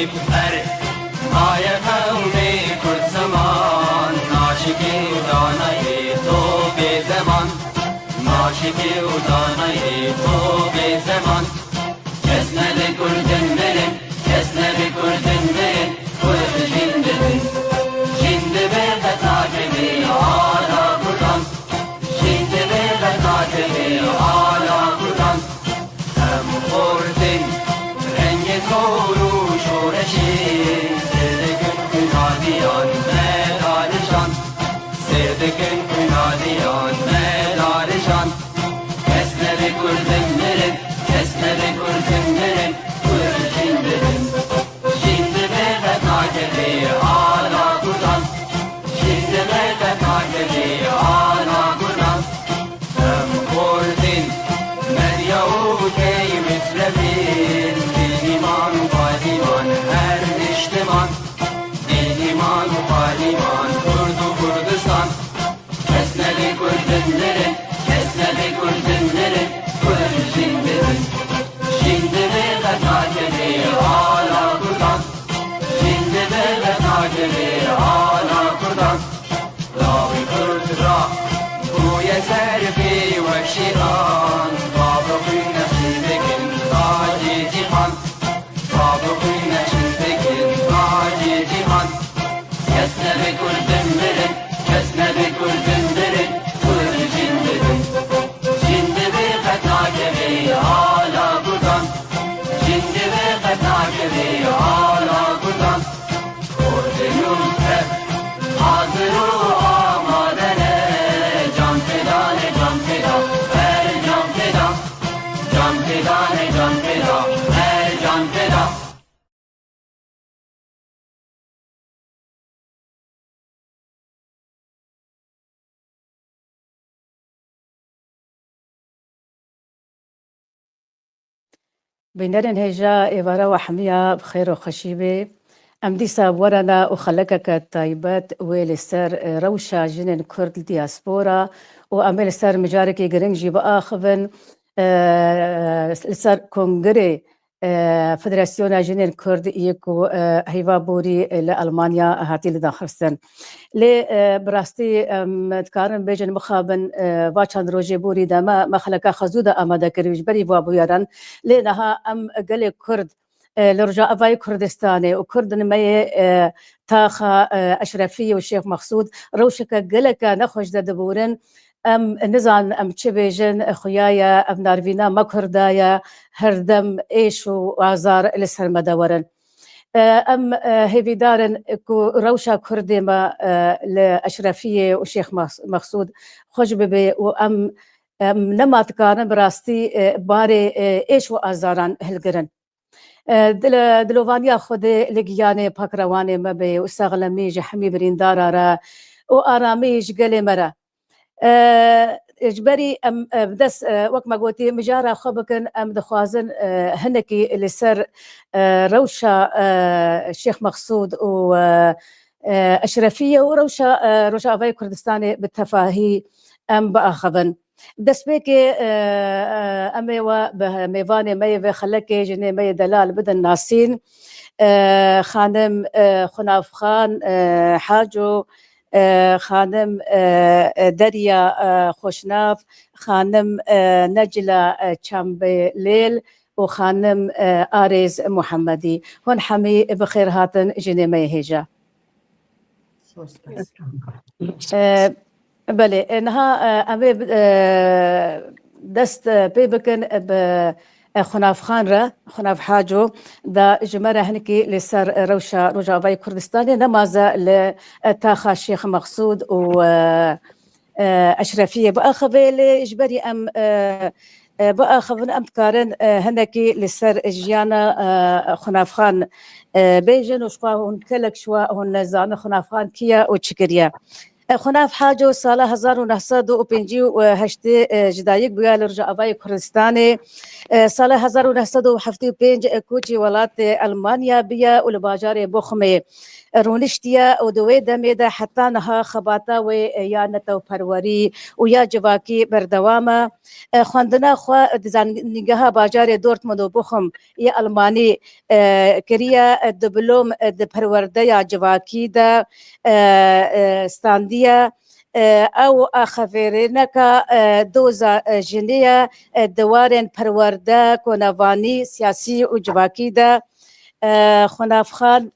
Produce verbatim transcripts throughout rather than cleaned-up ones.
Erê, maye qewmê Kurd ziman, naşikî û danayê to bê zeman. Naşikî û danayê to bê zeman. Kes nebe Kurdin mirin, kes nebe Kurdin mirin, Kurd jin dibin. Jin dibe qet nakeve ala Kurdan. Jin dibe qet nakeve ala Kurdan. Em xortin rengê zor û şoreşê, sêr dikin xwînaliyan me darijan. Sêr dikin xwînaliyan me darijan. Kes nebe Kurdin mirin, kes nebe Kurdin mirin, Kurd jin dibin. Jin dibe qet nakeve ala Kurdan. Jin dibe qet nakeve ala Kurdan. Em xortin, medya û key mitrefin, bêhîman û pahlivan her niştiman. Bêhîman û pahlivan, Kurd û Kurdistan. Kes nebe Kurdin mirin, kes nebe Kurdin mirin, Kurd jin dibin. Jin dibe qet nakeve ala Kurdan. Jin dibe qet nakeve ala Kurdan. Lawê Kurd ra bûye zerfê wek şêxan. Bavê xwîn neşin dikin tacê cîhan. Bavê xwîn neşin dikin tacê cîhan. Kes nebe Kurdin mirin, kes nebe Kurdin mirin, Kurd jin dibin. Jin dibe qet nakeve ala Kurdan. Jin dibe qet nakeve ala Kurdan. Kurdin û Kurd hazir û amade ne. Can feda ne, can feda, her can feda. Can feda ne, can feda, her can feda. Bînerên hêja, êvara we hemiya bi xêr û xweşî bê. Em dîsa werena û xelekeke taybet wê li ser, e, rewşa jinên Kurd li diaspora û em ê li ser mijarekî giring jî biaxivin, e, li ser kongrê e, Federasyona Jinên Kurd yê ku, e, heyva borî, e, li Almanya hatî lidaxistin. Lê, e, bi rastî em dikarin bêjin mixabin, e, va çend rojê borî de me, me xeleka xezû de amade kirî ji berî va bûyeran. Lê niha em gelê Kurd, e, li Rojavayê Kurdistanê û Kurdin me yê, e, taxa, e, Eşrefiyê û Şêx Mexsûd rewşeke geleke nexweş de diborin. Em nizanin em çi bêjin, xuya ye, ev narvîna me Kurda ye, her dem êş û azar li ser me de werin. E, em, e, hêvîdar in ku rewşa Kurdê me, e, li Eşrefiyê û Şêx Mex-, Mexsûd xweş bibe û em, em nema dikarin bi rastî, e, barê, e, êş û azaran hilgirin. E, dil-, dilovaniya Xwedê li giyanê pakrewanê me be û sexlemî ji hemî birîndara re û aramî ji gelê me re. E, ji berî em, e, bi dest, e, wek me gotî, mijara xwe bikin, em dixwazin, e, hinekî li ser, e, rewşa, e, Şêx Mexsûd û, e, e, Eşrefiyê û rewşa, e, Rojavayê Kurdistanê bi tefahî em biaxivin. Destpêkê, e, e, em ê we bi mêvanê me yê vê xelekê, jinê me yê delal bidin nasîn. E, xanim, e, Xunavxan, e, Haco, e, xanim, e, e, Derya, e, Xweşnav, xanim, e, Necla, e, Çembêlêl û xanim, e, Arêz Muhemedî. Hûn hemî bi xêr hatin jinê me yê hêja. E, belê, e, niha, e, em ê, e, dest, e, pê bikin, e, bi, e, Xunavxan re, Xunav Haco, da ji me re hinekî li ser, e, rewşa Rojavayê Kurdistanê, nemaze li, e, taxa Şêx Mexsûd û, e, e, Eşrefiyê biaxive, lê ji berî em, e, e, biaxivin, em dikarin, e, hinekî li ser jiyana, e, Xunavxan, e, bêjin û ji xwe hûn gelek ji we hûn nezanin Xunavxan kî ye û çi kiriye. Xunaf Haco sala hezar û neh sed û pêncî û heştê ji dayik bûya li Rojavayê Kurdistanê. Sala hezar û neh sed û heftê û pênc koçî welatê Elmanya biye û li bajarê Boxumê rûniştiye û di wê demê de heta niha xebata wê ya netewperwerî û ya civakî berdewam e. Xwendina xwe di zanîngeha bajarê Dortmund û Boxum yê Elmanî kiriye, diplom di perwerdeya civakî de standiye. Ew axivêrêneka doza jinê ye di warên perwerde, konevanî, siyasî û civakî de. Xunafxan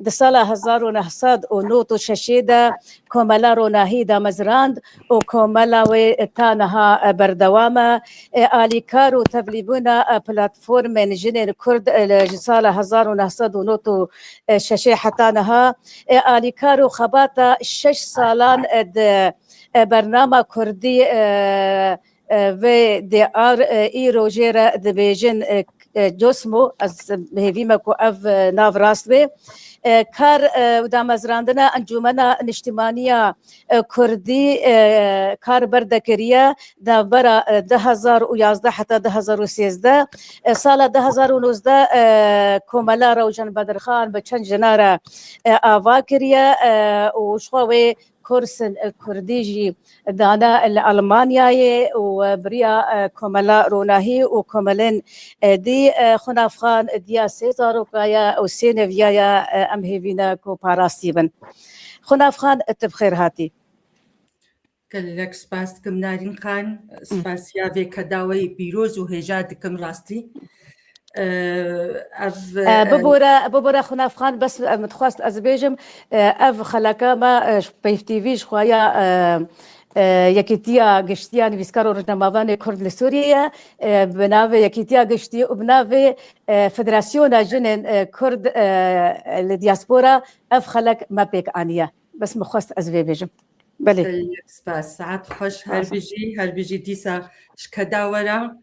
di sala hezar û neh sed û nod û şeşê de Komela Ronahî damezrand û komela wê ta niha berdewam e. Alîkar û tevlîbûna platformên jinên Kurd ji sala hezar û neh sed û nod û şeşê heta niha alîkar û xebata şeş salan di bernama Kurdî V D R îro jê re dibêjin Cosmo, ez hêvî me ku ev nav rast bê. Kar û damezrandina Encûmena Niştimaniya Kurdî kar berdekiriye navbera du hezar û yazdeh heta du hezar û sêzdeh. Sala du hezar û nozdeh Komela Rewşen Bedirxan bi çend jina re ava kiriye û ji xwe wê kursin Kurdî jî dane li Almanyayê û biriya Komela Ronahî û komelên dî. Xunafxan diya sê zaroka ye û sê neviya ye, em hêvî ne ku parastî bin. Xunafxan, tu bi xêr hatî. Gelek spas dikim Narîn Xan, spasiya vê kedaweyê pîroz û hêja dikim rastî. Ev, e, bibore, bibore Xunafxan, bes, e, min dixwest ez bêjim, e, ev xeleke me, e, ji Peyv T V ji xweya, e, e, Yekîtiya Giştiya Nivîskar û Rojnamevanê Kurd li Sûriyê ye, e, bi navê Yekîtiya Giştî û bi navê, e, Federasyona Jinên, e, Kurd, e, li Diaspora ev xelek me pêk aniye. Bes min xwest ez vê bêjim. Belê. Gelek spas. Saet xweş, her bijî, her bijî dîsa ji keda wera.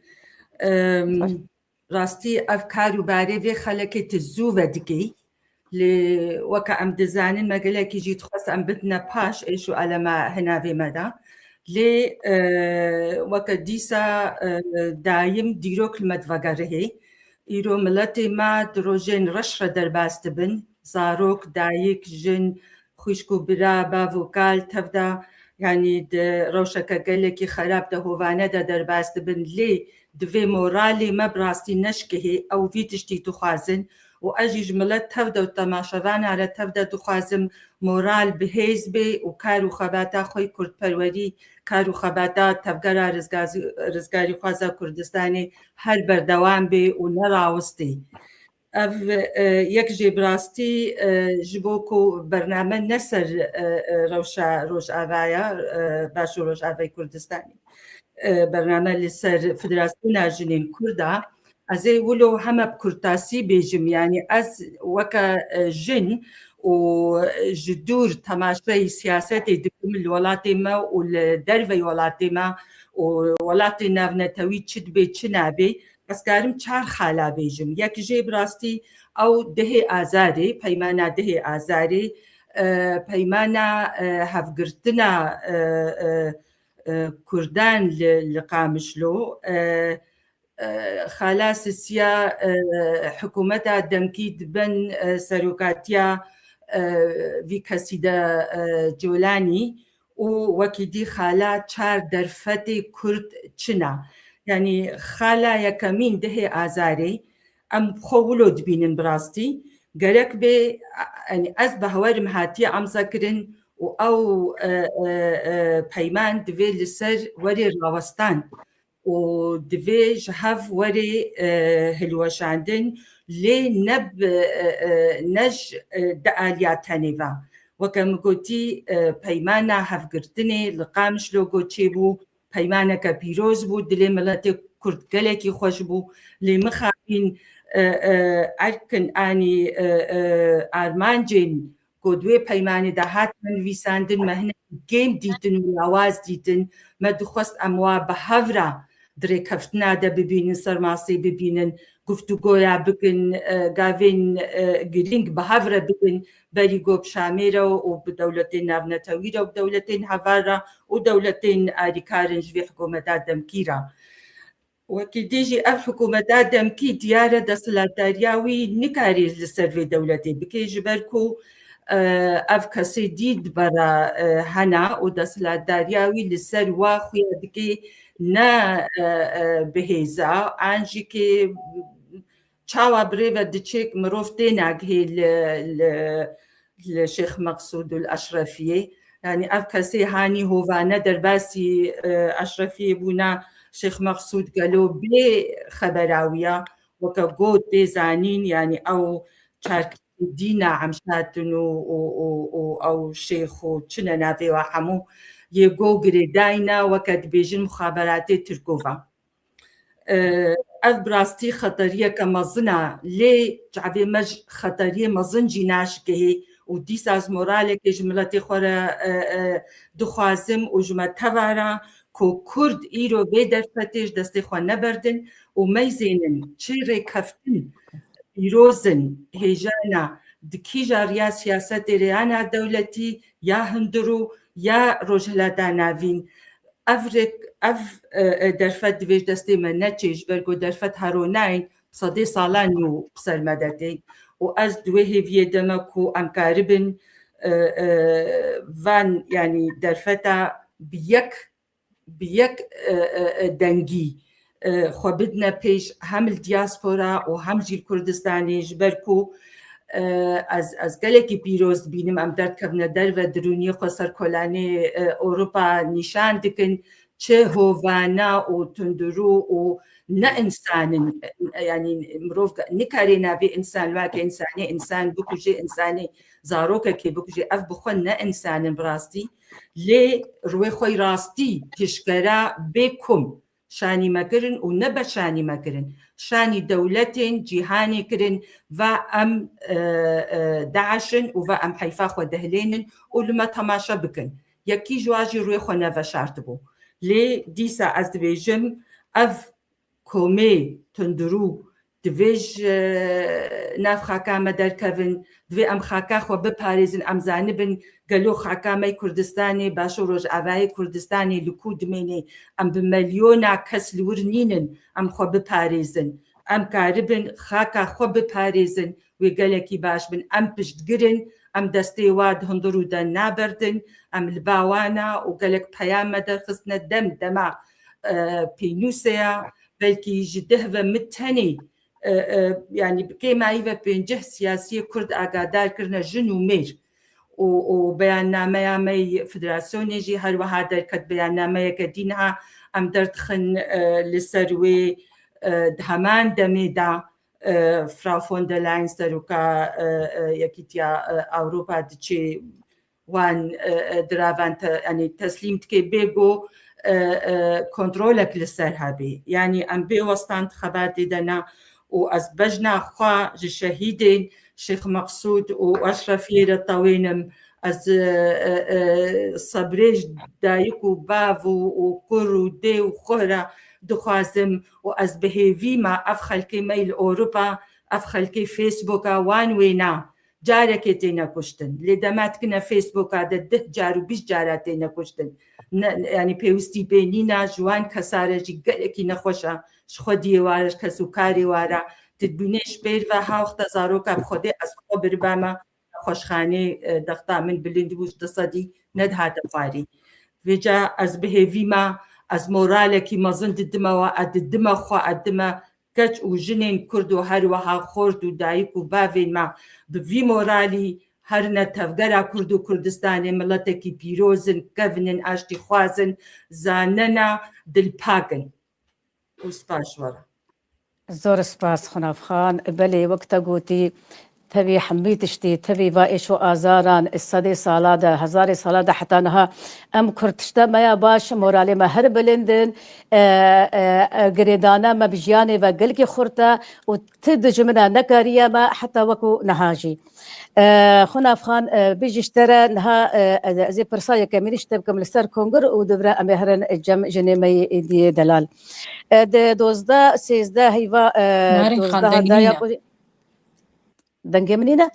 Em, rastî ev kar û barê vê xelekê tu zû vedikî. Lê weke em dizanin me gelekî jî dixwest em bidine paş êş û elema hinavê me de. Lê, e, weke dîsa, e, dayim dîrok li me divegerihê. Îro miletê me di rojên reş re derbas dibin. Zarok, dayik, jin, xwişk û bira, bav û kal tev de, yanî di rewşeke gelekî xerab de, hovane de derbas dibin. Lê divê moralê me bi rastî neşkihê, ew vî tiştî dixwazin û ez jî ji milet tev de û temaşevana re tev de dixwazim moral bihêz bê û kar û xebata xwe yê kurdperwerî, kar û xebata Tevgera Rizgazi-, Rizgarîxwaza Kurdistanê her berdewam bê û nerawistê. Ev, e, yek jê bi rastî, e, ji bo ku bername ne ser, e, e, rewşa Rojava ya, e, Baş û Rojavayê Kurdistanê. E, bername li ser Federasyona Jinên Kurda. Ez ê wilo heme bi kurtasî bêjim, yanî ez weke, e, jin û ji dûr temaşeyî siyasetê dikim li welatê me û li derveyî welatê me û welatê navnetewî çi dibê, çi nabê. Ez karim çar xala bêjim. Yek jê bi rastî ew dehê Azarê, peymana dehê Azarê, e, peymana, e, hevgirtina, e, e, e, Kurdan li, li Qamişlo, e, e, xala sisiya, e, hikûmeta demkî dibin, e, serokatiya, e, vî kesî de, e, Colanî û wekî dî xala çar derfetê Kurd çin a. Yanî xala yekemîn dehê Azarê em xwe wilo dibînin bi rastî. Gerek bê, yanî ez bawerim hatiye emza kirin û ew, e, e, e, peyman divê li ser werê rawestan û divê ji hev werê, e, hilweşandin, lê ne bi, e, e, ne ji, e, di aliya tenê ve. Weke min gotî, e, peymana hevgirtinê li Qamişlo çêbû, peymaneke pîroz bû, dilê miletê Kurd gelekî xweş bû, lê mixabin, e, e, erkin anî, e, e, armancên ku di wê peymanê de hatine nivîsandin, me hinek kêm dîtin û lawaz dîtin. Me dixwest em wa bi hev re di rêkeftina de bibînin, ser masê bibînin, guftûgoya bikin, e, gavên, e, girîng bi hev re bikin, berî ku bi Şamê re û bi dewletên navnetewî re û bi dewletên heval re û dewletên alîkar in ji vê hikûmeta demkî re. Wekî dî jî ev hikûmeta demkî diyar e desthilatdariya wî nikarî li ser vê dewletê bike, ji ber ku, e, ev kesê dî di bera, e, hena û desthilatdariya wî li ser wa xuya dike ne, e, e, bi hêza, an jî kê çawa bi rê ve diçe, mirov tê nagihê li, li, li Şêx Meqsûd û li Eşrefiyê. Yanî ev kesê hanî hovane derbasî, e, Eşrefiyê bûna, Şêx Meqsûd gelo bê xebera wî ya, weke got tê zanîn, yanî ew çar kesê dî naemşatin û, û, û, û ew şêx û çi ne navê wa hemû yê go girêdayî ne, weke dibêjin muxaberatê Tirkova. E, ev bi rastî xeteriyeke mezin e, lê çavê me ji xeteriyê mezin jî naşikihê û dîsa ez moralekê ji miletê xwe re, e, e, dixwazim û ji me teva re ku Kurd îro vê derfetê ji destê xwe neberdin û meyzênin çi rêkeftin pîroz in, hêjana di kîja riya siyasetê re ya navdewletî ya hundirû ya Rojhilata Navîn. Ev rêk, ev, e, e, derfet divê ji destê me neçê, ji ber ku derfet hero nayên, sedê salan nû bi ser me de tên. Û ez di wê hêviyê de me ku em karibin, e, e, van, yanî derfeta bi yek, bi yek, e, e, e, dengî, e, xwe bidine pêş hem li diaspora û hem jî li Kurdistanê, ji ber ku, e, ez, ez gelekî pîroz dibînim, em derdikevine derve, dirûniyê xwe ser kolanê, e, Ewropa nîşan dikin, çi hovana û tundurû û ne însan in, e, yanî mirov ge-, nikarê navê însan, li weke însanê, însan bikujê, însanê zarokekê bikujê, ev bi xwe ne însan in bi rastî. Lê rûyê xwe yê rastî hişkera bê kom şanî me kirin û ne be şanî me kirin. Şanî dewletên cîhanê kirin, va em, e, e, DAIŞ in û va em heyfa xwe dihilênin û li me temaşe bikin. Yekî ji wan jî rûyê xwe neveşartibû. Lê dîsa ez dibêjim, ev komê tundurû divê ji, e, nav xaka me derkevin, divê em xaka xwe biparêzin, em zanibin gelo xaka me yê Kurdistanê, Baş û Rojavayê Kurdistanê li ku dimêne, em bi milyona kes li wir nînin, em xwe biparêzin. Em karibin xaka xwe biparêzin, wê gelekî baş bin. Em piştgir in, em destê wa di hundirû de naberdin, em li ba wan a û gelek peyam me derxistine dem dema, e, pênûsê ya, belkî ji deh ve min tenê, e, e, yanî bi kêmayî ve pênceh siyasiyê Kurd agadar kirine, jin û mêr. Û, û beyannameya me yê federasyonê jî her wiha derket, beyannameyeke dî niha em derdixin, e, li ser wê, e, di heman demê de, e, Frau von der Leyen seroka, e, e, Yekîtiya, e, Ewropa diçe wan, e, e, diravan te, yanî teslîm dike bê ku, e, e, kontrolek li ser hebe. Yanî em bê westan di xebatê de ne û ez bejna xwe ji şehîdên Şêx Meqsûd û Eşrefiyê re tewênim. Ez, e, e, e, sebrê ji dayik û bav û, û kur û dê û xwe re dixwazim û ez bi hêvî me ev xelkê me yê li Ewropa, ev xelkê Facebooka wan wêna carekê têne kuştin. Lê dema dikine Facebooka de deh car û bîst cara têne kuştin. Ne, yanî pêwîstî pê nîne, ji wan kesa re jî gelekî nexweş e, ji xwediyê wa re, ji kes û karê wa re. Tu dibînê ji pêr ve ha wexta zaroka bi Xwedê ez xwe biribame nexweşxanê, e, dexta min bilind bû, ji du sedî nedihate xwarî. Vêca ez bi hêvî me, ez moralekî mezin didime we, ez didime xwe, ez didime keç û jinên Kurd û her wiha xort û dayik û bavên me bi vî moralî herine tevgera Kurd û Kurdistanê, miletekî pîroz in, kevin in, aştîxwaz in, zanena dilpak in. Û spas ji we re. Zor spas, Xunavxan. Belê, wek te gotî, tevî hemî tiştî, tevî va êş û azaran, sedê sala de, hezarê sala de heta niha em Kurd tişta me ya baş, moralê me her bilind in, e, e, e, girêdana me bi jiyanê ve gelkî xurt e û ti dijmina nekariye me heta wekû niha jî. E, Xunaf Xan, e, bijî ji te re niha, e, ez, ez ê pirsa yekemîn ji te bikim li ser kongir û dûvre em ê herin cem jinê me yê êdiyê delal. E, di dozdeh sêzdeh heyva, e, Narîn Xan, dozdeh deng da ya nîne. Dengê min nîne?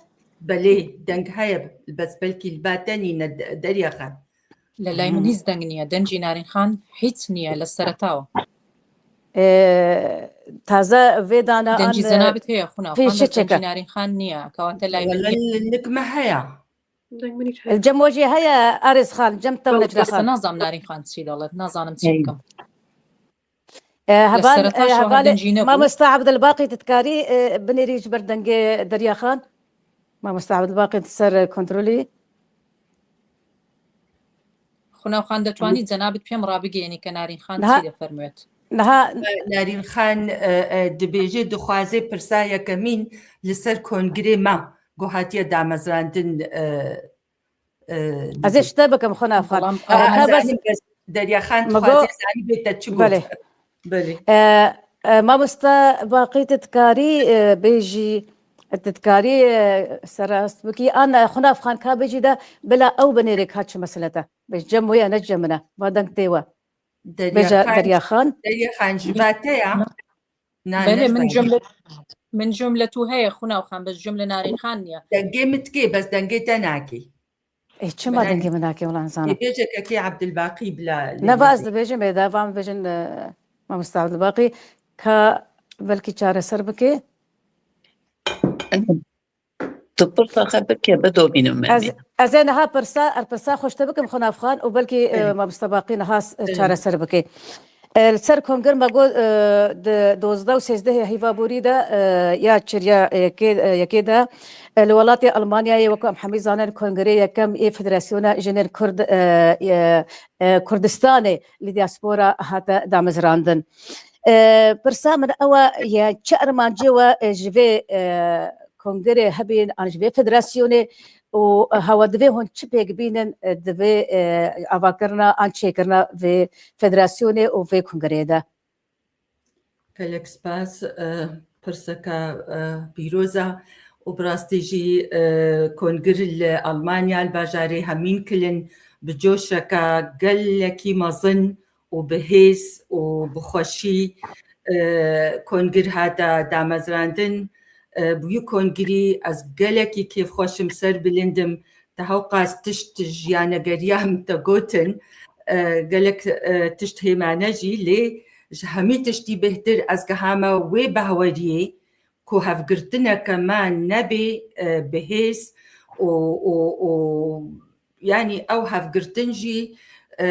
Belê, deng heye, bes belkî li ba te nîne, de-, Derya Xan. Li lay min Hmm. hîç deng niye. Dengî Narîn Xan hîç niye, li seretawa. E, taze vê dana Dengî an, e, Zenabit heye, Xunaf Xan, fîşe bes dengî çeke. Narîn Xan niye. Kewate lay min Wele niye. Li nik me heye. Deng min hîç heye. Cem we jî heye, Arêz Xan, cem te Ew Necla Xan. Nazam Narîn Xan çî dalet, nazanim çî Hey. bikim. E, Li heval, sereta e, şohar hevalê dengî nebû. Mamosta Abdulbaqî, tu dikarî, e, binêrî ji ber dengê Derya Xan? Mamosta Abdulbaqî, tu ser kontrolî? Xunaf Xan, detwanî cenabit pêm rabigihênî ke Narîn Xan Niha, çi difermûyet? Niha Narîn Xan, e, e, dibêje dixwaze pirsa yekemîn li ser kongirê me ku hatiye damezrandin, e, e, Ez ê ji te bikim, Xunaf Xan. Belam E, ez ka bes zanim bes Derya Xan dixwaze zanîbê te çi got. Belê. Belê. E, e, Mamosta Baqî, tu dikarî, e, bêjî, tu dikarî, e, serast bikî. An, e, Xunaf Xan ka bêjî de bila ew binêrê ka çi mesele te. Bêj cem wê ye, ne cem min e. Va deng tê we. Derya Bêje Xan, Derya Xan. Derya Xan ji ba te ya? Na, Belê, ne min zanim. cumle, min cumle tu heye, Xunaf Xan, bes cumle Narîn Xan niye. Dengê min dikê, bes dengê te nakê. Ê, çima Belê. dengê min nakê, wela nizanim. Ê, bêje kekê Abdulbaqî bila lê Ne, va ez nebê. dibêjim, ê, da va min bêjin, e, Mamosta Abdulbaqî, ka belkî çareser bike. Tu pirsa xwe bike, bidomînim Ez, Emîn. ez ê niha pirsa, er pirsa xwe ji te bikim, Xunaf Xan, û belkî, e, Evet. Mamosta Baqî niha s-, Evet. çareser bike. E, li ser kongir me got, e, di dozdeh û sêzdehê heyva borî de, e, ya çiriya yekê, e, yekê de, e, li welatê Almanyayê, wekû em hemî zanin, kongirê yekem ê Federasyona Jinên Kurd, e, e, e, Kurdistanê li diaspora hate damezrandin. E, pirsa min ew e, ye çi armancê we, e, ji vê, e, kongirê hebîn an ji vê federasyonê û, e, hewa divê hûn çi pêk bînin, e, di vê, e, avakirina an çêkirina vê federasyonê û vê kongirê de? Gelek spas, e, pirseke, e, pîroz e û bi rastî jî, e, kongir li Almanya, li bajarê Hemîn Kilin bi coşeke gelekî mezin û bi hêz û bi xweşî, e, kongir hate damezrandin. E, bi wî kongirî ez gelekî kêfxweş im, serbilind im. Te hewqas tişt ji yanegeriya min te gotin, e, gelek, e, tişt hêmane jî, lê ji hemî tiştî bêhtir ez gihame wê behweriyê ku hevgirtineke me nebê, e, bi hêz û, û, û, yanî ew hevgirtin jî, e,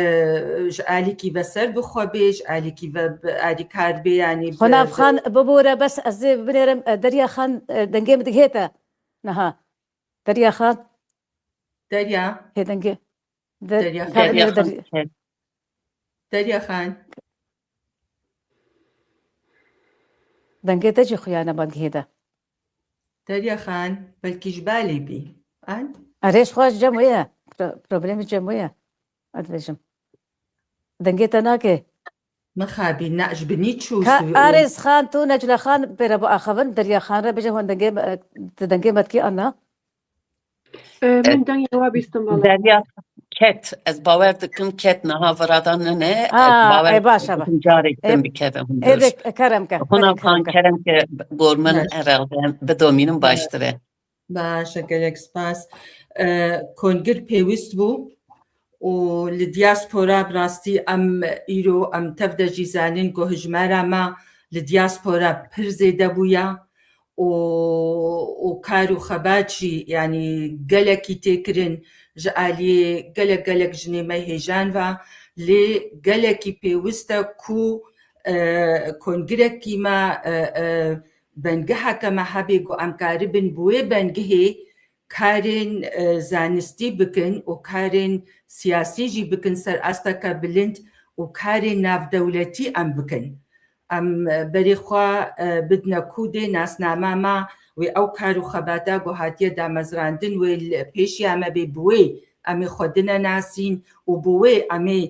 ji alîkî ve serbixwe bê, ji alîkî ve bi alîkar bê, yanî bi, Xunaf bi Xan, bibore, bes ez ê binêrim, e, Derya Xan, e, dengê min digihê te. Niha. Derya Xan. Derya. Hê dengê. Der-, Derya ka Xan. binêre Derya Derya. Xan. Derya Xan. Dengê te jî xuya nema digihê de. Derya Xan, belkî ji balê bî. An? Erê, ji xwe ji cem wê ye. Pro-, problemê cem wê ye. Ez dibêjim. Dengê te nake. Mixabî, ne, ji binî çû Ka su-, Arêz Xan, tu Necla Xan pê re biaxivin, Derya Xan re bêje hûn dengê me, tu dengê me dikî an na? E, E, min dengê wa bîstim, valla. Derya ket, ez bawer dikim ket niha viradan nine, ez Aa, bawer e, baş e, ba. dikim carek E, din bikeve hundir. Êdek, e, kerem ke, Xunaf belê Xan kerem ke. kerem ke gor min Baş. herhalde bidomînim Baş. baştir e. Baş e, gelek spas. E, kongir pêwist bû û li diaspora bi rastî em îro em tev de jî zanin ku hijmara me li diaspora pir zêde bûya û, û kar û xebat jî, yanî gelekî tê kirin ji aliyê gelek gelek jinê me hêjan ve, lê gelekî pêwist e ku, e, kongirekî me, e, e, bengiheke me hebe ku em karibin bi wê bengihê karên, e, zanistî bikin û karên siyasî jî bikin ser asteke bilind û karên navdewletî em bikin. Em, e, berê xwe, e, bidine kûdê nasnama me Wê ew kar û xebata ku hatiye damezrandin wê li pêşiya me bê, bi wê em ê xwe dine nasîn û bi wê em ê,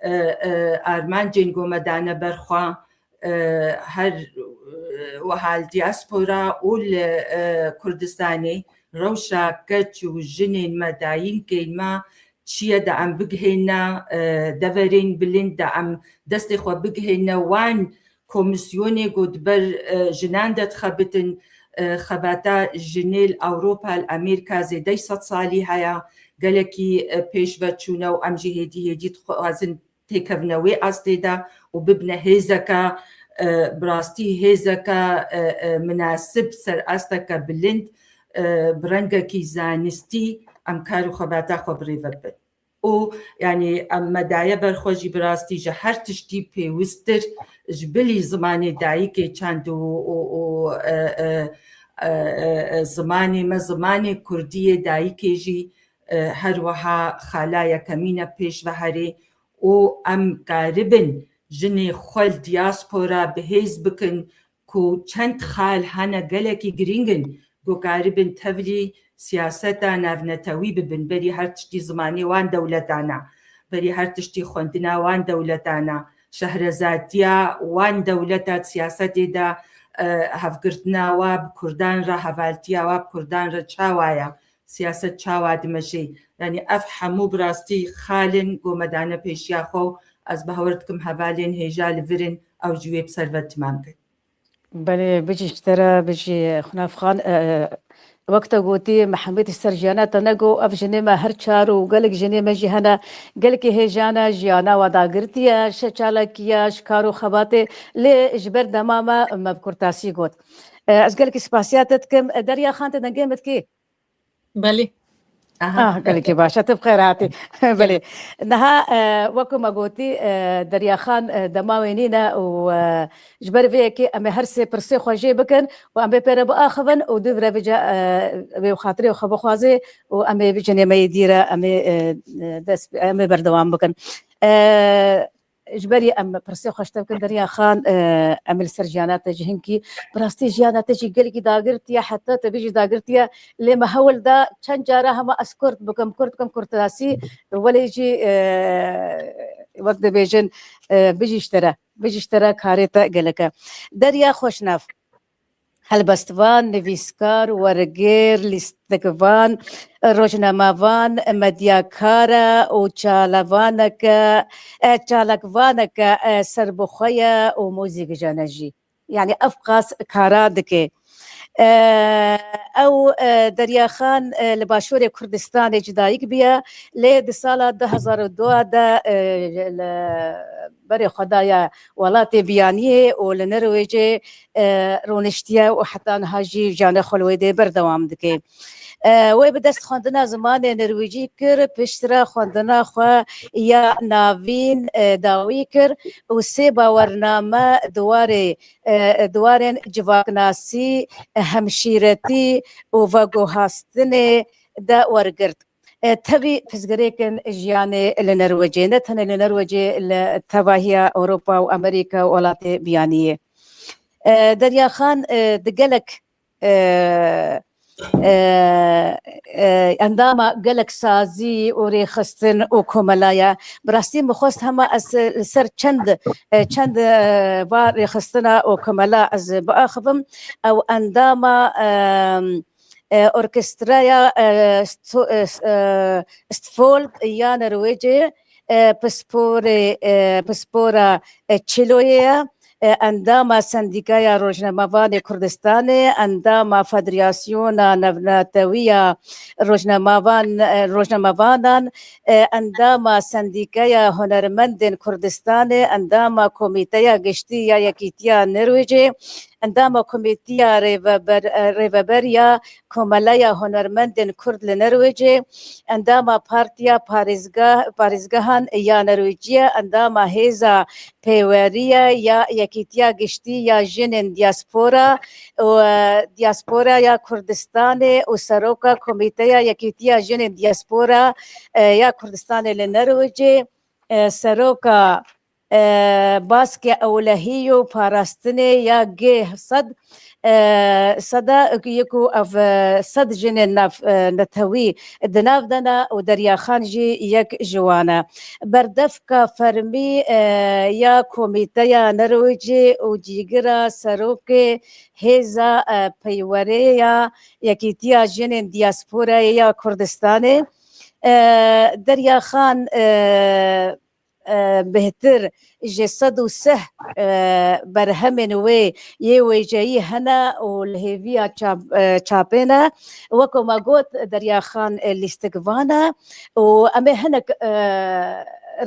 e, e, armancên ku me dane ber xwe, e, her, e, wiha li diaspora û li, e, Kurdistanê rewşa keç û jinên me, dayînkên me çi ye, de em bigihêne, e, deverên bilind, de em destê xwe bigihêne wan komîsyonê ku di ber, e, jinan de dixebitin, e, xebata jinê li Ewropa, li Amerîka zêdey sed salî heye, gelekî, e, pêş ve çûne û em jî hêdî hêdî dixwazin têkevine wê astê de û bibine hêzeke, e, bi rastî hêzeke, e, e, minasib ser asteke bilind, e, bi rengekî zanistî em kar û xebata xwe bi rê ve bin. Û, yanî, em me daye ber xwe jî bi rastî ji her tiştî pêwisttir, ji bilî zimanê dayikê çend û, û, û, e, e, e, e, e, zimanê me, zimanê kurdî yê dayikê jî, e, her wiha xala yekemîn e pêş ve herê û em karibin jinê xwe li diaspora bi hêz bikin ku çend xal hene gelekî girîng in ku karibin tevlî siyaseta navnetewî bibin, berî her tiştî zimanê wan dewletana, berî her tiştî xwendina wan dewletana, şehrezatiya wan dewleta di siyasetê de, e, hevgirtina wa bi kurdan re, hevaltiya wa bi kurdan re çawa ye? Siyaset çawa dimeşê? Yanî ev hemû bi rastî xal in ku me dane pêşiya xwe û ez bawer dikim hevalên hêja li vir in, ew jî wê bi ser ve timam kin. Belê, bijî ji te re, bijî Xunaf Xan. E, wek te gotî, Mehemedî ser jiyana te ne got, ev jinê me her çar û gelek jinê me jî hene, gelekî hêja ne, jiyana wa dagirtiye, ji çalakî ye, ji kar û xebatê, lê ji ber dema me, me bi kurtasî got. E, ez gelekî spasiya te dikim. E, Derya Xan, te dengê min dikî? Belê. Aha. Ah, gelekî baş e, tu bi xêr hatî. Belê. Niha, e, wekî me gotî, e, Derya Xan, e, dema wê nîne û, e, ji ber vê yekê em ê her sê pirsê xwe jê bikin û em ê pê re biaxivin û dûv re vêca, e, wê xatirê xwe bixwazê û em ê jinê me yê dî re, em ê, e, e, dest, em ê berdewam bikin. E, Ji ber em pirsê xwe ji te bikin, Derya Xan, e, em ê li ser jiyana te jî hinkî, bi rastî jiyana te jî gelekî dagirtiye, heta te bijî dagirtiye, lê me hewl da çend cara hema ez kurt bikim, kurt bikim, kurtasî, welê jî, e, wek dibêjin, e, bijî ji te re, bijî ji te re, karê te gelek e. Derya Xweşnav. Helbestvan, nivîskar, wergêr, lîstikvan, rojnamevan, medyakar e û çalevaneke, e, çalakvaneke, e, serbixwe ye û muzîkjen e jî. Yanî ev qas kara dike. E, ew, e, Derya Xan, e, li Başûrê Kurdistanê ji dayik bûye, lê di sala du hezar û du de, e, li berê xwe daye welatê biyaniyê û li Nirwêcê, e, rûniştiye û heta niha jî jiyana xwe li wê dê berdewam dike. E, wê bi dest xwendina zimanê nirwêcî kir, piştre xwendina xwe ya navîn, e, dawî kir û sê bawername di warê, e, di warên civaknasî, hemşîretî û veguhastinê de wergirt. E, tevî pirsgirêkên jiyanê li Nirwecê, ne tenê li Nirwecê, li tevahiya Ewropa û Amerîka û welatê biyaniyê. E, Derya Xan, e, di gelek, e, e, e, endama gelek sazî û rêxistin û komela ye. Bi rastî min xwest hema ez li ser çend, e, çend, e, va rêxistina û komela ez biaxivim. Ew endama, e, e, orkestraya, e, Sto-, e, s-, e, Stfold ya Norwêcê, e, pisporê, e, pispora, e, Çiloyê ye, e, endama Sendîkaya Rojnamevanê Kurdistanê, endama Federasyona Navnatewiya Rojnamevan-, e, Rojnamevanan, e, endama Sendîkaya Hunermendên Kurdistanê, endama Komîteya Giştî ya Yekîtiya Norwêcê, endama Komîtiya Rêveber-, e, Rêveber ya Komeleya Hunermendên Kurd li Norwêcê, endama Partiya Parêzgah-, Parêzgehan ya Norwêciyê, endama Hêza Pêweriya ya Yekîtiya Giştî ya Jinên Diaspora û, e, Diaspora ya Kurdistanê û Seroka Komîteya Yekîtiya Jinên Diaspora, e, ya Kurdistanê li Norwêcê, e, Seroka e, baskê ewlehî û parastinê ya gê sed, e, seda yek û ev, e, sed jinên nav, e, netewî di nav de ne û Derya Xan jî yek ji wan e. Berdevka fermî, e, ya Komîteya Norwêcê û cîgira serokê Hêza, e, Peywerê ya Yekîtiya Jinên Diyasporayê ya Kurdistanê. E, Derya Xan, e, e, bêhtir ji sed û sih, e, berhemên wê yê wêjeyî hene û li hêviya çap-, e, çapê ne. Weko me got, Derya Xan, e, lîstikvan e û em ê hinek, e,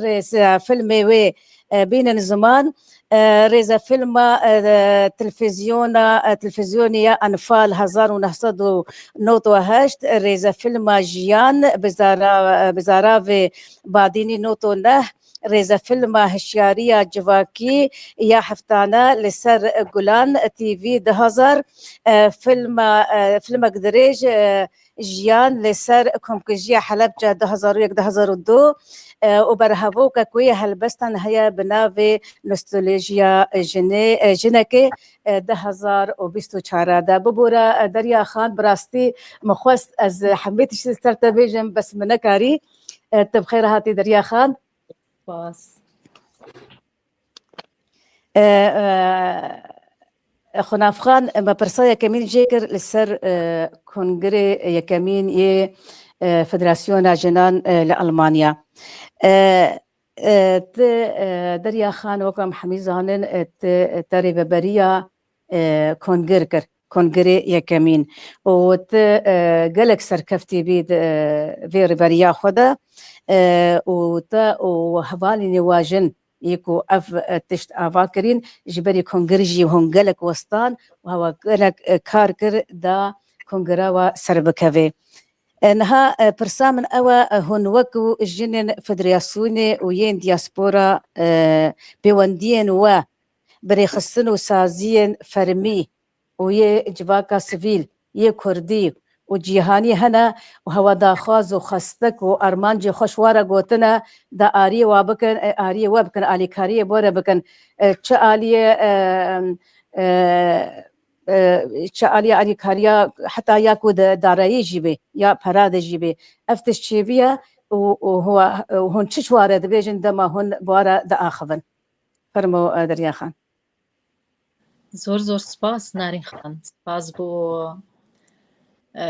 rêzefilmê wê, e, bînin ziman. E, rêzefilma, e, televîzyona, e, televîzyonê ya Enfal hezar û neh sed û nod û heşt, rêzefilma Jiyan bi zara-, bi zaravê Badînî nod û neh, rêzefilma Hişyariya Civakî ya heftane li ser Gulan T V du hezar, e, filma, e, filmek dirêj, e, Jiyan li ser komkujiya Helebce du hezar û yek, du hezar û du, e, û berhevokek wê helbestan heye bi navê Nostaljiya Jinê, e, Jinekê, e, du hezar û bîst û çar de. Bibore, e, Derya Xan, bi rastî min xwest ez hemî tiştî ser te bêjim, bes min nekarî. E, tu bi xêr hatî, Derya Xan. Spas. E, e, Xunafxan, me pirsa yekemîn jê kir li ser, e, kongrê yekemîn yê, e, Federasyona Jinan, e, li Almanya. E, e, ti, e, Derya Xan, wek em hemî zanin, e, ti, te rêveberiya, e, kongir kir, kongrê yekemîn. Û ti, e, gelek serkeftî bî di, e, vê rêveberiya xwe de, e, û te û hevalên wajin yê ku ev, e, tişt ava kirîn, ji berî kongir jî hûn gelek westan û hewa gelek, e, kar kir da kongira we serbikevê. E, niha, e, pirsa min ew e, e, hûn wekî jinên federasyonê û yên diaspora, e, pêwendiyên we bi rêxistin û saziyên fermî û yê civaka sivîl, yê kurdî û cîhanî hene û hewa daxwaz û xwestek û armancê xwe ji we re gotine, da ariyê we bikin, e, ariyê we bikin, alîkariyê bo re bikin. E, çi aliyê, e, e, e, çi aliyê alîkariya heta ya ku di darayî jî bê, ya pera de jî bê. Ev tişt çêbiye û, û hûn çi ji we re dibêjin dema hûn bi we re diaxivin? Fermo, e, Derya Xan. Zor zor spas Narîn Xan. Spas bo, e,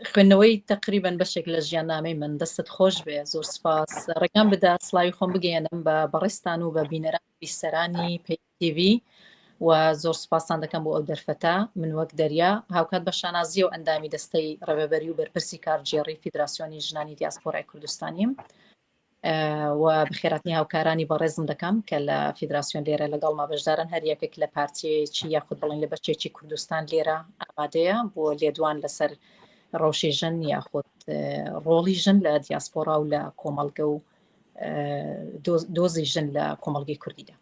xwendineweyî teqrîben beşek li jiyannameyê min. Destet xweş be. Zor spas. ڕێگام بدە سڵاوی خۆم بگەیەنم بە بەڕێستان و بە بینەران و بیسەرانی پەیام تی ڤی و زۆر سپاستان دەکەم بۆ ئەو دەرفەتە. من وەک دەریا هاوکات بە شانازیەوە ئەندامی دەستەی ڕێوەبەری و بەرپرسی کارگێڕی فیدراسیۆنی ژنانی دیاسپۆرای کوردستانیم. ئە، و بەخێراتنی هاوکارانی بەڕێزم دەکەم کە لە فیدراسیۆن لێرە لەگەڵما بەشدارن، هەر یەکێک لە پارچەیەکی یاخود بڵێن لە بەشێکی کوردستان لێرە ئامادەیە بۆ لێدوان لەسەر ڕەوشی ژن یاخود، ئە، ڕۆڵی ژن لە دیاسپۆرا و لە کۆمەڵگە و، ئە، دۆز-، دۆزی ژن لە کۆمەڵگەی کوردیدا.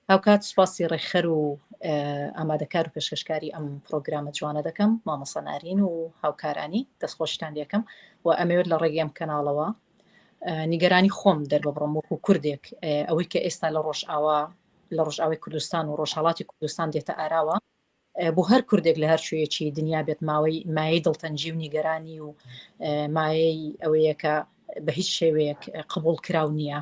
هاوکات سوپاسی ڕێکخەر و، ئە، ئامادەکار و پێشکەشکاری ئەم پرۆگرامە جوانە دەکەم، مامۆستا نارین و هاوکارانی، دەستخۆشتان لێکەم و ئەمەوێت لە ڕێگەی ئەم کەناڵەوە، ئە، نیگەرانی خۆم دەرببڕم وەکو کوردێک، ئە، ئەوەی کە ئێستا لە ڕۆژئاوا، لە ڕۆژئاوای کوردستان و ڕۆژهەڵاتی کوردستان دێتە ئاراوە، ئە، بۆ هەر کوردێک لە هەر شوێیەکی دنیا بێت ماوەی، مایەی دڵتەنجی و نیگەرانی و، ئە، مایەی ئەوەیە کە بە هیچ شێوەیەک، ئە، قبوڵ کراو نییە.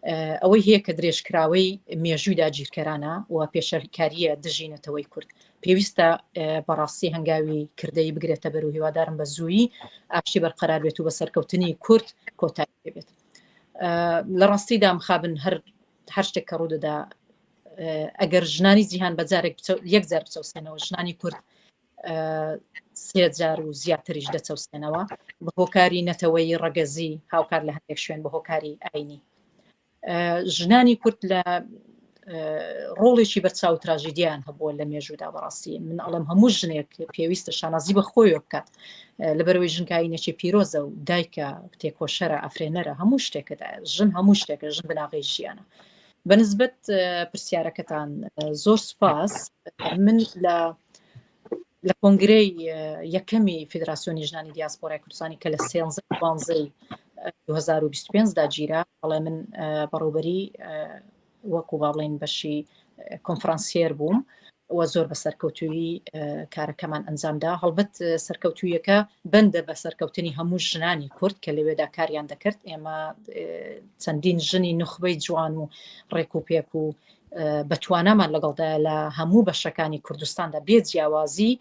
ئە، ئەوەی هەیە کە درێژکراوەی مێژووی داگیرکەرانە و پێشەلکاریە دژی نەتەوەی کورد. پێویستە، ئە، بەڕاستی هەنگاوی کردەی بگرێتە بەر و هیوادارم بە زوویی ئاشتی بەرقەرار بێت و بە سەرکەوتنی کورد کۆتایی پێ بێت. ئە، لە ڕاستیدا مخابن هەر، هەر شتێک کە ڕوو دەدا، ئە، ئەگەر ژنانی جیهان بە جارێک بچەو-، یەک جار بچەوسێنەوە، ژنانی کورد، ئە، سێ جار و زیاتریش دەچەوسێنەوە بە هۆکاری نەتەوەی ڕەگەزی، هاوکار لە هەندێک شوێن بە هۆکاری ئاینی. ئە، ژنانی کورد لە، ئە، ڕۆڵێکی بەرچاو تراژیدیان هەبووە لە مێژوودا بەڕاستی. من ئەڵێم هەموو ژنێک پێویستە شانازی بە خۆی بکات، ئە، لەبەرەوەی ژن کاینێکی پیرۆزە و دایکە، تێکۆشەرە، ئەفرێنەرە، هەموو شتێکە. ژن هەموو شتێکە، ژن بناغەی ژیانە. بە نسبەت، ئە، پرسیارەکەتان، ئە، زۆر سپاس. من لە، لە کۆنگرەی، ئە، یەکەمی فیدراسیۆنی ژنانی دیاسپۆرای کوردستانی کە لە سێزدە پانزدە، ئە، دوو هەزار و بیست و پێنج دا گیرا، بەڵێ من، ئە، بەڕێوەبەری، ئە، وەکو با بڵین بەشی کۆنفرانسیەر بووم و زۆر بە سەرکەوتووی کارەکەمان ئەنجامدا. هەڵبەت سەرکەوتوویەکە بەندە بە سەرکەوتنی هەموو ژنانی کورد کە لەوێدا کاریان دەکرد. ئێمە چەندین ژنی نوخبەی جوان و ڕێکوپێک و بە توانامان لەگەڵدا لە هەموو بەشەکانی کوردستاندا بێ جیاوازی،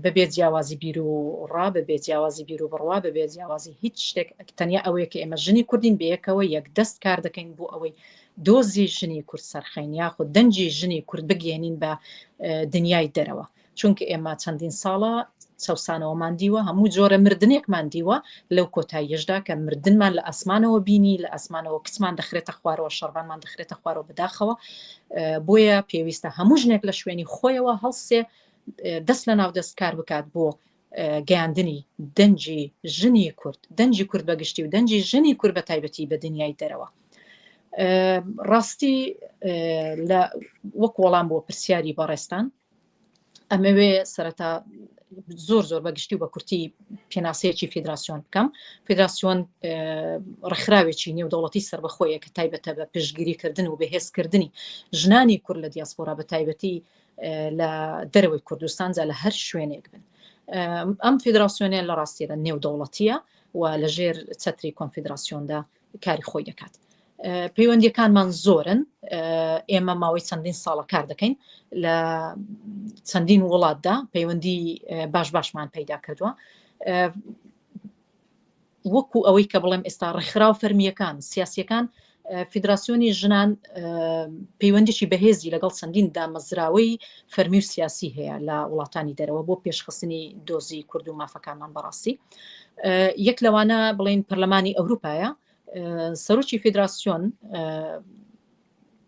بەبێ جیاوازی بیر و ڕا، بەبێ جیاوازی بیر و بڕوا، بەبێ جیاوازی هیچ شتێک، تەنیا ئەوەیە کە ئێمە ژنی کوردین بەیەکەوە یەک دەست کار دەکەین بۆ ئەوەی دۆزی ژنی کورد سەرخەین یاخود دەنگی ژنی کورد بگەێنین بە دنیای دەرەوە. چونکە ئێمە چەندین ساڵە چەوسانەوەمان دیوە، هەموو جۆرە مردنێکمان دیوە لەو کۆتاییەشدا کە مردنمان لە ئاسمانەوە بینی، لە ئاسمانەوە کچمان دەخرێتە خوارەوە، شەڕڤانمان دەخرێتە خوارەوە بەداخەوە. بۆیە پێویستە هەموو ژنێک لە شوێنی خۆیەوە هەڵسێ، دەست لە ناو دەست کار بکات بۆ گەیاندنی دەنگی ژنی کورد، دەنگی کورد بەگشتی و دەنگی ژنی کورد بە تایبەتی بە دنیای دەرەوە. ڕاستی لە وەک وەڵام بۆ پرسیاری بەڕێستان، ئەمەوێ سەرەتا زۆر زۆر بەگشتی و بە کورتی پێناسەیەکی فیدراسیۆن بکەم. فیدراسیۆن ڕێکخراوێکی نێودەوڵەتی سەربەخۆیە کە تایبەتە بە پشتگیریکردن و بەهێزکردنی ژنانی کورد لە دیاسپۆرا، بە تایبەتی لە دەرەوەی کوردستان، جا لە هەر شوێنێک بن. ئەم فیدراسیۆنیان لە ڕاستیدا نێودەوڵەتیە و لە ژێر چەتری کۆنفیدراسیۆندا کاری خۆی دەکات. پەیوەندیەکانمان زۆرن. ئێمە ماوەی چەندین ساڵە کار دەکەین لە چەندین وڵاتدا، پەیوەندی باش باشمان پەیدا کردووە. وەکو ئەوەی کە بڵێم ئێستا ڕێکخراو فەرمیەکان، سیاسیەکان، فیدراسیۆنی ژنان پەیوەندیی بەهێزی لەگەڵ چەندین دامەزراوەی فەرمی و سیاسی هەیە لە وڵاتانی دەرەوە بۆ پێشخستنی دۆزی کورد و مافەکانمان. بەڕاستی یەک لەوانە بڵین پەرلەمانی ئەوروپایە. سەرۆکی فیدراسیۆن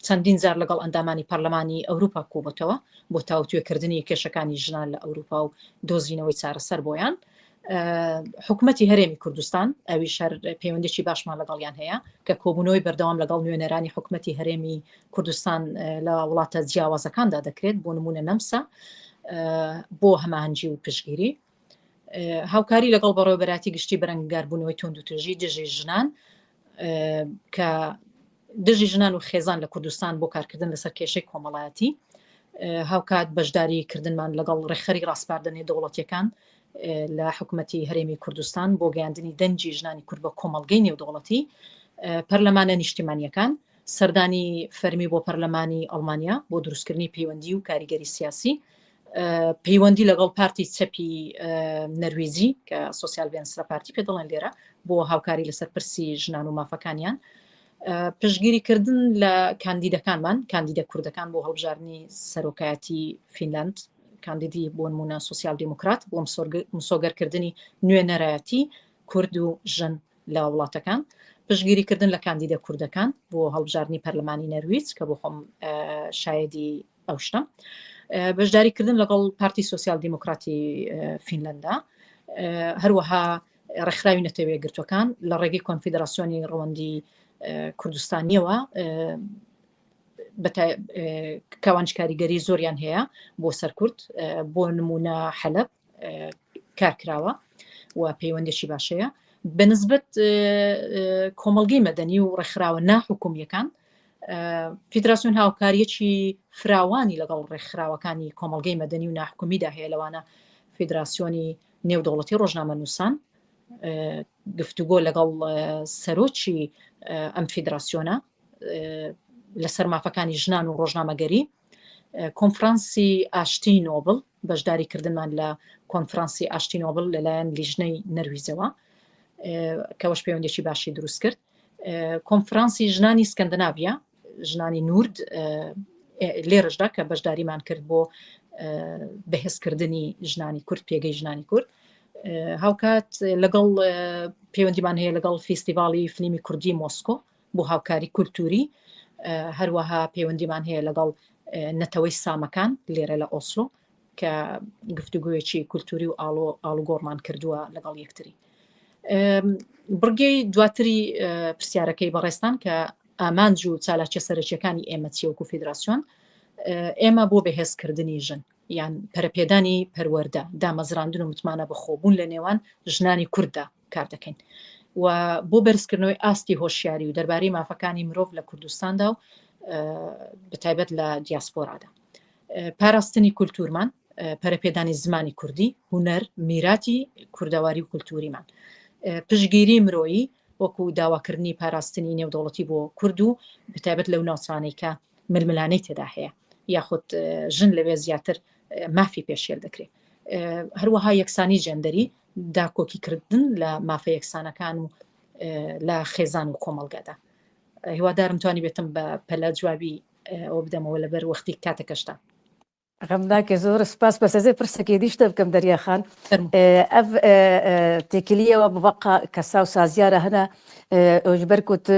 چەندین جار لەگەڵ ئەندامانی پەرلەمانی ئەوروپا کۆبەتەوە بۆ تاوتوێکردنی کێشەکانی ژنان لە ئەوروپا و دۆزینەوەی چارەسەر بۆیان. حکوومەتی هەرێمی کوردستان، ئەویش هەر پەیوەندێکی باشمان لەگەڵیان هەیە کە کۆبوونەوەی بەردەوام لەگەڵ نوێنەرانی حکوومەتی هەرێمی کوردستان لە وڵاتە جیاوازەکاندا دەکرێت، بۆ نمونە نەمسا، بۆ هەماهەنگی و پشگیری. هاوکاری لەگەڵ بەڕێوەبەراتی گشتی بەرەنگاربوونەوەی توندوتیژی دژی ژنان کە دژی ژنان و خێزان لە کوردستان بۆ کارکردن لەسەر کێشەی کۆمەڵایەتی. هاوکات بەشداری کردنمان لەگەڵ ڕێکخەری ڕاستپاردە نێودەوڵەتیەکان لە حکوومەتی هەرێمی کوردستان بۆ گەیاندنی دەنگی ژنانی کورد بە کۆمەڵگەی نێودەوڵەتی. پەرلەمانە نیشتیمانیەکان، سەردانی فەرمی بۆ پەرلەمانی ئەڵمانیا بۆ دروستکردنی پەیوەندی و کاریگەری سیاسی. پەیوەندی لەگەڵ پارتی چەپی نەرویجی کە سۆسیال ڤێنسترە پارتی پێ دەڵێن لێرە، بۆ هاوکاری لەسەر پرسی ژنان و مافەکانیان. پشتگیریکردن لە کاندیدەکانمان، کاندیدە کوردەکان بۆ هەڵبژاردنی سەرۆکایەتی فینلاند، کاندیدی بۆ نمونە سۆسیال دیموکرات بۆ مسۆگەرکردنی نوێنەرایەتی کورد و ژن لە وڵاتەکان. پشتگیریکردن لە کاندیدە کوردەکان بۆ هەڵبژاردنی پەرلەمانی نەرویج کە بۆ خۆم شایەدی ئەو شتە. بەشداریکردن لەگەڵ پارتی سۆسیال دیموکراتی فینلەندا، هەروەها ڕێکخراوی نەتەوە یەکگرتووەکان لە ڕێگەی کۆنفیدراسیۆنی ڕەوەندی کوردستانیەوە کاوانج کاریگەری زۆریان هەیە بۆ سەرکورد، بۆ نمونە حەلەب کارکراوە و پەیوەندێکی باشەیە بە نسبەت کۆمەلگەی مەدەنی و ڕێکخراوە ناحکومیەکان. فیدراسیۆن هاوکاریەکی فراوانی لەگەڵ ڕێکخراوەکانی کۆمەلگەی مەدەنی و ناحکومیدا هەیە، لەوانە فیدراسیۆنی نێودەوڵەتی ڕۆژنامە نووسان، گفتوگۆ لەگەڵ سەرۆکی ئەم فیدراسیۆنە، لەسەر مافەکانی ژنان و ڕۆژنامەگەری. کۆنفرانسی ئاشتی نۆبل، بەشداریکردنمان لە کۆنفرانسی ئاشتی نۆبل لەلایەن لیژنەی نەرویجەوە کەوەش پەیوەندێکی باشی دروست کرد. کۆنفرانسی ژنانی سکەندناڤیا، ژنانی نورد، لێرەشدا کە بەشداریمان کرد بۆ بەهێزکردنی ژنانی کورد، پێگەی ژنانی کورد. هاوکات لەگەڵ پەیوەندیمان هەیە لەگەڵ فیستیڤاڵی فلیمی کوردی مۆسکۆ بۆ هاوکاری کولتوری. هەروەها پەیوەندیمان هەیە لەگەڵ نەتەوەی سامەکان لێرە لە ئۆسلۆ کە گفتوگویەکی کولتوری و ئاڵۆ ئاڵوگۆڕمان کردووە لەگەڵ یەکتری. بڕگەی دواتری پرسیارەکەی بەڕێستان کە ئامانج و چالاکیە سەرەکیەکانی ئێمە چیە وەکو فیدراسیۆن؟ ئێمە بۆ بەهێزکردنی ژن یان پەرەپێدانی پەروەردە، دامەزراندن و متمانە بەخۆبوون لە نێوان ژنانی کورددا کار دەکەین. و بۆ بەرزکردنەوەی ئاستی هۆشیاری و دەربارەی مافەکانی مرۆڤ لە کوردستاندا و بە تایبەت لە دیاسپۆرادا. پاراستنی کولتورمان، پەرەپێدانی زمانی کوردی، هونەر، میراتی کوردەواری و کولتوریمان، پشگیری مرۆیی وەکو داواکردنی پاراستنی نێودەوڵەتی بۆ کورد و بە تایبەت لەو ناوچانەی کە ململانەی تێدا هەیە، یاخود ژن لەوێ زیاتر مافی پێشێل دەکرێت. هەروەها یەکسانی جێندەری، داکۆکیکردن لە مافە یەکسانەکان و لە خێزان و کۆمەڵگادا. هیوادارم توانی بێتم بە پەلە جوابی ئەوە بدەمەوە لەبەر وەختی کاتەکەشتان. غەم ناکێ، زۆر سپاس. بەس ezê pirsekê dî ji te bikim, Derya Xan. Ev têkiliyê we bi veqa kesa û saziya re hene. Ji ber ku tu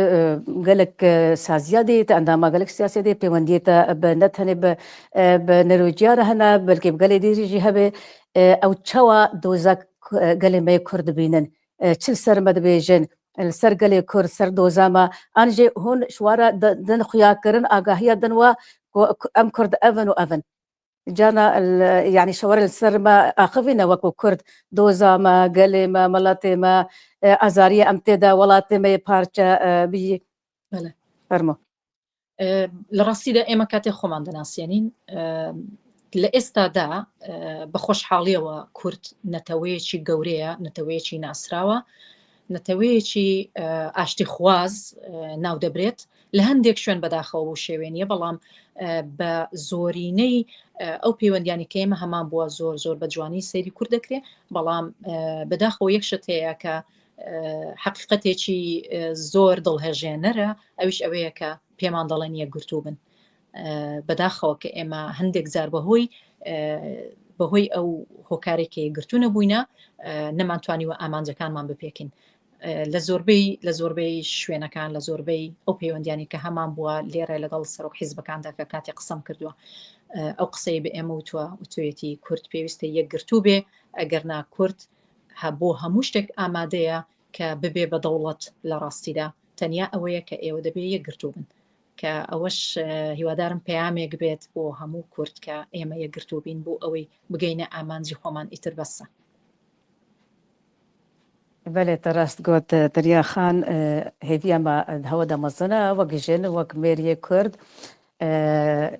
gelek saziya dê, tu endama gelek siyasê dê, pêwendiyê te bi ne tenê bi bi nêrociya re hene, belkî bi gelê dî jî hebe. Ew çawa doza gelê me yê Kurd dibînin? Çi li ser me dibêjin? Li ser gelê Kurd, ser doza me? An jî hûn ji we re din xuyakirin, agahiya din we ku em Kurd ev in û ev in? Cana, yanî ji we re li ser me axivîne wekû Kurd, doza me, gelê me, miletê me, azariya em tê de, welatê me yê parçe bî. Fermo. لە ڕاستیدا ئێمە کاتێک خۆمان دەناسێنین، لە ئێستادا بە خۆشحاڵیەوە کورد نەتەوەیەکی گەورەیە، نەتەوەیەکی ناسراوە، نەتەوەیەکی ئاشتیخواز ناو دەبرێت. لە هەندێک شوێن بەداخەوە بۆ شێوێنیە، بەڵام بە زۆرینەی ئەو پەیوەندیانی کە ئێمە هەمان بووە زۆر زۆر بە جوانی سەیری کورد دەکرێ، بەڵام بەداخەوە یەک شت هەیە کە حەقیقەتێکی زۆر دڵهێژێنەرە، ئەویش ئەوەیە کە پێمان دەڵێن یەکگرتوو بن. بەداخەوە کە ئێمە هەندێک جار بەهۆی بەهۆی ئەو هۆکارێکی یەکگرتوو نەبووینە، نەمانتوانیوە ئامانجەکانمان بپێکین. لە زۆربەی لە زۆربەی شوێنەکان، لە زۆربەی ئەو پەیوەندیانی کە هەمان بووە لێرە لەگەڵ سەرۆک حیزبەکاندا کە کاتێک قسەم کردووە، ئەو قسەی بە ئێمە وتووە، وتوێتی کورد پێویستە یەکگرتوو بێ، ئەگەر نا کورد بۆ هەموو شتێک ئامادەیە کە ببێ بە دەوڵەت. لە ڕاستیدا تەنیا ئەوەیە کە ئێوە دەبێ یەکگرتوو بن، کە ئەوەش هیوادارم پەیامێک بێت بۆ هەموو کورد کە ئێمە یەکگرتوو بین بۆ ئەوەی بگەینە ئامانجی خۆمان، ئیتر بەسە. Belê, te rast got, Derya Xan. Hêviya me di hewe de mezin e, wek jin, wek mêriyê Kurd,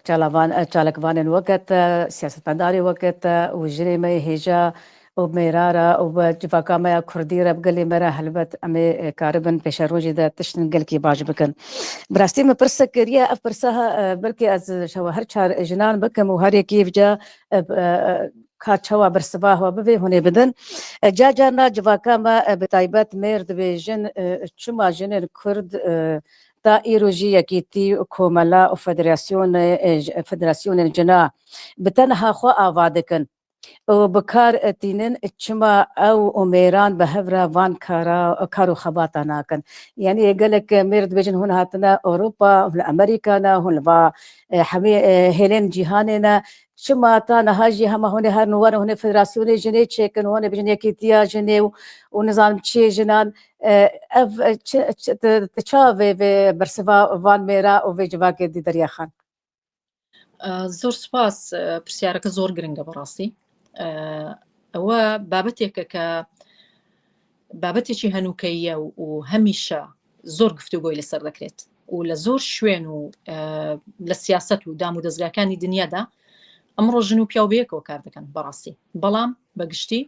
çalavan, çalakvanên weke te, siyasetmedarê weke te û jinê me yê hêja û mêra re û bi civaka me ya Kurdî re, bi gelê me re helbet em ê karibin pêşerojê de tiştin gelkî baş bikin. Bi rastî min pirsek kiriye, ev pirsa belkî ez ji hewa her çar jinan bikim û her yekî vêca ka çawa bersiva hewa bivê hûn ê bidin. Car carna civaka me, bi taybet mêr dibêjin, çima jinên Kurd ta îro jî yekîtî, komela û federasyonê, federasyonên cina bi tenha xwe ava dikin û bi kar tînin, çima ew û mêran bi hev re van kara, kar û xebata nakin? Yanî gelek mêr dibêjin hûn hatine Ewropa, hûn li Amerîka ne, hûn li va hemî hêlên cîhanê ne. Çima ta niha jî hema hûn ê herin û werin, hûn ê federasyonê jinê çêkin, hûn ê bijin yekîtiya jinê û, û nizanim çiyê jinan, ev çi, çi, tu, tu çawa vê, vê bersiva van mêra û vê civakê dî, Derya Xan? زۆر سوپاس. پرسیارەکە زۆر گرنگە بەڕاستی. ئەوە بابەتێکە کە بابەتێکی هەنووکەییە و هەمیشە زۆر گفتوگۆی لەسەر دەکرێت و لە زۆر شوێن و لە سیاسەت و دام و دەزگاکانی دنیادا ئەمڕۆ ژن و پیاو بەیەکەوە کار دەکەن بەڕاستی، بەڵام بەگشتی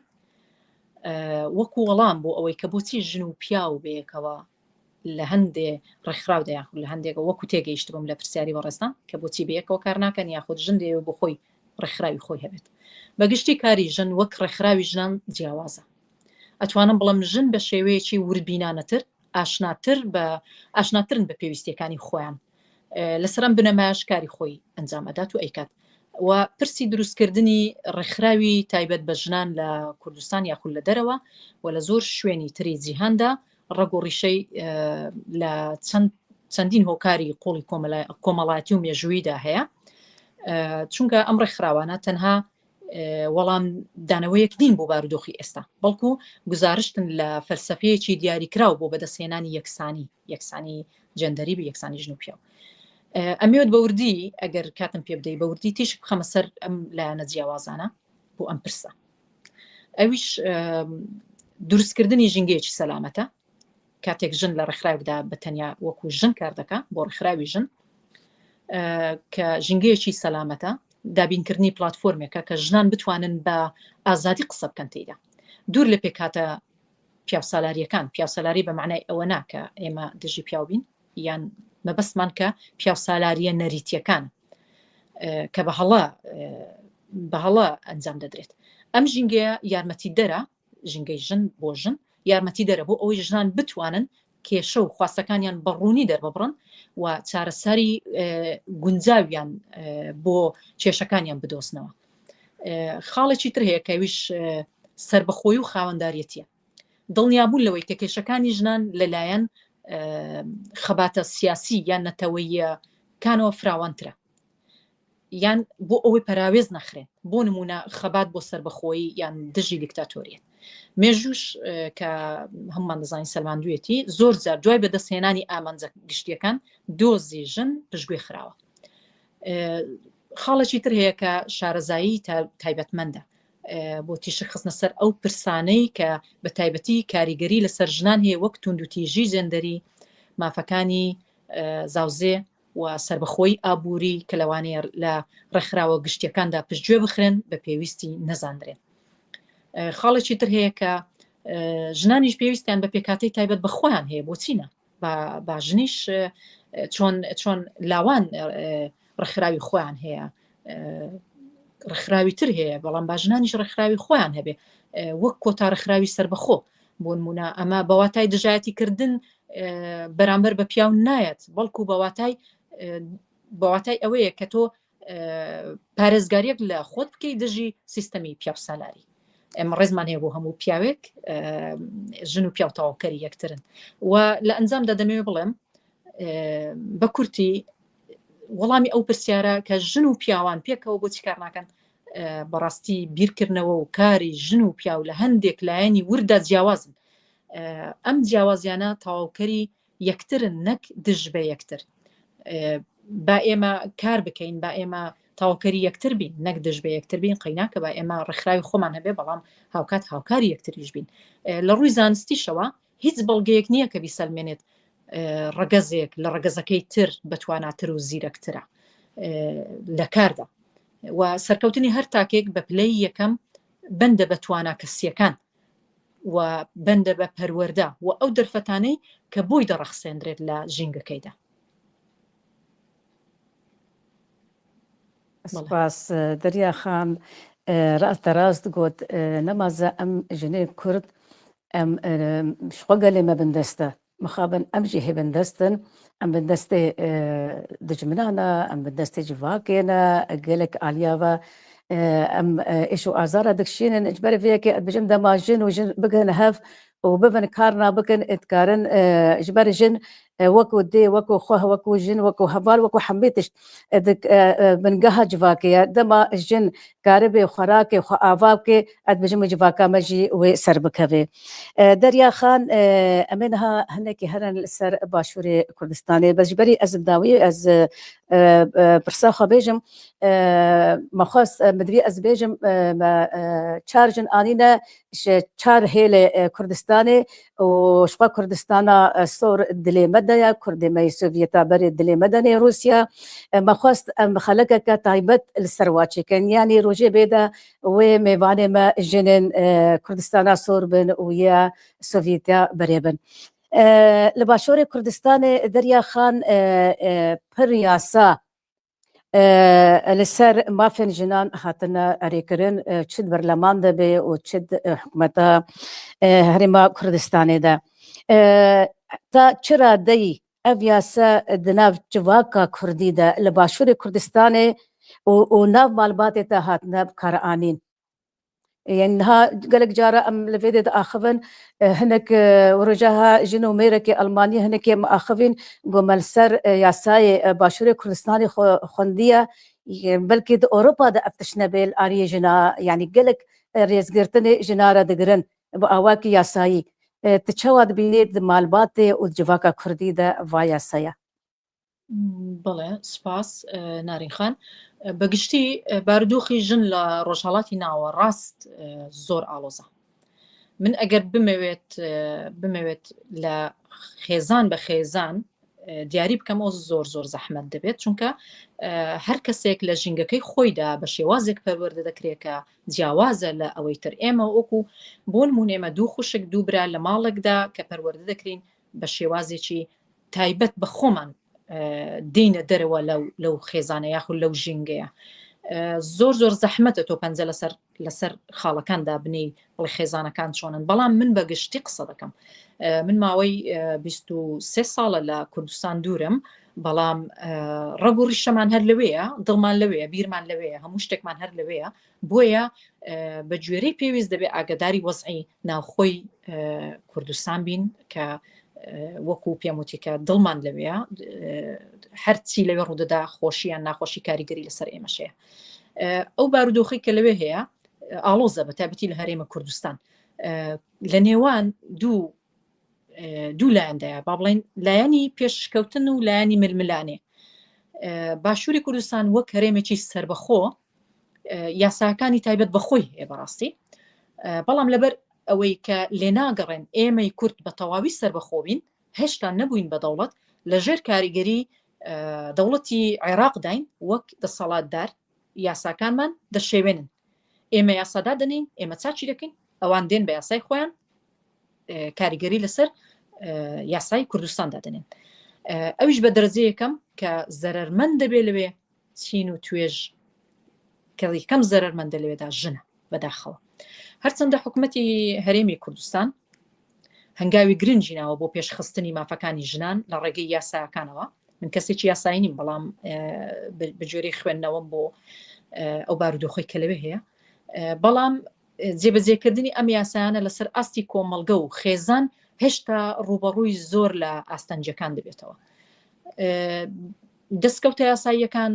وەکو وەڵام بۆ ئەوەی کە بۆچی ژن و پیاو بەیەکەوە لە هەندێ ڕێکخراودا یاخود لە هەندێک، وەکو تێگەیشتبووم لە پرسیاری بەڕێزتان کە بۆچی بەیەکەوە کار ناکەن یاخود ژن دەیەوێت بۆ خۆی ڕێکخراوی خۆی هەبێت. بەگشتی کاری ژن وەک ڕێکخراوی ژنان جیاوازە. ئەتوانم بڵێم ژن بە شێوەیەکی وردبینانەتر، ئاشناتر بە، ئاشناترن بە پێویستیەکانی خۆیان. لەسەر ئەم بنەمایەش کاری خۆی ئەنجام ئەدات و ئەیکات. و پرسی دروستکردنی ڕێکخراوی تایبەت بە ژنان لە کوردستان یاخود لە دەرەوە و لە زۆر شوێنی تری جیهاندا ڕەگ و ڕیشەی لە چەند چەندین هۆکاری قوڵی کۆمەڵایەتی و مێژوویدا هەیە. چونکە ئەم ڕێکخراوانە تەنها وەڵام دانەوەیەک نین بۆ بارودۆخی ئێستا، بەڵکو گزارشتن لە فەلسەفەیەکی دیاریکراو بۆ بەدەستهێنانی یەکسانی، یەکسانی جێندەری، بە یەکسانی ژن و پیاو. ئەمەوێت بە وردی، ئەگەر کاتم پێ بدەی، بە وردی تیشک بخەمە سەر ئەم لایەنە جیاوازانە بۆ ئەم پرسە. ئەویش دروستکردنی ژینگەیەکی سەلامەتە، کاتێک ژن لە ڕێکخراوێکدا بە تەنیا وەکو ژن کار دەکا بۆ ڕێکخراوی ژن، کە ژینگەیەکی سەلامەتە، دابینکردنی پلاتفۆرمێکە کە ژنان بتوانن بە ئازادی قسە بکەن تێیدا، دوور لە پێکهاتە پیاوسالاریەکان. پیاوسالاری بە معنای ئەوە نا کە ئێمە دژی پیاو بین، یان مەبەستمان کە پیاوسالاریە نەریتیەکان کە بە هەڵە بە هەڵە ئەنجام دەدرێت. ئەم ژینگەیە یارمەتی دەرە، ژینگەی ژن بۆ ژن یارمەتی دەرە بۆ ئەوەی ژنان بتوانن کێشە و خواستەکانیان بە ڕوونی دەرببڕن و چارەسەری گونجاویان بۆ کێشەکانیان بدۆزنەوە. خاڵێکی تر هەیە کە ویش سربەخۆی و خاوەنداریەتە. دڵنیابوون لەوەی کە کێشەکانی ژنان لەلایەن خەباتە سیاسی یان نەتەوەییەکانەوە فراوانترە، یان بۆ ئەوەی پەراوێز نەخرێن، بۆ نمونە خەبات بۆ سربەخۆیی یان دژی دیکتاتۆریەت. مێژوش کە هەممان دەزانین سەلماندوویەتی، زۆر جار دوای بەدەستهێنانی ئامانجە گشتیەکان دۆزی ژن پشتگوێ خراوە. خاڵێکی تر هەیە کە شارەزایی تایبەتمەندە بۆ تیشک خستنە سەر ئەو پرسانەی کە بە تایبەتی کاریگەری لەسەر ژنان هەیە، وەک توندوتیژی جێندەری، مافەکانی زاوزێ و سربەخۆی ئابووری کە لەوانەیە لە ڕێکخراوە گشتیەکاندا پشتگوێ بخرێن بە پێویستی نەزاندرێن. خاڵێکی تر هەیە کە ژنانیش پێویستیان بە پێکاتەی تایبەت بە خۆیان هەیە، بۆچینە با ژنیش چۆن چۆن لاوان ڕێکخراوی خۆیان هەیە، ڕێکخراوی تر هەیە، بەڵام با ژنانیش ڕێکخراوی خۆیان هەبێ، وەک کۆتا ڕێکخراوی سربەخۆ. بۆ نمونە ئەمە بەواتای دژایەتی کردن بەرامبەر بە پیاو نایەت، بەڵکو بەواتای بەواتای ئەوەیە کە تۆ پارێزگاریەک لە خۆت بکەی دژی سیستەمی پیاوسالاری. ئێمە ڕێزمان هەیە بۆ هەموو پیاوێک، ژن و پیاو تەواوکەری یەکترن. و لە ئەنجامدا دەمەوێت بڵێم بە کورتی وەڵامی ئەو پرسیارە کە ژن و پیاوان پێکەوە بۆچی کار ناکەن، بەڕاستی بیرکردنەوە و کاری ژن و پیاو لە هەندێک لایەنی وردا جیاوازن. ئەم جیاوازیانە تەواوکەری یەکترن، نەک دژ بە یەکتر. با ئێمە کار بکەین، با ئێمە تەواوکەری یەکتر بین، نەک دژ بە یەکتر بین. قەیناکە با ئێمە ڕێکخراوی خۆمان هەبێ، بەڵام هاوکات هاوکاری یەکتریش بین. لە ڕووی زانستیشەوە هیچ بەڵگەیەک نییە کە بیسەلمێنێت ڕەگەزێک لە ڕەگەزەکەی تر بەتواناتر و زیرەکترە لە کاردا. و سەرکەوتنی هەر تاکێک بە پلەی یەکەم بەندە بە توانا کەسیەکان و بەندە بە پەروەردە و ئەو دەرفەتانەی کە بۆی دەڕەخسێندرێت لە ژینگەکەیدا. سپاس دەریا خان، ڕاستە ڕاست گوت. نەمازە ئەم ژنێ کورد ئەم شخوا گەلێ مە بندەستە مخابن ئەم ژێ هێ بندەستن، ئەم بندەستێ دژمنانە، ئەم بندەستێ civakê ne. Gelek aliya ve em êş û azara dikişînin. Ji ber vê yekê ez dibêjim dema jin û jin bigihine hev û bivin karna bikin, ê dikarin ji ber jin wekû dê, wekû xweh, wekû jin, wekû heval, wekû hemî tişt bingeha civakê ye. Dema jin karibê xwe rake, xwe ava bike, ez dibêjim civaka me jî wê ser bikeve. Derya Xan, em ê niha hinekî herin li ser Başûrê Kurdistanê. Bes ji berî ez bi dawî ez pirsa xwe bêjim, me xwest, min divî ez bêjim, me çar jin anîne ji çar hêlê Kurdistanê û ji xwe Kurdistana sor dilê me de ye, Kurdê me yê Sovyeta berê dilê me de nê Rûsya. Me xwest em xelekeke taybet li ser wa çêkin. Yanî rojê bê de wê mêvanê me jinên Kurdistana sor bin û ya Sovyeta berê bin. Li Başûrê Kurdistanê Derya Xan pir yasa li ser mafên jinan hatine erêkirin, çi di berleman de bê û çi di hikûmeta Herêma Kurdistanê de. Ta çi radeyî ev yasa di nav civaka kurdî de li Başûrê Kurdistanê û, û nav malbatê de hatine bikaranîn? Yanî niha gelek cara em li vê dê diaxivin, hinek rojaha jin û mêrekê Almanî hinekê em axivîn, got me li ser yasayê Başûrê Kurdistanê xwe xwendiye, belkî di Ewropa de ev tişt nebe li aliyê jina, yanî gelek rêzgirtinê jina re digirin bi awakî yasayî. Tu çawa dibînî di malbatê û di civaka kurdî de va yasaya? بەڵێ، سوپاس نارین خان. بە گشتی بارودۆخی ژن لە ڕۆژهەڵاتی ناوەڕاست زۆر ئاڵۆزە. من ئەگەر بمەوێت، بمەوێت لە خێزان بە خێزان دیاری بکەم، ئەو زۆر زۆر زەحمەت دەبێت، چونکە هەر کەسێک لە ژینگەکەی خۆیدا بە شێوازێک پەروەردە دەکرێت کە جیاوازە لە ئەوەی تر. ئێمە وەکو، بۆ نمونە، ئێمە دوو خوشک، دوو برا لە ماڵێکدا کە پەروەردە دەکرین بە شێوازێکی تایبەت بە خۆمان دێنە دەرەوە لەو، لەو خێزانە یاخود لەو ژینگەیە. زۆر زۆر زەحمەتە تۆ پەنجە لەسەر، لەسەر خاڵەکان دابنێی، بڵێ خێزانەکان چۆنن. بەڵام من بە گشتی قسە دەکەم. من ماوەی بیست و سێ ساڵە لە کوردستان دوورم، بەڵام ڕەگ و ڕیشەمان هەر لەوەیە، دڵمان لەوەیە، بیرمان لەوەیە، هەموو شتێکمان هەر لەوەیە. بۆیە بە گوێرەی پێویست دەبێ ئاگاداری وەزعی ناوخۆی کوردستان بین کە وەکو پێم وتی کە دڵمان لەوەیە، هەرچی لەوێ ڕوودەدا، خۆشی یان ناخۆشی، کاریگەری لەسەر ئێمەشەیە. ئەو بارودۆخی کە لەوێ هەیە ئاڵۆزە، بە تایبەتی لە هەرێمە کوردستان. لە نێوان دوو دوو لایەندایە، با بڵێن لایەنی پێشکەوتن و لایەنی ململانێ. باشووری کوردستان وەک هەرێمێکی سربەخۆ یاساکانی تایبەت بە خۆی هەیە بەڕاستی. بەڵام لەبەر ئەوەی کە لێناگەڕێن ئێمەی کورد بە تەواوی سربەخۆ بین، هێشتا نەبووین بە دەوڵەت، لە ژێر کاریگەری دەوڵەتی عێراقداین وەک دەسەڵاتدار، یاساکانمان دەشێوێنن. ئێمە یاسا دادەنین، ئێمە چاچی دەکەین، ئەوان دێن بە یاسای خۆیان کاریگەری لەسەر یاسای کوردستان دادەنێن. ئەویش بە دەرەجە یەکەم کە زەرەرمەند دەبێ لەوێ چین و توێژ، کە یەکەم زەرەرمەندە لەوێدا ژنە بەداخەوە. هەرچەندە حکوومەتی هەرێمی کوردستان هەنگاوی گرنگی ناوە بۆ پێشخستنی مافەکانی ژنان لە ڕێگەی یاساکانەوە. من کەسێکی یاسایی نیم، بەڵام بە جۆرەی خوێندنەوەم بۆ ئەو بارودۆخی کە لەوێ هەیە. بەڵام جێبەجێکردنی ئەم یاسایانە لەسەر ئاستی کۆمەڵگە و خێزان هێشتا ڕوبەڕووی زۆر لە ئاستەنجەکان دەبێتەوە. دەستکەوتە یاساییەکان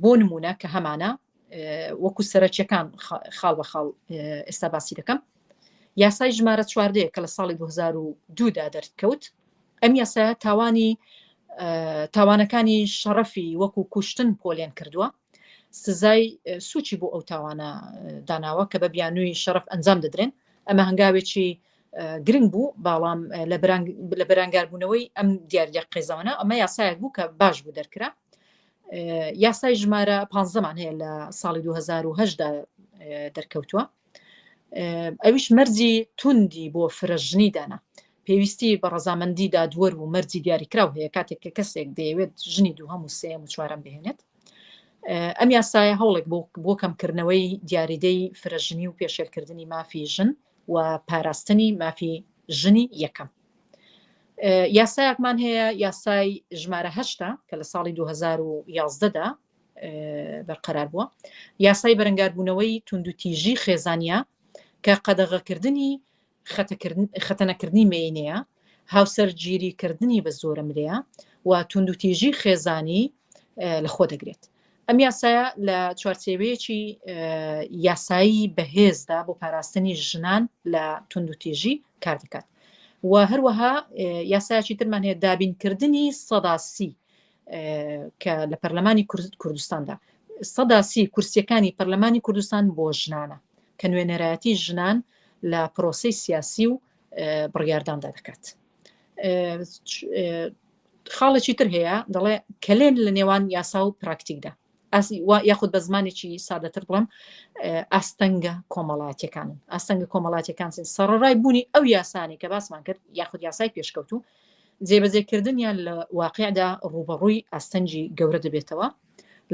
بۆ نمونە کە هەمانە، وەکو سەرەکیەکان خاڵ بە خاڵ ئێستا باسی دەکەم. یاسای ژمارە چواردەیە کە لە ساڵی دوو هەزار و دوو دا دەرکەوت. ئەم یاسایە تاوانی، تاوانەکانی شەڕەفی وەکو کوشتن پۆلێن کردووە. سزای سوچی بۆ ئەو تاوانە داناوە کە بە بیانووی شەڕەف ئەنجام دەدرێن. ئەمە هەنگاوێکی گرنگ بوو، بەڵام لە بەرانگاربوونەوەی ئەم دیاریە قێزەوەنە، ئەمە یاسایەک بوو کە باش بوو دەرکرا. یاسای ژمارە پانزەمان هەیە لە ساڵی دوو هەزار و هەشت دا دەرکەوتووە. ئەویش مەرجی توندی بۆ فرەژنی دانا. پێویستی بە ڕەزامەندی دادوەر و مەرجی دیاریکراو هەیە کاتێک کە کەسێک دەیەوێت ژنی دووهەم و سێیەم و چوارەم بهێنێت. ئەم یاسایە هەوڵێک بۆ، بۆ کەمکردنەوەی دیاریدەی فرەژنی و پێشێلکردنی مافی ژن و پاراستنی مافی ژنی یەکەم. یاسایەکمان هەیە، یاسای ژمارە هەشتا کە لە ساڵی دوو هەزار و یازدە دا بەرقەرار بووە. یاسای بەرەنگاربوونەوەی توندوتیژی خێزانیە کە قەدەغەکردنی خەتەنەکردنی مێینەیە، هاوسەرگیریکردنی بە زۆرە ملەیە و توندوتیژی خێزانی لە خۆ دەگرێت. ئەم یاسایە لە چوارچێوەیەکی یاسایی بەهێزدا بۆ پاراستنی ژنان لە توندوتیژی کار دەکات. و هەروەها یاسایەکی ترمان هەیە، دابینکردنی سەدا سی کە لە پەرلەمانی کوردستاندا سەدا سی کورسیەکانی پەرلەمانی کوردستان بۆ ژنانە کە نوێنەرایەتی ژنان لە پرۆسەی سیاسی و بڕیارداندا دەکات. خاڵێکی تر هەیە، دەڵێ کەلێن لە نێوان یاسا و پراکتیکدا، یاخود بە زمانێکی سادەتر بڵێم، ئاستەنگە کۆمەڵاتیەکانن. ئاستەنگە کۆمەڵاتیەکان سەرڕای بوونی ئەو یاسانی کە باسمان کرد یاخود یاسای پێشکەوتوو، جێبەجێکردنیان لە واقعدا ڕوبەڕووی ئاستەنگی گەورە دەبێتەوە.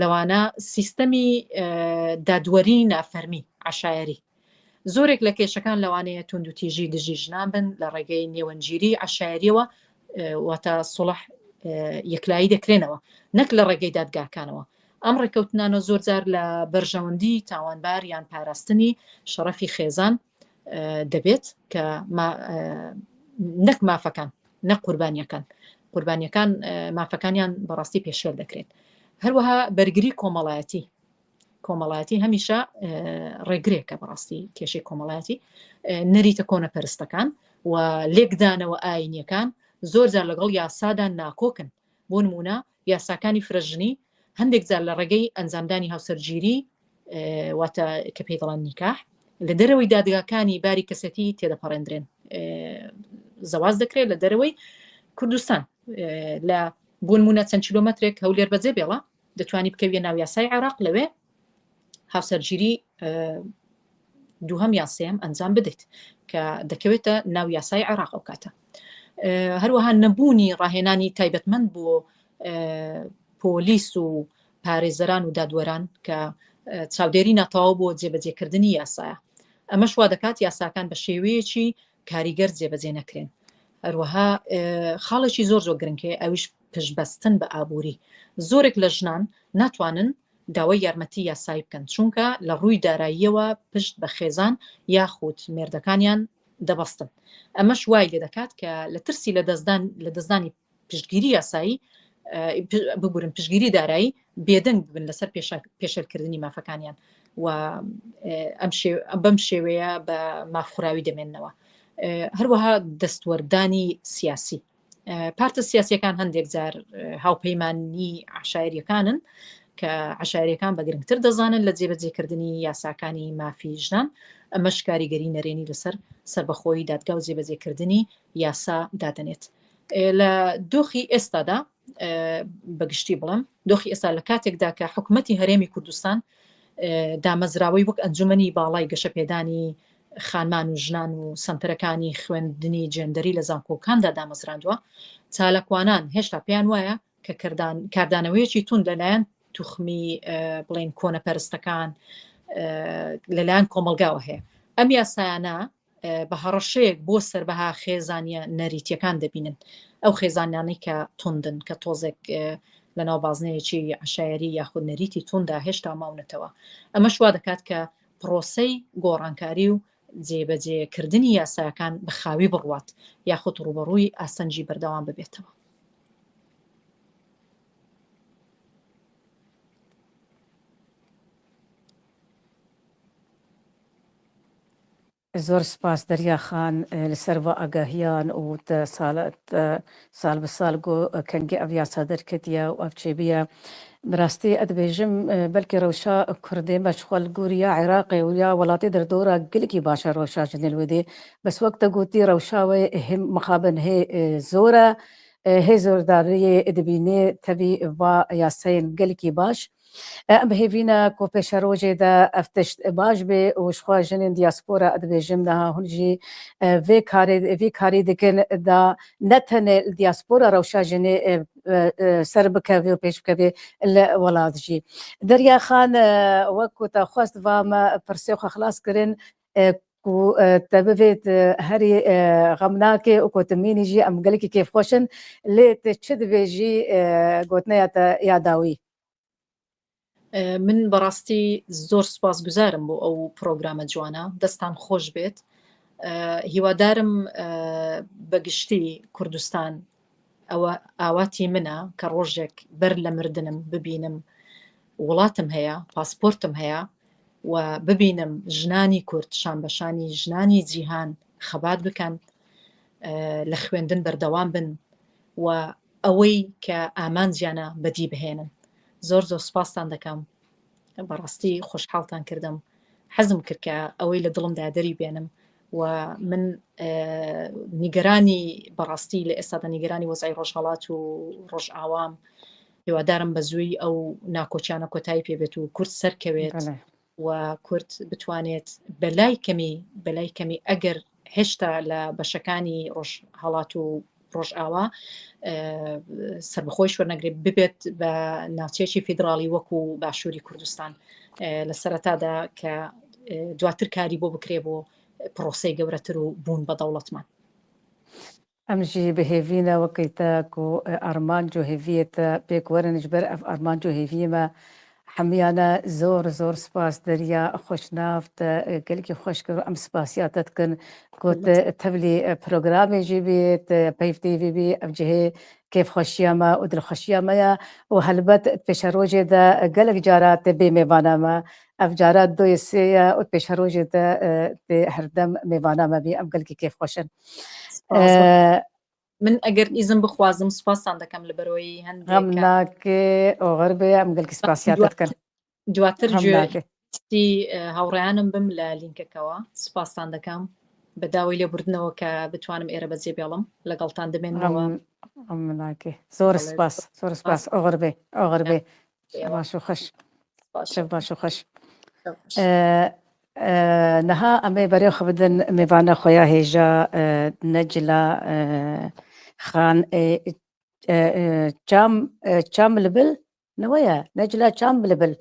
لەوانە سیستەمی دادوەری نافەرمی، عەشایەری. زۆرێک لە کێشەکان لەوانەیە توندوتیژی دژی ژنان بن لە ڕێگەی نێوەنگیری عەشایەریەوە، واتە سوڵح، یەکلایی دەکرێنەوە، نەک لە ڕێگەی دادگاکانەوە. ئەم ڕێکەوتنانە زۆر جار لە بەرژەوەندی تاوانبار یان پاراستنی شەڕەفی خێزان دەبێت کە نەک مافەکان، نەک قوربانیەکان. قوربانیەکان مافەکانیان بەڕاستی پێشێل دەکرێت. هەروەها بەرگری کۆمەڵایەتی. کۆمەڵایەتی هەمیشە ڕێگرێکە بەڕاستی کێشەی کۆمەڵایەتی، نەریتە کۆنەپەرستەکان و لێکدانەوە ئاینیەکان زۆر جار لەگەڵ یاسادا ناکۆکن. بۆ نمونە یاساکانی فرەژنی هەندێک جار لە ڕێگەی ئەنجامدانی هاوسەرگیری، واتە کە پێی دەڵێن نیکاح، لە دەرەوەی دادگاکانی باری کەسێتی تێدەپەڕێندرێن. ئێ، زەواز دەکرێت لە دەرەوەی کوردستان. ئێ، لە بۆ نمونە چەند کیلۆمەترێک هەولێر بەجێ بێڵە، دەتوانی بکەویە ناو یاسای عێراق، لەوێ هاوسەرگیری، ئێ، دووهەم یان سێیەم ئەنجام بدەیت کە دەکەوێتە ناو یاسای عێراق ئەو کاتە. ئێ، هەروەها نەبوونی ڕاهێنانی تایبەتمەند بۆ، ئێ، پۆلیس و پارێزەران و دادوەران کە، ئێ، چاودێری ناتەواو بۆ جێبەجێکردنی یاسایە. ئەمەش وا دەکات یاساکان بە شێوەیەکی کاریگەر جێبەجێ نەکرێن. هەروەها، ئێ، خاڵێکی زۆر زۆر گرنگ هەیە، ئەویش پشتبەستن بە ئابووری. زۆرێک لە ژنان ناتوانن داوای یارمەتی یاسایی بکەن، چونکە لە ڕووی داراییەوە پشت بە خێزان یاخود مێردەکانیان دەبەستن. ئەمەش وای لێ دەکات کە لە ترسی لە دەستدان، لە دەستدانی پشتگیری یاسایی، ئە، پ-، ببورن، پشتگیری دارایی، بێدەنگ ببن لەسەر پێشە-، پێشێلکردنی مافەکانیان. و، ئە، ئەم شێ-، بەم شێوەیە بە مافخوراوی دەمێننەوە. ئە، هەروەها دەستوەردانی سیاسی. ئە، پارتە سیاسیەکان هەندێک جار، ئە، هاوپەیمانی عەشایەریەکانن کە عەشایەریەکان بە گرنگتر دەزانن لە جێبەجێکردنی یاساکانی مافی ژنان. ئەمەش کاریگەری نەرێنی لەسەر سەربەخۆیی دادگا و جێبەجێکردنی یاسا دادەنێت. ئێ، لە دۆخی ئێستادا، ئێ، بەگشتی بڵێم، دۆخی ئێستا لە کاتێکدا کە حکومەتی هەرێمی کوردستان، ئێ، دامەزراوەی وەک ئەنجومەنی باڵای گەشەپێدانی خانمان و ژنان و سەنتەرەکانی خوێندنی جێندەری لە زانکۆکاندا دامەزراندووە، چالاکوانان هێشتا پێیان وایە کە کردان-، کاردانەوەیەکی توند لەلایەن توخمی، ئێ، بڵێن کۆنەپەرستەکان، ئێ، لەلایەن کۆمەلگاوە هەیە. ئەم یاسایانە، ئێ، بە هەڕەشەیەک بۆ سەربەها خێزانیە نەریتیەکان دەبینن. ئەو خێزانانەی کە توندن، کە تۆزێک، ئێ، لە ناو بازنەیەکی عەشایەری یاخود نەریتی توندا هێشتا ماونەتەوە. ئەمەش وا دەکات کە پرۆسەی گۆڕانکاری و جێبەجێکردنی یاساکان بە خاوی بڕوات، یاخود ڕوبەڕووی ئاسەنجی بەردەوام ببێتەوە. زۆر سپاس دەریا خان، ئە، لەسەر ڤە ئاگاهیان و تە ساڵە، تە ساڵ بە ساڵ گۆ، ئە، کەنگی ئەڤ یاسا دەرکەتیە و ئەڤ چێبیە. بەڕاستی ئەدبێژم، ئە، بەلکی ڕەوشا کوردێ مەشخۆل گوریە عێراقێ و یا وڵاتی دەردۆرە گەلکی باشە ڕەوشا ژنێل وێدێ. بەس وەک تە گوتی ڕەوشاوێ هێم مخابن هێ، ئە، زۆرە، ئە، هێ زۆرداریێ دبینێ تەبی ڤە یاسەیێن گەلکی باش. ئە، ئەم هێڤینە کو پێشە ڕۆژێ دە ئەفتشت باش بێ و شخوا ژنێن دیاسپۆرا ئەدبێژم دەها هون ژی، ئە، ڤێ کارێ، ڤی کاری دکن دا نە تەنێ دیاسپۆرا ڕەوشا ژنێ، ئە، ئە، ئە، سەر بکەوێ و پێش بکەوێ لە وڵات ژی. دەریا خان، ئە، وەک کو تا خواست ڤامە پرسێ خو خلاص کرن، ئە، کو، ئە، تە بڤێت، ئە، هەری، ئە، غەمناکێ و کو تمینی ژی ئەم گەلکی کێفخۆشن، لێ تە چ دبێژی، ئە، گۆتنەیە تە یاداوی؟ ئێ، من بەڕاستی زۆر سوپاسگوزارم بۆ ئەو پرۆگرامە جوانە. دەستان خۆش بێت. ئێ، هیوادارم، ئێ، بە گشتی کوردستان ئەوە ئاواتی منە کە ڕۆژێک بەر لە مردنم ببینم وڵاتم هەیە، پاسپۆرتم هەیە و ببینم ژنانی کورد شان بە شانی ژنانی جیهان خەبات بکەن، ئێ، لە خوێندن بەردەوام بن و ئەوەی کە ئامانجیانە بەدی بهێنن. زۆر زۆر سپاستان دەکەم. بەڕاستی خۆشحاڵتان کردم. حەزم کرد کە ئەوەی لە دڵمدا دەری بێنم و من، ئێ، نیگەرانی بەڕاستی لە ئێستادا نیگەرانی وەزعی ڕۆژهەڵات و ڕۆژئاوام. هیوادارم بە زووی ئەو ناکۆچیانە کۆتایی پێ بێت و کورد سەرکەوێت. بەڵێ. و کورد بتوانێت بە لای کەمی، بە لای کەمی ئەگەر هێشتا لە بەشەکانی ڕۆژهەڵات و ڕۆژئاوا، ئێ، سەربەخۆیش وەرنەگرێت، ببێت بە ناوچەیەکی فیدراڵی وەکو باشووری کوردستان، ئێ، لە سەرەتادا کە، ئێ، دواتر کاری بۆ بکرێ بۆ پرۆسەی گەورەتر و بوون بە دەوڵەتمان. ئەم ژی بە هێڤینە وەکەی تە کو، ئێ، ئارمانج و هێڤیە تە پێک وەرن، ji ber ev armanc û hêviyê me hemiyane zor zor spas. Derya xweşnav te, ئێ، gelkî xweş kir û em spasiya te dikin ku te tevlî, ئێ، programê jî bî, te peyv tê vî bî, ev cihê kêfxweşiya me û dilxweşiya me ye û helbet pêşerojê de gelek cara te bê mêvana me. Ev cara doyê sê ye û pêşerojê de, e, tê herdem mêvana me bî. Em gelkî kêfxweş in. Spas. E, Min eger îzin bixwazim, spastan dekem li berweyî hindê. Xem nake, oxir be, em gelkî spasiya te dikin. Duatir ji سپاسی، ئە، هاوڕێیانم بم لە لینکەکەوە. سپاستان دەکەم. بە داوای لێبوردنەوە کە بتوانم ئێرە بەجێ بێڵم. لەگەڵتان دەمێنمەوە. ئەم، ئەم ملاکی. زۆر بەڵێ. سپاس، زۆر سپاس. سپاس. ئۆغر بێ، ئۆغر بێ. ئێوە. شەو باش و خۆش. سپاس. شەو باش و خۆش. شەو باش. ئە، ئە، نەها ئەمێ بەرێ خو بدن مێوانە خۆیا هێژا، ئە، نەجلا، ئە، خان، ئە، ئە، ئە، چام، ئە، چام لبل؟ نەوەیە، نەجلا چام لبل.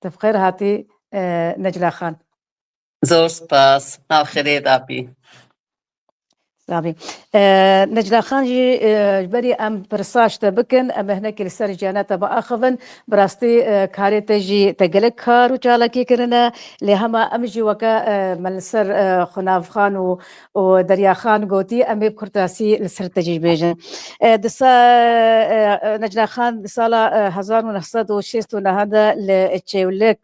Te bi xêr hatî, e, Necla Xan. Zor spas. Nav xêrê dabî. Dabî. E, Necla Xan jî, e, ji berî em pirsa ji te bikin, em ê hinekî li ser jiyana te biaxivin. Bi rastî, e, karê te jî te gelek kar û çalakî kirine. Lê hema em jî weke, e, me li ser, e, Xunavxan û û Derya Xan gotî, em ê bi kurtasî li ser te jî bêjin. E, di sa-, e, e, Necla Xan di sala, e, hezar û neh sed û şêst û neh de li Çêwlik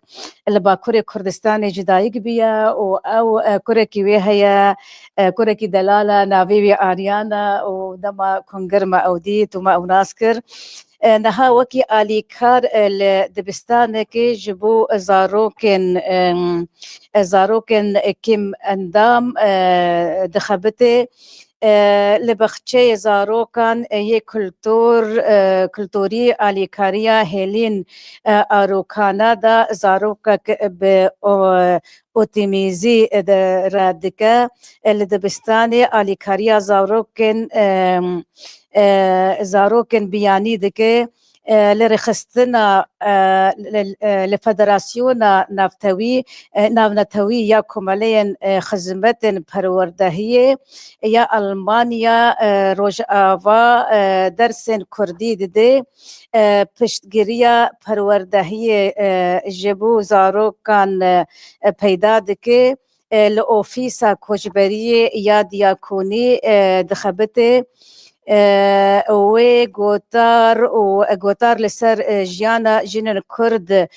li Bakurê Kurdistanê ji dayik bûye û ew, e, kurekî wê heye, e, kurekî delal e, navê wê Aryan e û dema kongir me ew dît û me ew nas kir. E, niha wekî alîkar, e, li dibistanekê ji bo zarokên, em, e, zarokên kêm endam, e, dixebitê, e, li bexçeyê zarokan, e, yê kultur, e, kulturî alîkariya hêlîn, e, arokana de zarokek bi o-, otîmîzî de re dike. E, li dibistanê alîkariya zarokên, em, e, zarokên biyanî dike, e, li rêxistina, e, li, e, li Federasyona Navtewî, e, Navnetewî ya Komeleyên, e, Xizmetên Perwerdehiyê ya Almanya, e, Rojava, e, dersên Kurdî dide, e, piştgiriya perwerdehiyê, e, ji bo zarokan, e, peyda dike. E, li ofîsa koçberiyê ya diyakonî, e, dixebite. E, wê gotar û, e, gotar li ser, e, jiyana jinên Kurd, e,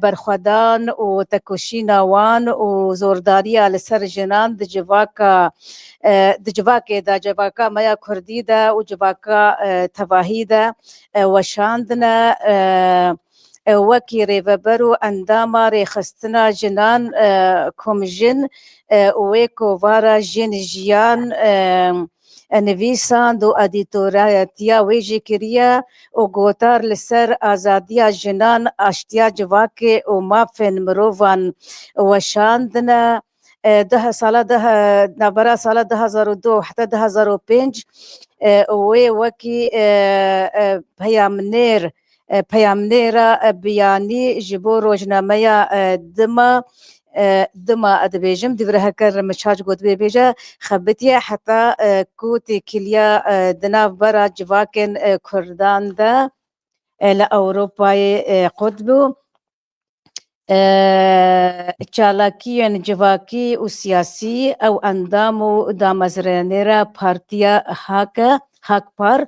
berxwedan û tekoşîna wan û zordariya li ser jinan di civaka, e, di civakê de, civaka me ya Kurdî de û civaka, e, tevahî de, e, weşandine. E, e, wekî rêveber û endama rêxistina jinan, e, Komjin, e, û wê kovara Jin Jiyan, e, e, nivîsand û edîtoriyetiya wê jî kiriye û gotar li ser azadiya jinan, aştiya civakê û mafên mirovan weşandine. E, deh, sala deh, navbera sala du hezar û du heta du hezar û pênc, e, wê wekî, e, e, peyamnêr, e, peyamnêra, e, biyanî ji bo rojnameya, e, Dima, e, Dima, e, dibêjim, dîvreheke Rimiçaç gotibê bêje, xebitiye heta, e, ku têkiliya, e, di navbera civakên, e, Kurdan de, e, li Ewropayê, e, qut bû. E, çalakiyên civakî û siyasî, ew endam û damezrênêra partiya Hak e, Hak Par,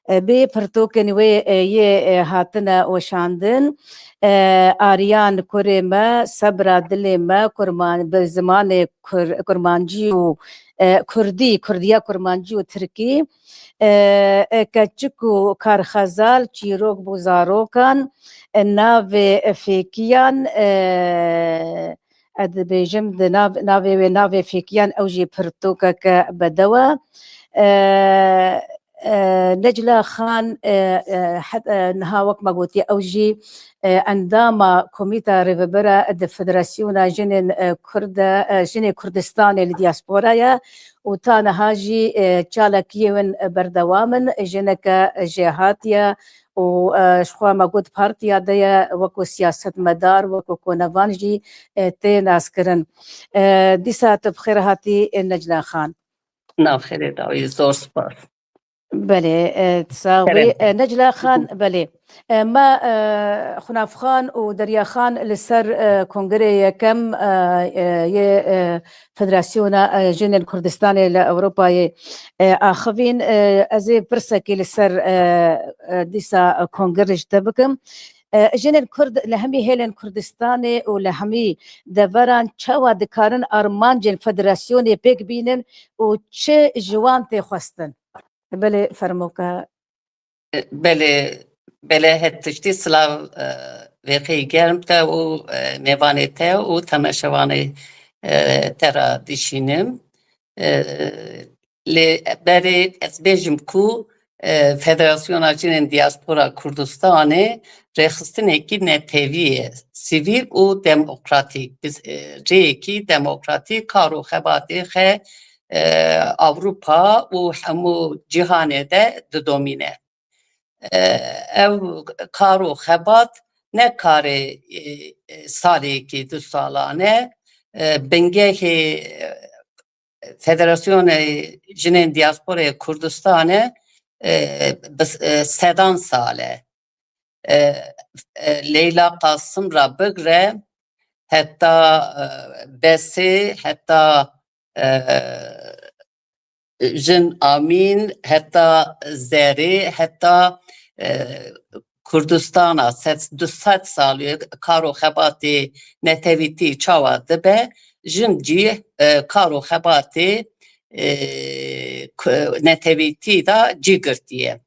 e, bi pirtûkên wê, e, yê, e, hatine weşandin. E, Aryan kurê me, sebra dilê me, kurman-, bi zimanê kur-, kurmancî û, e, kurdî, kurdiya kurmancî û tirkî, e, e, keçik û karxezal, çîrok bo zarokan, e, navê, e, fêkiyan, e, ez dibêjim, di nav-, navê wê, navê fêkiyan ew jî pirtûkeke bedew e. E, e, Necla Xan, e, e, het-, e, niha wek me gotiye, ew jî, e, endama Komîta Rêvebir e di Federasyona Jinên, e, Kurd e, e, Jinê Kurdistanê li diaspora ye û ta niha jî, e, çalakiyê win berdewam in. Jineke jêhatî ye û, e, ji xwe me got partiya de ye, wekû siyasetmedar, wekû konevan jî, e, tê naskirin. E, dîsa tu bi xêr hatî, e, Necla Xan. Nav xêrê dawî, zor spas. Belê, e, sax bî. Kerem. E, Necla Xan, belê. E, me, e, Xunavxan û Derya Xan li ser, e, kongrê yekem, e, e, yê, e, Federasyona, e, Jinên Kurdistanê li Ewropayê, e, axivîn. E, ez ê pirsekê li ser, e, e, dîsa kongre ji te bikim. E, jinên Kurd li hemî hêlên Kurdistanê û li hemî deveran çawa dikarin armancên federasyonê pêk bînin û çi ji wan tê xwestin? Belê, fermoke. Belê, belê, her tiştî silav, e, vêxeyê germ te û, e, mêvanê te û temaşevanê, e, te re dişînim. E, lê berê ez bêjim ku, e, Federasyona Jinên Diaspora Kurdistanê rêxistinekî netewî ye, sivîl û demokratîk, biz, e, rêyekî demokratîk kar û xebatê xe, e, Ewropa û hemû cîhanê de didomîne. E, ev kar û xebat ne karê, e, e, salekî, du salan e. E, bingehê, e, Federasyonê Jinên Diasporayê Kurdistanê, e, bi, e, sedan sal e. E, e, Leyla Kasım ra bigre heta, e, Besê, heta, e, Jin Amîn, heta Zerê, heta, e, Kurdistana sed, du sed salî kar û xebatê netewîtî çawa dibe, jin cî, e, kar û xebatê, e, ku-, netewîtî de cî girtiye.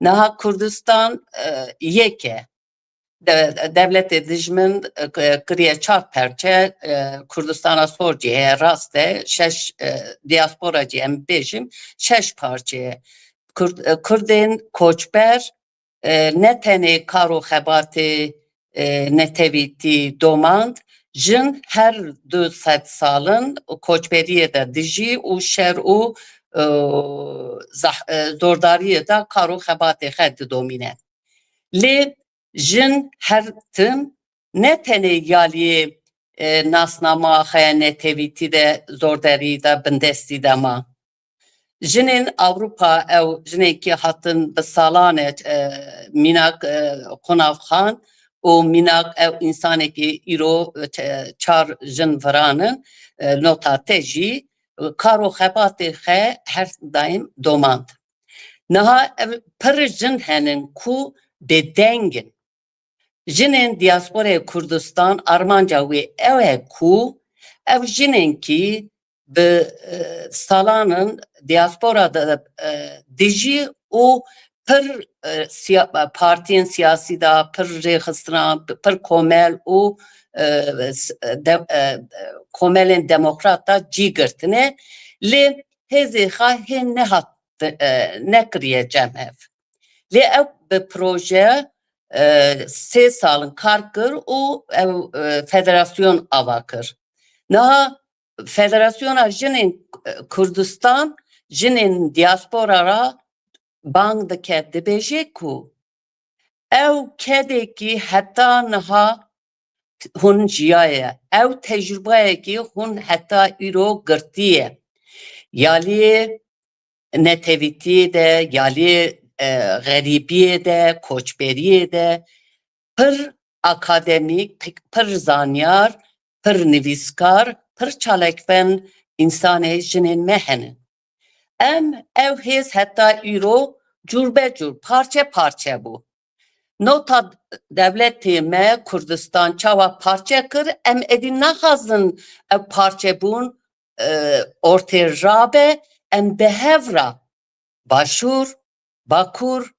Niha Kurdistan, e, yek e. De-, dewletê dijmin, e, k-, kiriye çar perçe, e, Kurdistana Sor cî heye, rast e, şeş, e, diaspora cî em bêjim, şeş parçe ye. Kurd-, e, Kurdên koçber, e, ne tenê kar û xebatê, e, netewîtî domand, jin her du sed salin koçberiyê de dijî û şer û, e, zah-, e, zordariyê de kar û xebatê xe didomîne. Lê jin her tim ne tenê yaliyê, e, nasnama xe ya netewîtî de zordarî de bindestî de ma. Jinên Ewropa, ew jinekî hatin bi salan e, e, mînak, e, Qunav Xan û mînak ew însanekî îro, e, çar jin viranin, e, nota te jî, e, kar û xebatê xe her daîm domand. Niha ev pir jin henin ku bêdeng in. Jinên diasporayê Kurdistan armanca wê ew e ku ev jinên kî bi, e, salan in diaspora de, e, dijî û pir, e, siya-, partiyên siyasî de, pir rêxistina, pir komel û, e, s-, de-, e, komelên demokrat de cî girtine. Lê hêzê xwe hê nehat, e, nekiriye cem hev. Lê ew bi proje, e, sê sal in kar kir û ew, e, federasyon ava kir. Niha Federasyona Jinên, e, Kurdistan jinên diaspora ra bang dike, dibêje ku ew kedekî heta niha hûn jiyaye, ew tecrûbeyekî hûn heta îro girtiye. Yaliyê netewîtiyê de, yaliyê, e, xerîbiyê de, koçberiyê de pir akademîk, pir, pir zanyar, pir nivîskar, pir çalakven însanê jinên me hene. Em ew hêz heta îro cûr be cûr, parçe parçe bû. Nota dewletê me Kurdistan çawa parçe kir, em êdî naxwazin ev parçebûn, e, ortê rabe, em bi hev re Başûr, Bakur,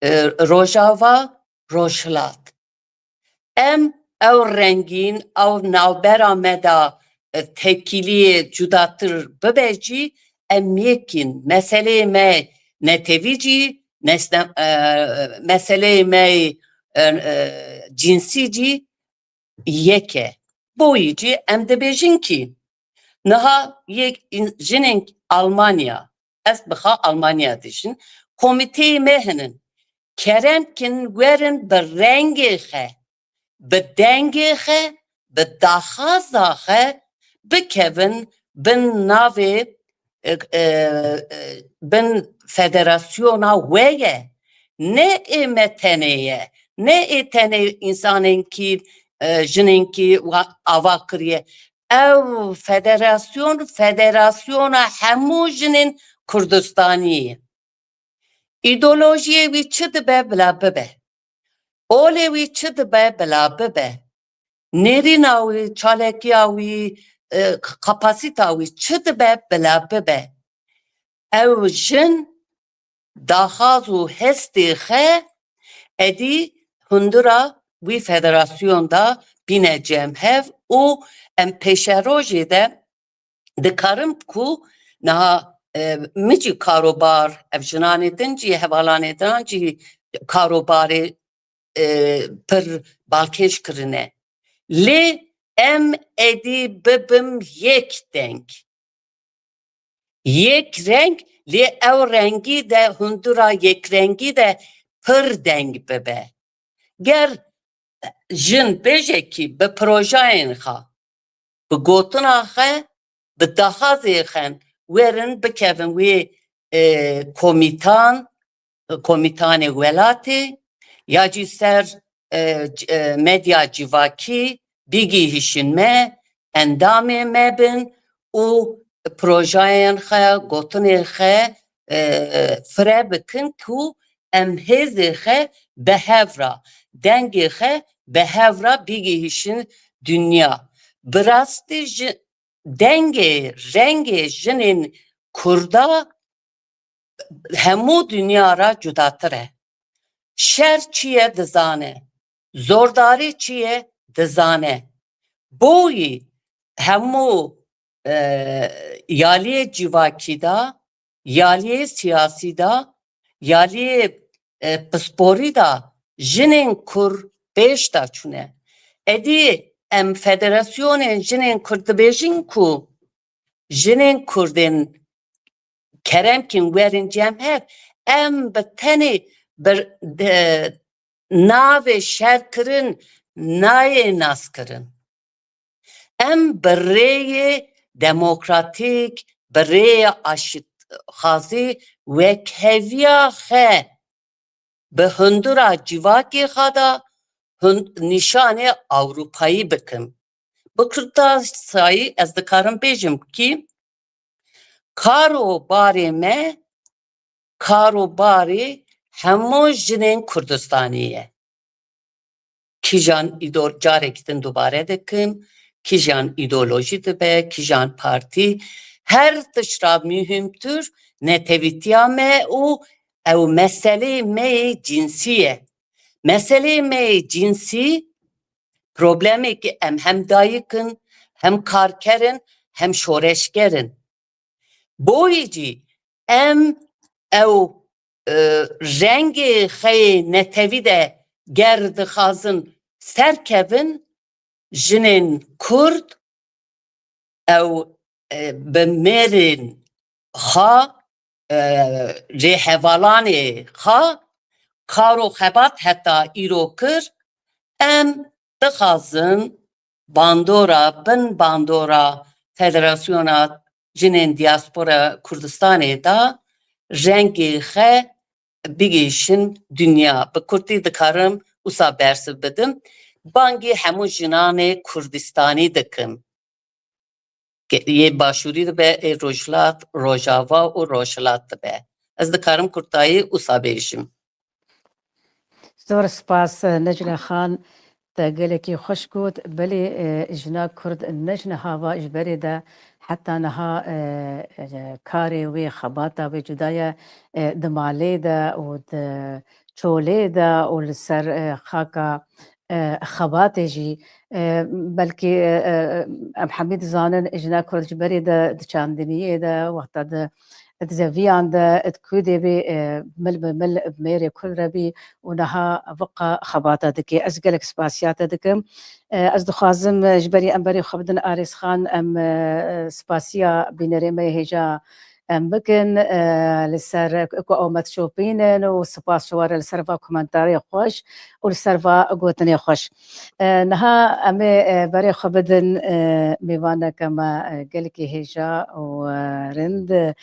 e, Rojava, Rojhilat. Em ew rengîn, ew navbera me de, e, tekîliyê cudatir bibe jî, em yek in. Meseleyê me netewî jî, nesne-, e, meseleyê me, e, e, cinsî jî yek e. Boyî jî em dibêjin kî niha yek in-, jinên Almanya, ez bi xwe Almanya dijîm, komîteyê me hinin. Kerem kin werin bi rengê xe, bi dengê xe, bi daxwaza xe bikevin bin navê, e, e, e, bin federasyona we ye. Ne ê me tenê ye, ne ê tenê însanên kî, e, jinên kî wa-, ava kiriye. Ew federasyon, federasyona hemû jinên Kurdistanî ye. Îdeolojiyê wî çi dibe bila bibe. Olê wî çi dibe bila bibe. Nêrîna wî, çalekiya wî, e, kapasîta wî çi dibe bila bibe. Ew jin daxwaz û hestê xe êdî hundura wî federasyon de bîne cem hev û em pêşerojê de dikarin ku niha, e, min jî karobar, ev jinanê din jî, hevalanê din jî karobarê, e, pir balkêş kirine. Lê em êdî bibim yek deng. Yek reng, lê ew rengî de, hundura yekrengî de pir deng bibe. Ger jin bêjekî bi projeyên xwe, bi gotina xwe, bi daxwazê xwe werin bikevin wê, e, komîtan, komîtanê welatê, ya jî ser, e, c-, e, medya civakî bigihîşin me, endamê me bin û projeyên xwe, gotinê xwe, e, fire bikin ku em hêzê xwe bi hev re, dengê xwe bi hev re bigihîşin dinya. Bi rastî ji dengê, rengê jinên Kurda hemû dinya re cudatir e. Şer çi ye dizane, zordarî çi ye dizane. Boyî hemû, e, yaliyê civakî de, yaliyê siyasî de, yaliyê, e, pisporî de jinên Kur pêş de çûne. Êdî em federasyonên jinên Kur dibêjin ku jinên Kurdên kerem kin werin cem hev, em bi tenê bi, de, navê şerkirin nayê naskirin. Em bi rêyê demokratîk, bi rêyê aşitxazî wekheviya xwe bi hundura civakê xwe de hund-, nîşanê Ewropayî bikin. Bi kurtasayî ez dikarim bêjim kî karobarê me, karobarê hemû jinên Kurdistanê ye. Kîjan îdo-, carekî din dubare dikim, kîjan îdeolojî dibe, kîjan partî, her tişt ra muhîmtir netewîtiya me û ew meseleyê me yê cînsî ye. Meseleyê me yê cînsî problemekî em hem dayik in, hem karker in, hem şoreşger in. Boyî jî em ew, e, rengê xwe yê netewî de ger dixwazin serkevin, jinên Kurd ew, e, bi mêrên xwe, e, rêhevalanê xwe kar û xebat heta îro kir, em dixwazin bandora, bin bandora Federasyona Jinên Diaspora Kurdistanê de rengê xwe bigihîşin dinya. Bi kurtî dikarim wisa bersiv bidim. Bangî hemû jinanê Kurdistanî dikim. Ke-, yê Başûrî dibe, ê Rojhilat, Rojava û Rojhilat dibe. Ez dikarim kurtayî wisa bêjim. Zor spas, Necla Xan, te gelekî xweş got. Belê, e, jina Kurd ne ji niha va ji berê de heta niha, e, e, karê wê, xebata wê cuda ye, e, di malê de û di çolê de û li ser, e, xaka, e, xebatê jî. E, belkî, e, e, em hemî dizanin jina Kurd ji berê de di çandiniyê de, wexta di, di zeviyan de, di kûdê bî, e, mil bi mil bi mêrê Kurd re bî û niha viqa xebata dike. Ez gelek spasiya te dikim. E, ez dixwazim, e, ji berî em berê xwe bidin Arêz Xan, em, e, spasiya bînerê me yê hêja em bikin, e, li ser ku ew me dişopînin û spas ji we re li ser va komentarê xweş û li ser va gotinê xweş. E, niha em ê, e, berê xwe bidin, e, mêvaneke me, e, gelekî hêja û, e, rind, e,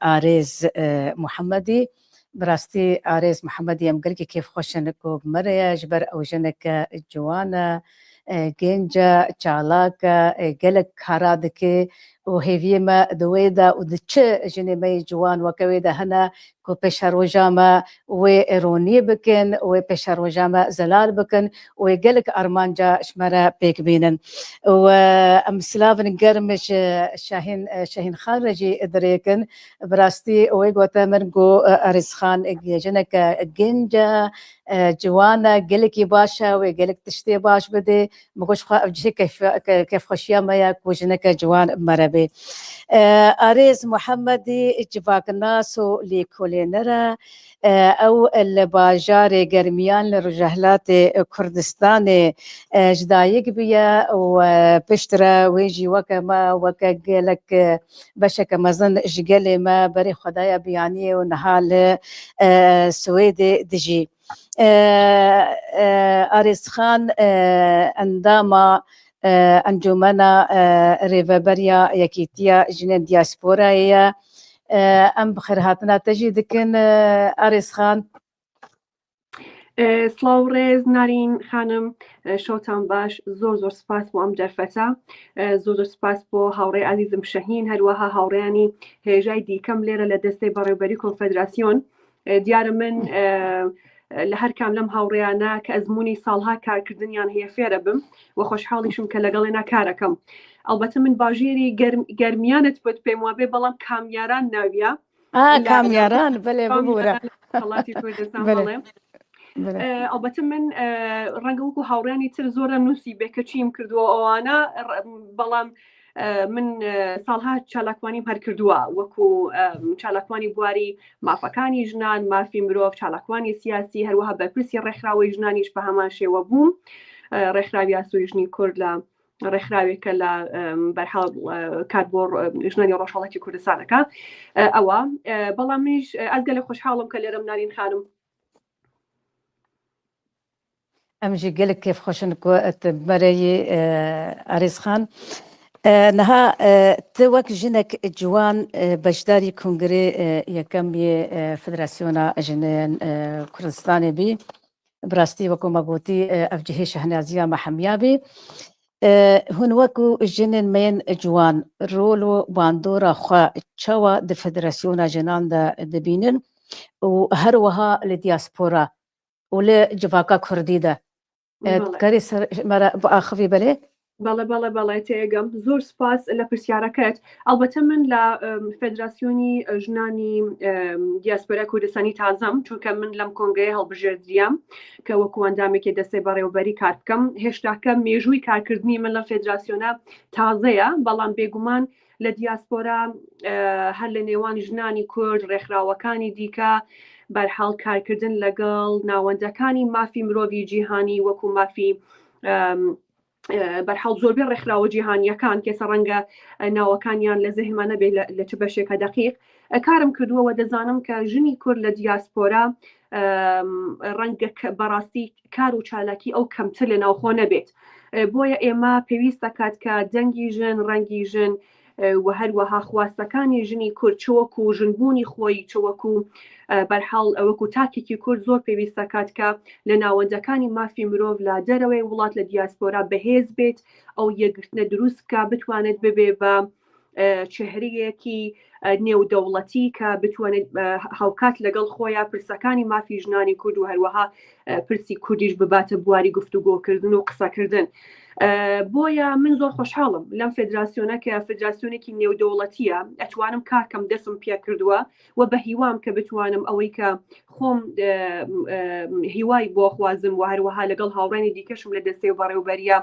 Arêz, e, Muhemedî. Bi rastî Arêz Muhemedî em gelekî kêfxweş in ku bi me re ye, ji ber ew jineke ciwan e, e, genc e, çalak e, e, gelek kara dike û hêviyê me di wê de û di çi jinê me yê ciwan weke wê de hene ku pêşeroja me wê ronî bikin, wê pêşeroja me zelal bikin û wê gelek armanca ji me re pêk bînin. Û, e, em silavin germ ji Şahîn, e, Şahîn Xan re jî dirêkin. Bi rastî wê gote min ku, e, Arîz Xan jineke ginc e, e, ciwan e, gelekî baş e, wê gelek tiştê baş bidê. Min got, xwe ev cihê keyf-, ke-, kêfxweşiya me ye ku jineke ciwan bi me re bê. E, Arêz Muhemedî civaknas û lêkolêner e. E, ew li bajarê Germiyan li Rojhilatê Kurdistanê, e, ji dayik bûye û, e, piştre wê jî weke me, weke gelek, e, beşeke mezin ji gelê me berê xwe daye biyaniyê û niha li, e, Swêdê dijî. E, e, Arêzxan, e, endama, e, Encûmena, e, Rêveberiya Yekîtiya Jinên Diasporayê ye. E, em bi xêrhatina te jî dikin, e, Arêzxan. E, سڵاو ڕێز نارین خانم، e, شەوتان باش. زۆر زۆر سپاس بۆ ئەم دەرفەتە. E, زۆر زۆر سپاس بۆ هاوڕێ عەزیزم شەهین، هەروەها هاوڕێیانی هێژای دیکەم لێرە لە دەستەی بەڕێوەبەری کۆنفدراسیۆن. E, دیارە من, e, لە هەر کام لەم هاوڕێیانە کە ئەزموونی ساڵها کارکردنیان هەیە فێرە بم و خۆشحاڵیشم کە لەگەڵێنا کارەکەم. ئەڵبەتە من باژێری گەرم-، گەرمیانت بوت پێم وابێ، بەڵام کامیاران ناویە. ئا، کامیاران، بەڵێ، ببوورە. خەڵاتی کوردستان، بەڵێ. ئەڵبەتە من ڕەنگە وەکو هاوڕیانی تر زۆرە نووسی بێ کە چیم کردووە ئەوانە، بەڵام من ساڵها چالاکوانیم هەر کردووە، وەکو چالاکوانی بواری مافەکانی ژنان، مافی مرۆڤ، چالاکوانی سیاسی، هەروەها بەرپرسی ڕێکخراوەی ژنانیش بە هەمان شێوە بووم. ڕێکخراوی ئاسووی ژنی کورد لە ڕێکخراوێکە لە، بەرحاڵ، کات بۆ ژنانی ڕۆژهەڵاتی کوردستانەکە. ئەوە، بەڵام منیش ئەز گەلێ خۆشحاڵم کە لێرەم نارین خانم. ئەم ژی گەلک کێف خۆشن کو ئەت بەرەی ئەریزخان. نها، تو وەک ژنێک جوان بەشداری کنگرێ یەکەم یە فدراسیۆنا ژنێن کوردستانێ بی. Bi rastî wekû me gotî, ev cihê şehnazîya me hemiya bî. Hûn wekû jinên me yên ciwan rol û bandora xwe çawa di federasyona jinan de dibînin û her wiha li diaspora û li civaka kurdî de? Dikarî ser me re biaxivî belê? بەڵێ بەڵێ بەڵێ تێگەم. زۆر سپاس لە پرسیارەکەت. ئەڵبەتە من لە فێدراسیۆنی ژنانی دیاسپۆرا کوردستانی تازەم، چونکە من لەم کۆنگرەیە هەڵبژێردریام کە وەکو ئەندامێکی دەستەی بەڕێوەبەری کار بکەم. هێشتاکە مێژووی کارکردنی من لە فێدراسیۆنە تازەیە، بەڵام بێگومان لە دیاسپۆرا هەر لە نێوان ژنانی کورد، ڕێکخراوەکانی دیکە، بەرحاڵ کارکردن لەگەڵ ناوەندەکانی مافی مرۆڤی جیهانی وەکو مافی بەرحاڵ زۆربەی ڕێکخراوە جیهانیەکان کێسە ڕەنگە ناوەکانیان لە زەهمانە بێ لە چ بەشێکە دەقیق کارم کردووەوە. دەزانم کە ژنی کورد لە دیاسپۆرا ڕەنگە بەڕاستی کار و چالاکی ئەو کەمتر لە ناوخۆ نەبێت. بۆیە ئێمە پێویست دەکات کە دەنگی ژن، ڕەنگی ژن و هەروەها خواستەکانی ژنی کورد چ وەکو ژنبوونی خۆی، چ وەکو بەرحاڵ وەکو تاکێکی کورد زۆر پێویست دەکات کە لە ناوەندەکانی مافی مرۆڤ لە دەرەوەی وڵات لە دیاسپۆرا بەهێز بێت، ئەو یەکگرتنە دروست بکە، بتوانێت ببێ بە چهرەیەکی نێودەوڵەتی کە بتوانێت هاوکات لەگەڵ خۆیان پرسەکانی مافی ژنانی کورد و هەروەها پرسی کوردیش بباتە بواری گفتوگۆکردن و قسەکردن. بۆیە من زۆر خۆشحاڵم لەم فێدراسیۆنە کە فێدراسیۆنێکی نێودەوڵەتیە، ئەتوانم کارکەم دەسم پێ کردووە و بە هیوام کە بتوانم ئەوەی کە خۆم هیوای بۆ خوازم و هەروەها لەگەڵ هاوڕێنی دیکەشم لە دەستەی بەڕێوبەریە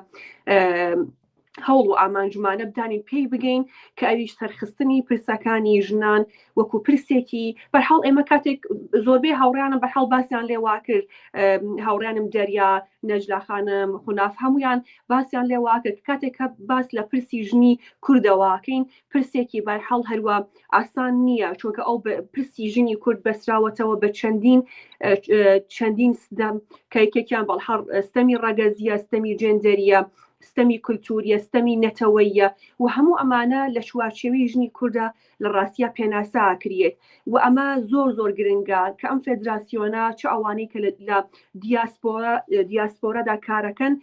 هەوڵ و ئامانجمانە بدانین پێی بگەین کە ئەویش سەرخستنی پرسەکانی ژنان وەکو پرسێکی، بەرحاڵ ئێمە کاتێک زۆربەی هاوڕیانم بەرحاڵ باسیان لێوا کرد، هاوڕیانم دەریا، نەجلا خانم، خوناف، هەمویان باسیان لێوا کرد کاتێک کە باس لە پرسی ژنی کوردەواکەین، پرسێکی بەرحاڵ هەروە ئاسان نییە، چونکە ئەو پرسی ژنی کورد بەسراوەتەوە بە چەندین چەندین ستەم کە یەکێکیان بەڵحاڵ ستەمی ڕەگەزیە، ستەمی جێندەریە، ستەمی کولتوریە، ستەمی نەتەوەیە و هەموو ئەمانە لە چوارچێوی ژنی کوردە لە ڕاستیە پێناسە ئاکریێت و ئەمە زۆر زۆر گرنگە کە ئەم فێدراسیۆنە چ ئەوانەی کە لە دیاسپۆرە دیاسپۆرەدا کارەکەن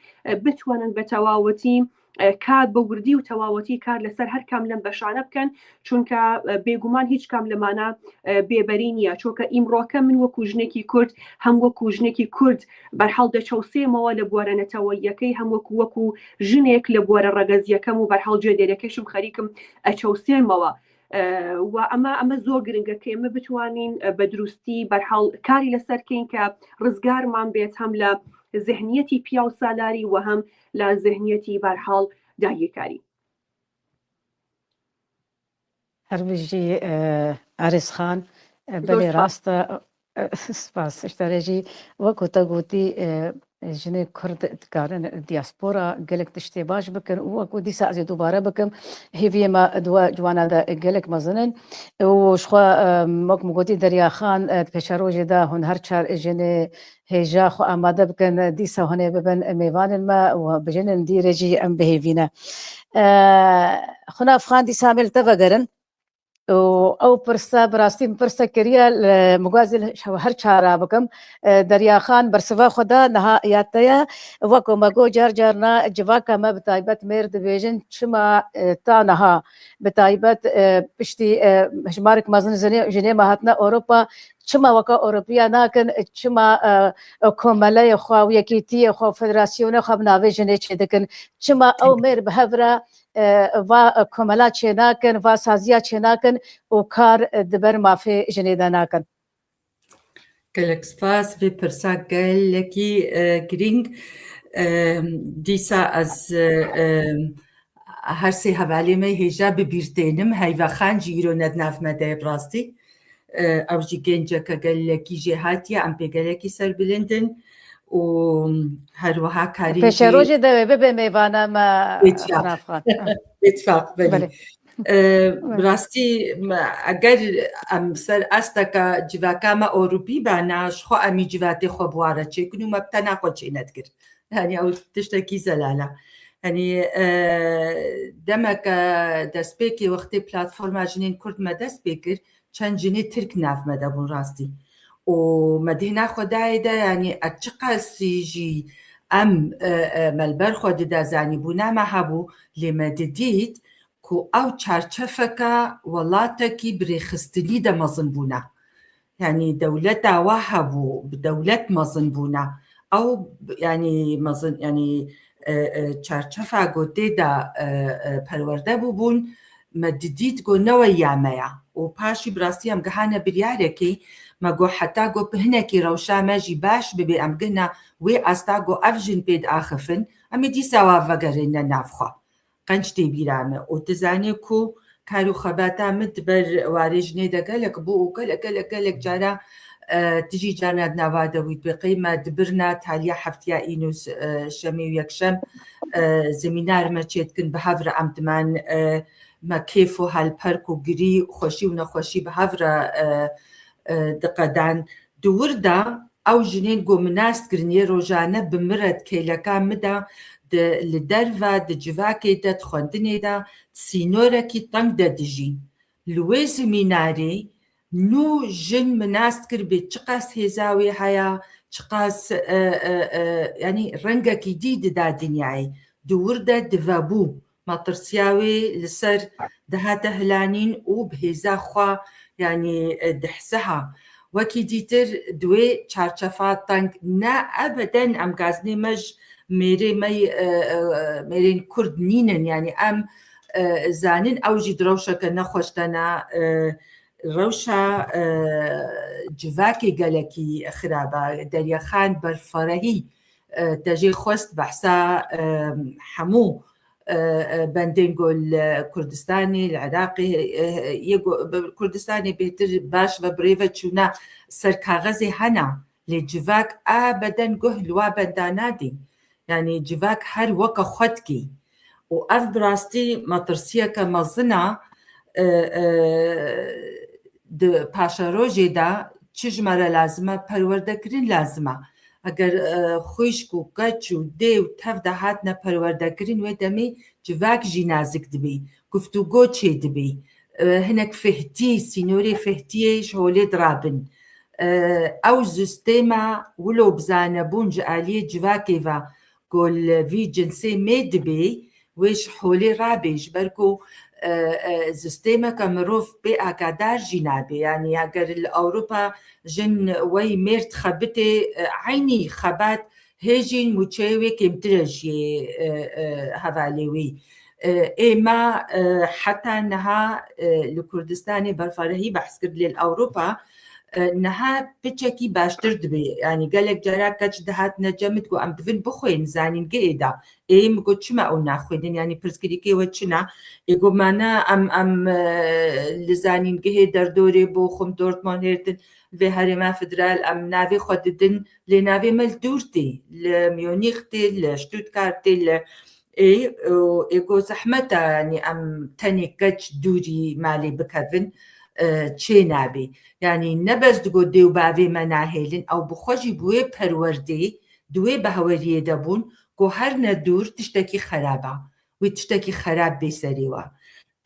بتوانن بە تەواوەتی کار بە وردی و تەواوەتی کار لەسەر هەر کام لەم بەشانە بکەن، چونکە بێگومان هیچ کام لەمانە بێبەری نییە، چونکە ئیمڕۆکە من وەکو ژنێکی کورد، هەم وەکو ژنێکی کورد بەرحاڵ دەچەوسێمەوە لە بوارە نەتەوەییەکەی، هەم وەکو وەکو ژنێک لە بوارە ڕەگەزیەکەم و بەرحاڵ جێدێرەکەشم خەریکم ئەچەوسێمەوە. و ئەمە ئەمە زۆر گرنگە کە ئێمە بتوانین بە دروستی بەرحاڵ کاری لەسەر کەین کە ڕزگارمان بێت هەم لە زهنیەتی پیاو سالاری و هەم لە زهنیەتی بەرحاڵ داگیرکاری. هەر بژی ئارێز خان. بەێ ڕاستە. سپاس. شتارێژی وەکو تە گوتی، ژنê Kurd dikarin diaspora gelek tiştê baş bikin û wekî dîsa ez ê dubare bikim, hêviyê me di we ciwana de gelek mezin in û ji xwe, wek min gotî, Derya Xan, di pêşerojê de hûn her çar jinê hêja xwe amade bikin, dîsa hûn ê bibin mêvanên me û bijînin dîrê jî em bihêvî ne. Xunaf Xan, dîsa em ê li te vegerin. û ew pirse bi rastî min pirse kiriye, li mugazî her çara bikim. Derya Xan bersiva xwe da, niha ya te ye. Weko me got, car carna civaka me bi taybet mêr dibêjin, çima ta niha bi taybet piştî hejmarek mezin jinê, jinê me hatine Ewropa, çima weka Ewropiya nakin, çima komeleyê xwe û yekîtiyê xwe û federasyonê xwe bi navê jinê çêdikin? Çima ew mêr bi hev re va komela çênakin, va saziya çênakin û kar di ber mafê jinê de nakin? Gelek spas, vê pirsa gelekî girîng. Dîsa ez her sê hevalê me hêja bi bîr tênim. Heyva Xan jî îro ne di nav me de ye bi rastî. Ew jî genceke gelekî jêhatî ye, em pê gelekî serbilind in û her wiha karî jî. Pêşerojê de wê bibe mêvana me. Xunaf Xan. Bêtifaq, belê. Bi rastî eger em ser asteke civaka me Ewropî bana, ji xwe em ê civatê xwe bi wa re çêkin û me bi tena xwe çênedikir. Yanî ew tiştekî zelal e. Yanî demeke destpêkê wextê platforma jinên Kurd me dest pê kir, çend jinê Tirk nav me de bûn rastî. Û me dihna xwe dayê de, yanî ez çiqasî jî em me li ber xwe dide, zanîbûna me hebû, lê me didît ku ew çarçefeka welatekî bi rêxistinî de mezin bûne. Yanî dewleta we hebû, bi dewlet mezin bûne. Ew yanî mezin, yanî çarçefa ku tê de perwerde bûbûn, me didît ku ne weya me ya. Û paşî bi rastî em gihane biryarekê, me got heta ku bi hinekî rewşa me jî baş bibe, em gihna wê asta ku ev jin pê diaxifin, em ê dîsa wa vegerîne nav xwe. Qenc tê bîra me. Û tu zanî ku kar û xebata min di ber warê jinê de gelek bû û gelek, gelek, gelek cara, tu jî carna di nava de bûyî, tu bê qey me dibirna taliya heftiya, îno, şemê û yekşem, zemînar me çêdikin, bi hev re em diman, me kêf û helperk û girî, xweşî û nexweşî bi hev re diqedan. Di wir de ew jinên ku min nas kirin yê rojane bi min re di kêleka min de, di, li derve, di civakê de, di xwendinê de, di sînorekî teng de dijîn. Li wê zimînarê nû jin min nas dikir bê çiqas hêza wê heye, çiqas, e, e, e, yanî rengekî dî dida dinyayê. Di wir de divebû. Metirsiya wê li ser dihate hilanîn û bi hêza xwe, yanî, e, dihsiha. Wekî dîtir di wê çarçefa teng ne ebeden em gazinê me ji mêrê me, e, e, mêrên Kurd nînin. Yanî em, e, zanin ew jî di rewşeke nexweş de ne, e, rewşa, e, civakê gelekî xirab e. Derya Xan Berfarehî, e, te jê xwest behsa, e, hemû e, e, bendên ku li Kurdistanê, li Iraqê, e, e, yê ku, bi Kurdistanê bêhtir baş ve bi rê ve çûna ser kaxezê hene, lê civak ebeden guh li wa benda nadî. Yanî civak her weke xwe dikî. Û ev bi rastî metirsiyeke mezin e, e, e, di paşerojê de çi ji me re lazim e, perwerdekirin lazim e. Eger, e, xwişk û keç û dê û tev de hatine perwerdekirin, wê demê civak jî nazik dibê, guftûgo çê dibê, e, hinek fihtî, sînorê fihtiyê ji holê dirabin. E, ew zustêma wilo bizanebûn ji aliyê civakê ve ku li vî cinsê mê dibê, wê ji holê rabê, ji ber ku, e, e, sistêmeke mirov bê agadar jî nabê. Yanî eger li Ewropa jin wey mêr dixebitê, e, eynî xebat hê jî mûçeyê wê kêmtir e ji yê, e, e, hevalê wî. E, ê me, e, heta niha, e, li Kurdistanê berfarehî behs kir, lê li Ewropa, e, niha piçekî baştir dibe. Yanî gelek cara keç dihatine cem, digot, em divin bixwînin zanîngehê de. Ê min got, çima ew naxwînin? Yanî pirsgirêkê we çi ne? Ê got, me ne, em, em, e, li zanîngehê derdorê Bochum, Dortmund, Herten, vê herêma federal, em navê xwe didin, lê navê me li dûr tê, li Munîx tê, li Stuttgart tê, li ê, û ê got, zehmet e, yanî em tenê keç dûrî malê bikevin, e, çê nabê. Yanî ne bes digot dê û bavê me nahêlin, ew bi xwe jî bi wê perwerdê, di wê behweriyê de bûn ku her ne dûr tiştekî xerab e. Wê tiştekî xerab bê serê we.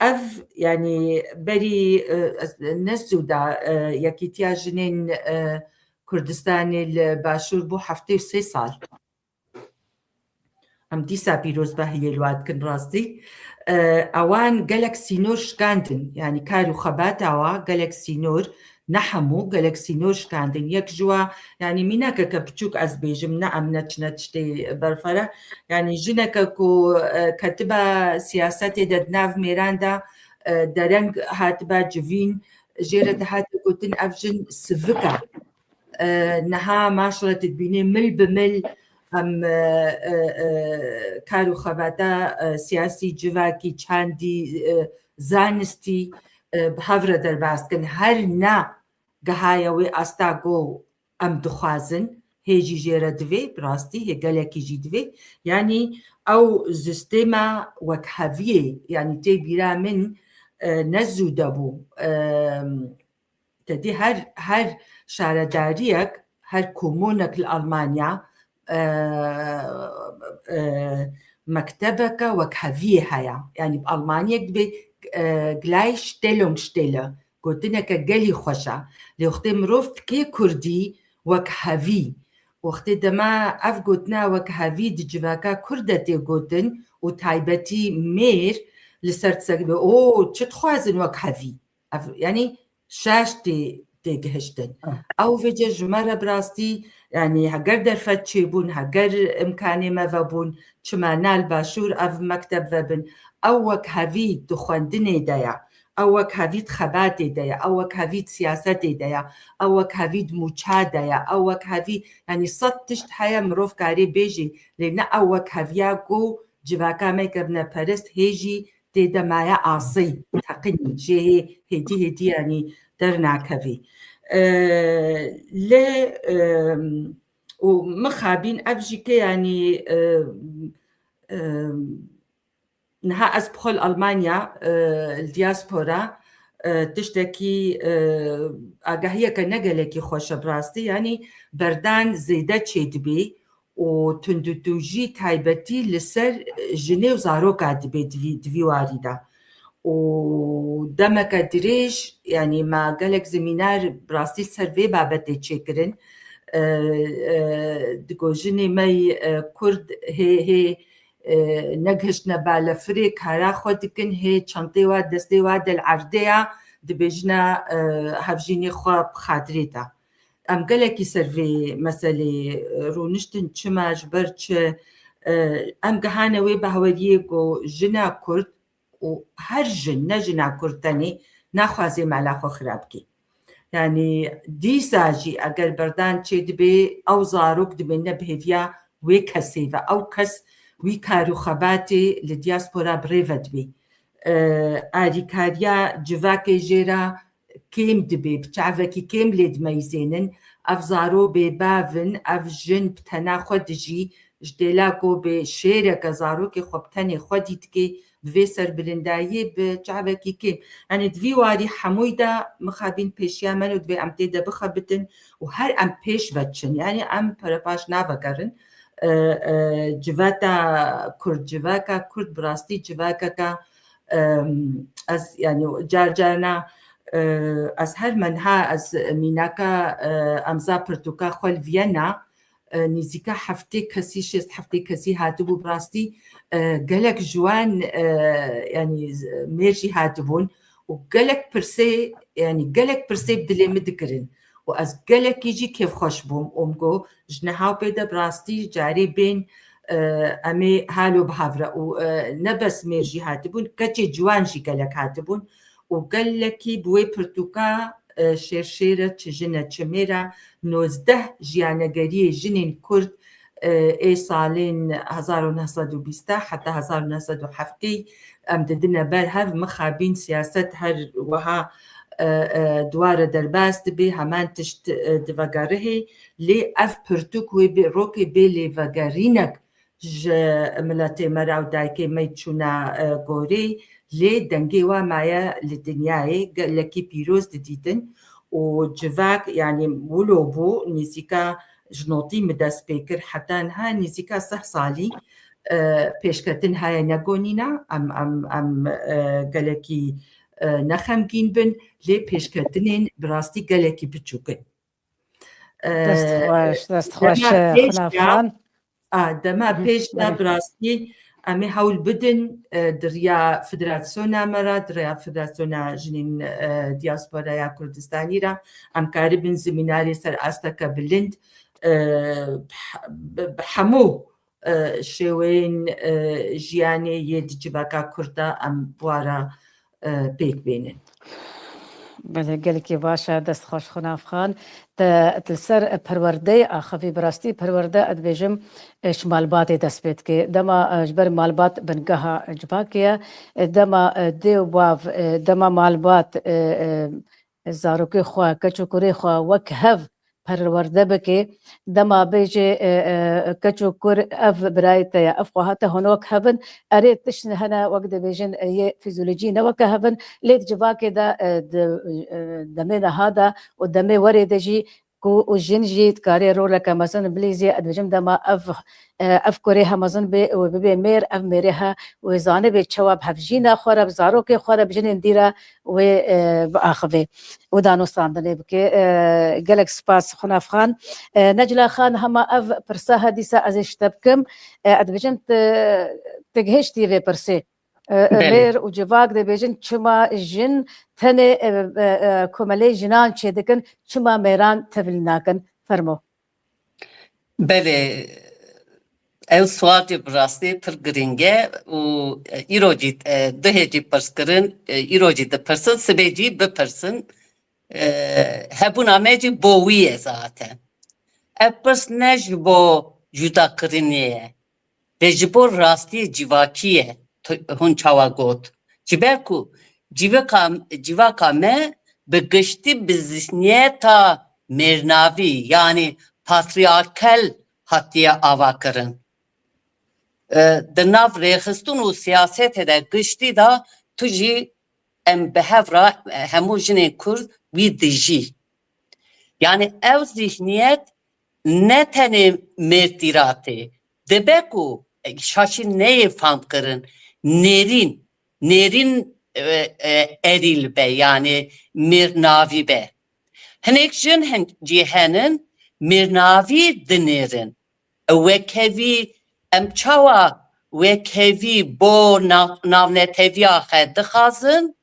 Ev, yanî berî, e, ez, ne zû da, e, Yekîtiya Jinên, e, Kurdistanê li Başûr bû heftê û sê sal. Em dîsa pîrozbahiyê li wan dikin rastî. E, ewan gelek sînor şikandin, yanî kar û xebata wa gelek sînor, ne hemû, gelek sînor şikandin. Yek ji wa, yanî mînakeke piçûk ez bêjim, ne em neçine tiştê berfere. Yanî jineke ku, e, ketiba siyasetê de di nav mêran de, e, dereng hatiba civîn, jê re dihate gotin ev jin sivik e. E, niha maşallah tu dibînî mil bi mil em, e, e, e, kar û xebata, e, siyasî, civakî, çandî, e, zanistî, e, bi hev re derbas dikin. Her ne gihaye wê asta ku em dixwazin, hê jî jê re divê, bi rastî hê gelekî jî divê. Yanî ew sistêma wekheviyê, yanî tê bîra min, e, ne zû de bû. E, te dî her, her şaredariyek, her komonek li Almanya, e, e, mektebeke wekheviyê heye. Yanî bi Almaniyek dibê, e, Gleichstellungsstelle. Gotineke gelî xweş e. Lê wextê mirov dikê kurdî wekhevî, wextê dema ev gotina wekhevî di civaka kurd de tê gotin û taybetî mêr li ser tiştek dibe, o çi dixwazin wekhevî? Ev, yanî şaş tê, tê gihiştin. Ah. Ew vêce ji me re bi rastî, yanî heger derfet çêbûn, heger imkanê me vebûn, çima ne li Başûr ev mekteb vebin? Ew wekhevî di xwendinê de ye, ew wekhevî di xebatê de ye, ew wekhevî di siyasetê de ye, ew wekhevî di mûça de ye, ew wekhevî, yanî sed tişt heye mirov karê bêjî, lê ne ew wekheviya ku civaka me kevneperest hê jî tê de maye asê, teqinî, jê hê hêdî hêdî, yanî dernakevî. E, lê, e, û mixabîn ev jî ke, yanî, e, e, niha ez bi xwe li Almanya, e, li diaspora, e, tiştekî, e, agahiyeke ne gelekî xweş e bi rastî, yanî berdan zêde çêdibê û tundûtûjî taybetî li ser jinê û zaroka dibe di vî, di vî warî de. Û demeke dirêj, yanî me gelek zemînar bi rastî ser vê babetê çêkirin. E, e, digo jinê me yî, e, kurd hê, hê, e, negihiştine balefirê, kara xwe dikin, hê çentê wa destê wa de li erdê ya, dibêjine, e, hevjînê xwe bi xatirê de. Em gelekî ser vê meselê, e, rûniştin, çima, ji ber çi, e, em gihane wê behweriyê ku jina kurd û her jin, ne jina kurd tenê, naxwaze mala xwe xira bike. Yanî dîsa jî eger berdan çêdibe, ew zarok dibêne bi hêviya wê kesê ve. Ew kes wî kar û xebatê li diaspora bi rê ve dibe. E, alîkariya civakê jê re kêm dibe, bi çavekî kêm lê dimeyzênin. Ev zaro bêbav in, ev jin bi tena xwe dijî, ji dêla ku bê şêreke zarokê xwe bi tenê xwedî dike, bi vê serbilindayiyê bi çavekî kêm. Yanî di vî warî hemûyî de mixabîn pêşiya me û divê em tê de bixebitin û her em pêş ve çin. Yanî em perepaş navegerin. E, e, civata kurd, civaka kurd bi rastî civakeke, e, ez, yanî car carna, e, ez her me niha ez mînaka, e, em za pirtûka xwe li Viyena, e, nêzîka heftê kesî, şêst heftê kesî hatibû, bi rastî, e, gelek ji wan, e, yanî z-, mêr jî hatibûn û gelek pirsê, yanî gelek pirsê bi dilê min dikirin û ez gelekî jî kêfxweş bûm û min got, ji niha pê de bi rastî carê bên, e, em ê halo bi hev re û, e, ne bes mêr jî hatibûn, keçê ciwan jî gelek hatibûn û gelekî bi wê pirtûka, e, şêrşêr e, çi jin e, çi mêr e, nozdeh jiyanageriyê jinên Kurd, e, ê salên hezar û neh sed û bîst heta hezar û neh sed û heftê em didine ber hev, mixabîn siyaset her wiha, e, e, di wa re derbas dibe, heman tişt, e, divegerihê, lê ev pirtûk wê bê, rokê bê lêvegerînek ji miletê me re û dayikê me çûna, e, gorê, lê dengê wa maye li dinyayê gelekî pîroz didîtin û civak, yanî wilo bû, nêzîka ji notî min dest pê kir, heta niha nêzîka sih salî, e, pêşketin heye ne gonîna, em, em, em, e, gelekî, e, ne xemgîn bin, lê pêşketinên bi rastî gelekî biçûk in. E, Dest xweş, dest xweş, dema pêş de, Xulafan. A, dema Hı hı, pêş de belê. Bi rastî em ê hewl bidin, e, di riya federasyona me re, di riya Federasyona Jinên, e, Diasporaya Kurdistanî re, em karibin semînarê ser asteke bilind, e, bi, bi, bi hemû, e, şêweyên, e, jiyanê yê di civaka Kurd de em bi wa re, e, pêk bênin. Belê, gelekî baş e, dest xweş Xulafxan. Te, te li ser perwerdeyê axivî, bi rastî perwerde, ez dibêjim, e, ji malbatê dest pê dike. Dema, e, ji ber malbat bingeha civakê ye, e, dema, e, dê û bav, e, dema malbat, e, e, zarokê xwe, keç û kurê xwe wek hev perwerde bike, dema bêje, e, e, keç û kur ev birayê te ye, ev xweha te hûn wek hev in, erê tişt hene wek dibêjin, e, yê fîzyolojî ne weke hev in, lê di civakê de, e, di, e, demê niha de û demê werê de jî ku û jin jî dikarê roleke mezin bilîzê, ez dibêjim dema ev, e, ev kurê he mezin bê û bibe mêr, ev mêrê he wê zanibê çawa bi hevjîna xwe re, bi zarokê xwe re, bi jinên dî re wê, e, biaxivê û danûstandinê bike. E, gelek spas Xulafxan. E, Necla Xan, hema ev pirsa he dîsa ez ê ji te bikim. E, ez dibêjim tu, tu gihiştî vê pirsê. E, e, Belê. Mêr û civak dibêjin çima jin tenê, e, e, e, komelê jinan çêdikin, çima mêran tevlî nakin? Fermo. Belê, ew sual jî bi rastî pir girîng e û, e, îro jî, e, duhê jî pirs kirin, e, îro jî dipirsin, sibê jî bipirsin. E, hebûna me jî bo wî ye zaten. Ev pirs ne ji bo cudakirinê ye. Lê ji bo rastiyê civakî ye, tu-, hûn çawa got. Ji ber ku civaka, civaka me bi giştî bi zihniyeta mêrnavî, yanî patriarkal hatiye avakirin. E, di nav rêxistin û siyasetê de giştî de tu jî em bi hev re, e, hemû jinên Kurd wî dijî. Yanî ew zihniyet ne tenê mêrtîratê, dibe ku şaşî neyê famkirin, nêrîn, nêrîn, e, e, erîl be, yanî mêrnavî be. Hinek jin hin-, cî henin, mêrnavî dinêrin. Wekhevî, em çawa wekhevî bo nav-, navneteviya xwe dixwazin?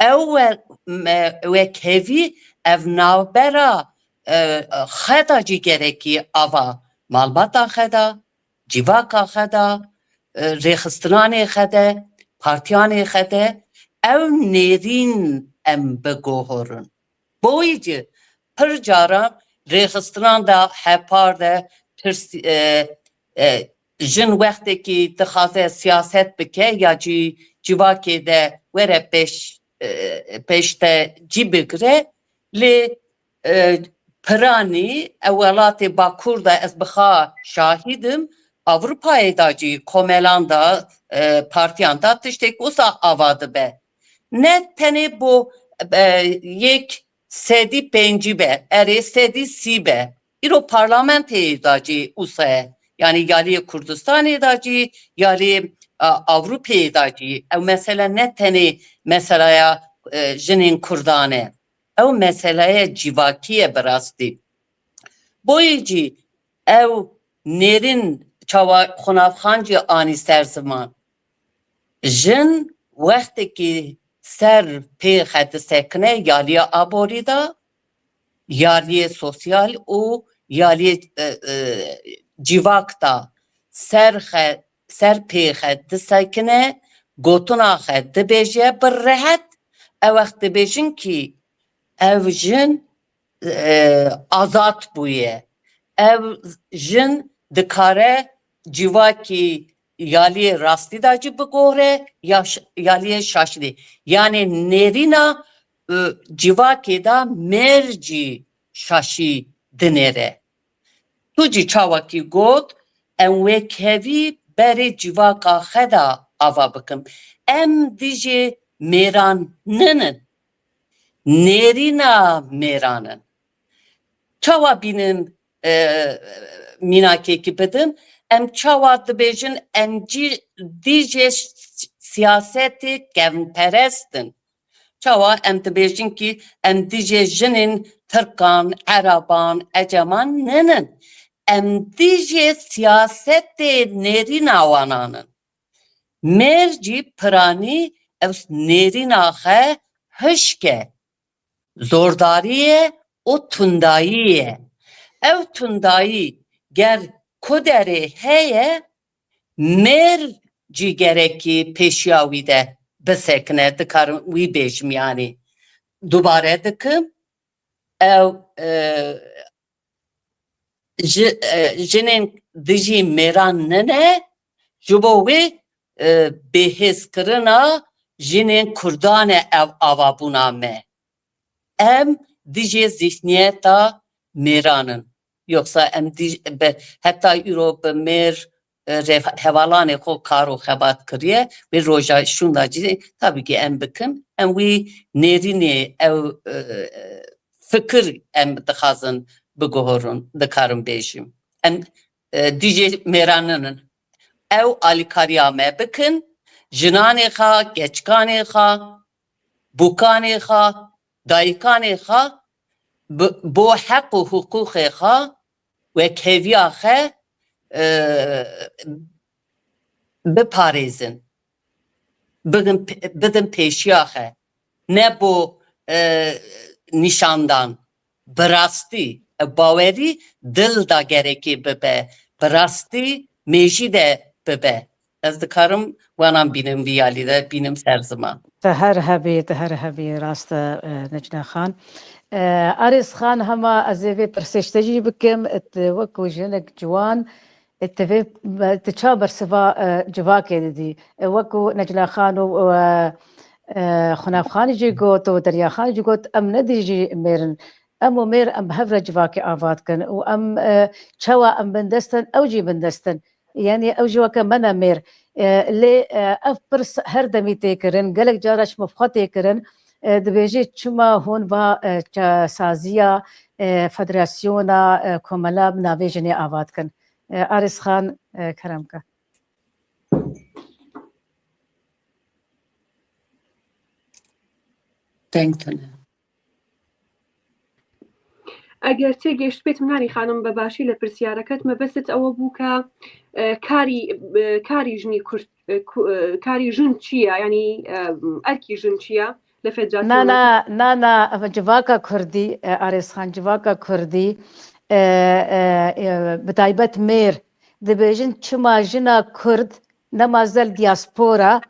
Ew we-, me-, wekhevî ev navbera, e, xwe da jî gerekî ava malbata xwe da, civaka xwe da, e, rêxistinanê xwe de, partiyanê xwe de, ew nêrîn em bigohorin. Bo wî jî pir caran rêxistinan de hepar de pirs-, e, e, jin wextekî dixwaze siyaset bike ya jî civakê de were pêş, e, pêşte cî bigire, lê, e, piranî ew welatê Bakur de ez bi xwe şahîd im, Ewropayê de jî komelan de, e, partiyan de tiştek wisa ava dibe. Ne tenê bo, e, yek sedî pêncî be, erê sedî sî be. Îro parlamentê da jî wisa ye. Yanî yaliyê Kurdistanê da jî, yaliyê, e, Ewropê da jî. Ew mesele ne tenê meselaya, e, jinên Kurdan e. Ew meselaya civakî ye bi rastî. Boyê jî Ew nêrîn çawa Xunavxan jî anî ser ziman. Jin wextekî ser pêxe disekine yaliya aborî de, yaliyê sosyal û yaliyê, e, e, civak de ser xe-, ser pêxe disekine, gotina xe dibêje bi rehet, ew wext dibêjin kî ev jin, e, azad bûye. Ev jin dikare civakî yaliyê rastî de jî bigore ya ş-, yaliyê şaşî de. Yanî nêrîna, e, civakê de mêr jî şaşî dinêre. Tu jî çawakî got, em wekevî berê civaka xe de ava bikim. Em dijê mêran ninin. Nêrîna mêran in. Çawa bînin, e, mînakekî bidin? Em çawa dibêjin, em cî dijê s-, siyasetê kevnperest in? Çawa em dibêjin kî em dijê jinên Tirkan, Ereban, Eceman ninin? Em dijê siyasetê nêrîna wanan in. Mêr jî piranî ew nêrîna xe hişk e, zordarî ye û tundayî ye. Ew tundayî ger ku derê heye, mêr jî gerekî pêşiya wî de bisekine, dikarim wî bêjim, yanî dubare dikim, ew, e, ji, e, jinên dijî mêran nine, ji bo wê, e, bêhêzkirina jinên Kurdan e ev avabûna me. Em dijê zîhniyeta mêran in. Yoksa em dij-, bi, heta îro bi mêr, e, rev-, hevalanê xwe kar û xebat kiriye, wê roja şûnda jî tabî ki em bikin. Em wî nêrînê ew, e, fikir em dixwazin biguhorin, dikarim bêjim. Em, e, dijê mêranin in. Ew alîkariya me bikin, jinanê xwe, keçikanê xwe, bûkanê xwe, dayikanê xwe bi, bo heq û hiqûqê xwe, wekheviya xwe, e, biparêzin, bigin, bidin pêşiya xwe. Ne bo, e, nîşandan. Bi rastî, e, bawerî dil de gerekê bibe. Bi rastî mêjî de bibe. Ez dikarim wanan bînim vî yalî de, bînim ser ziman. Te her hebî, te her hebî, rast e, e, Necla Xan. E, Arêz Xan, hema ez ê vê pirsê ji te jî bikim, e, tu wekû jinek ciwan, e, tu vê, e, tu ça bersiva, e, civakê didî? E, wekû Necla Xan û, e, e, Xunavxan jî got û Derya Xan jî got, em ne dijî mêr in. Em û mêr em bi hev re civakê ava dikin û em, e, çawa em bindest in, ew jî bindest in. Yanî ew jî weke me ne mêr. E, lê, e, ev pirs her demî tê kirin, gelek cara ji min bi xwe tê kirin. E, dibêjê çima hûn va, e, ça-, saziya, e, federasyona, e, komela bi navê jinê ava dikin? E, Arêz Xan, e, kerem ke. Deng tune. ئەگەر تێگەیشت بێتم نانی خانم بە باشی لە پرسیارەکەت، مەبەستت ئەوە بوو کە، ئە، کاری، ئە، کاری ژنی کورد، ئە، کو-، ئە، کاری ژن چییە؟ یعنی، ئە، ئەرکی ژن چییە لە Na, فێدراسیۆنەکە؟ Na, na, na, ev civaka Kurdî, e, Arêzxan, civaka Kurdî, e, e, e, bi taybet mêr, dibêjin çima jina Kurd nema zel diaspora,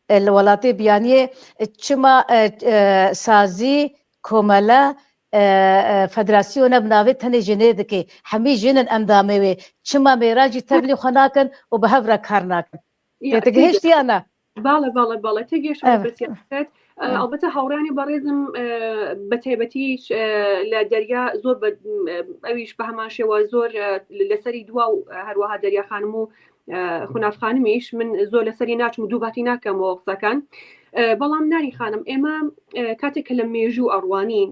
e, li welatê biyaniyê, e, çima, e, e, sazî, komele, e, e, federasyona bi navê tenê jinê dike. Hemî jin in endamê wê. Çima mêra jî tevlî xwe nakin û bi hev re kar nakin? Ya, Tê tu tê- gihişt ya ne? باڵە، باڵە، باڵە. تێگەیشتم لە Evet. پرسیارەکەت. ئە، Evet. ئەڵبەتە هاوڕێیانی بەڕێزم، ئە، بە تایبەتیش، ئە، لە دەریا زۆر بە، ئە، ئەویش بە هەمان شێوە زۆر، ئە، لەسەری دوا و، ئە، هەروەها دەریا خانم و، ئە، خوناف خانمیش من زۆر لەسەری ناچم و دووباتی ناکەمەوە قسەکان. ئە، بەڵام نانی خانم، ئێمە، ئە، کاتێک کە لە مێژوو ئەڕوانین،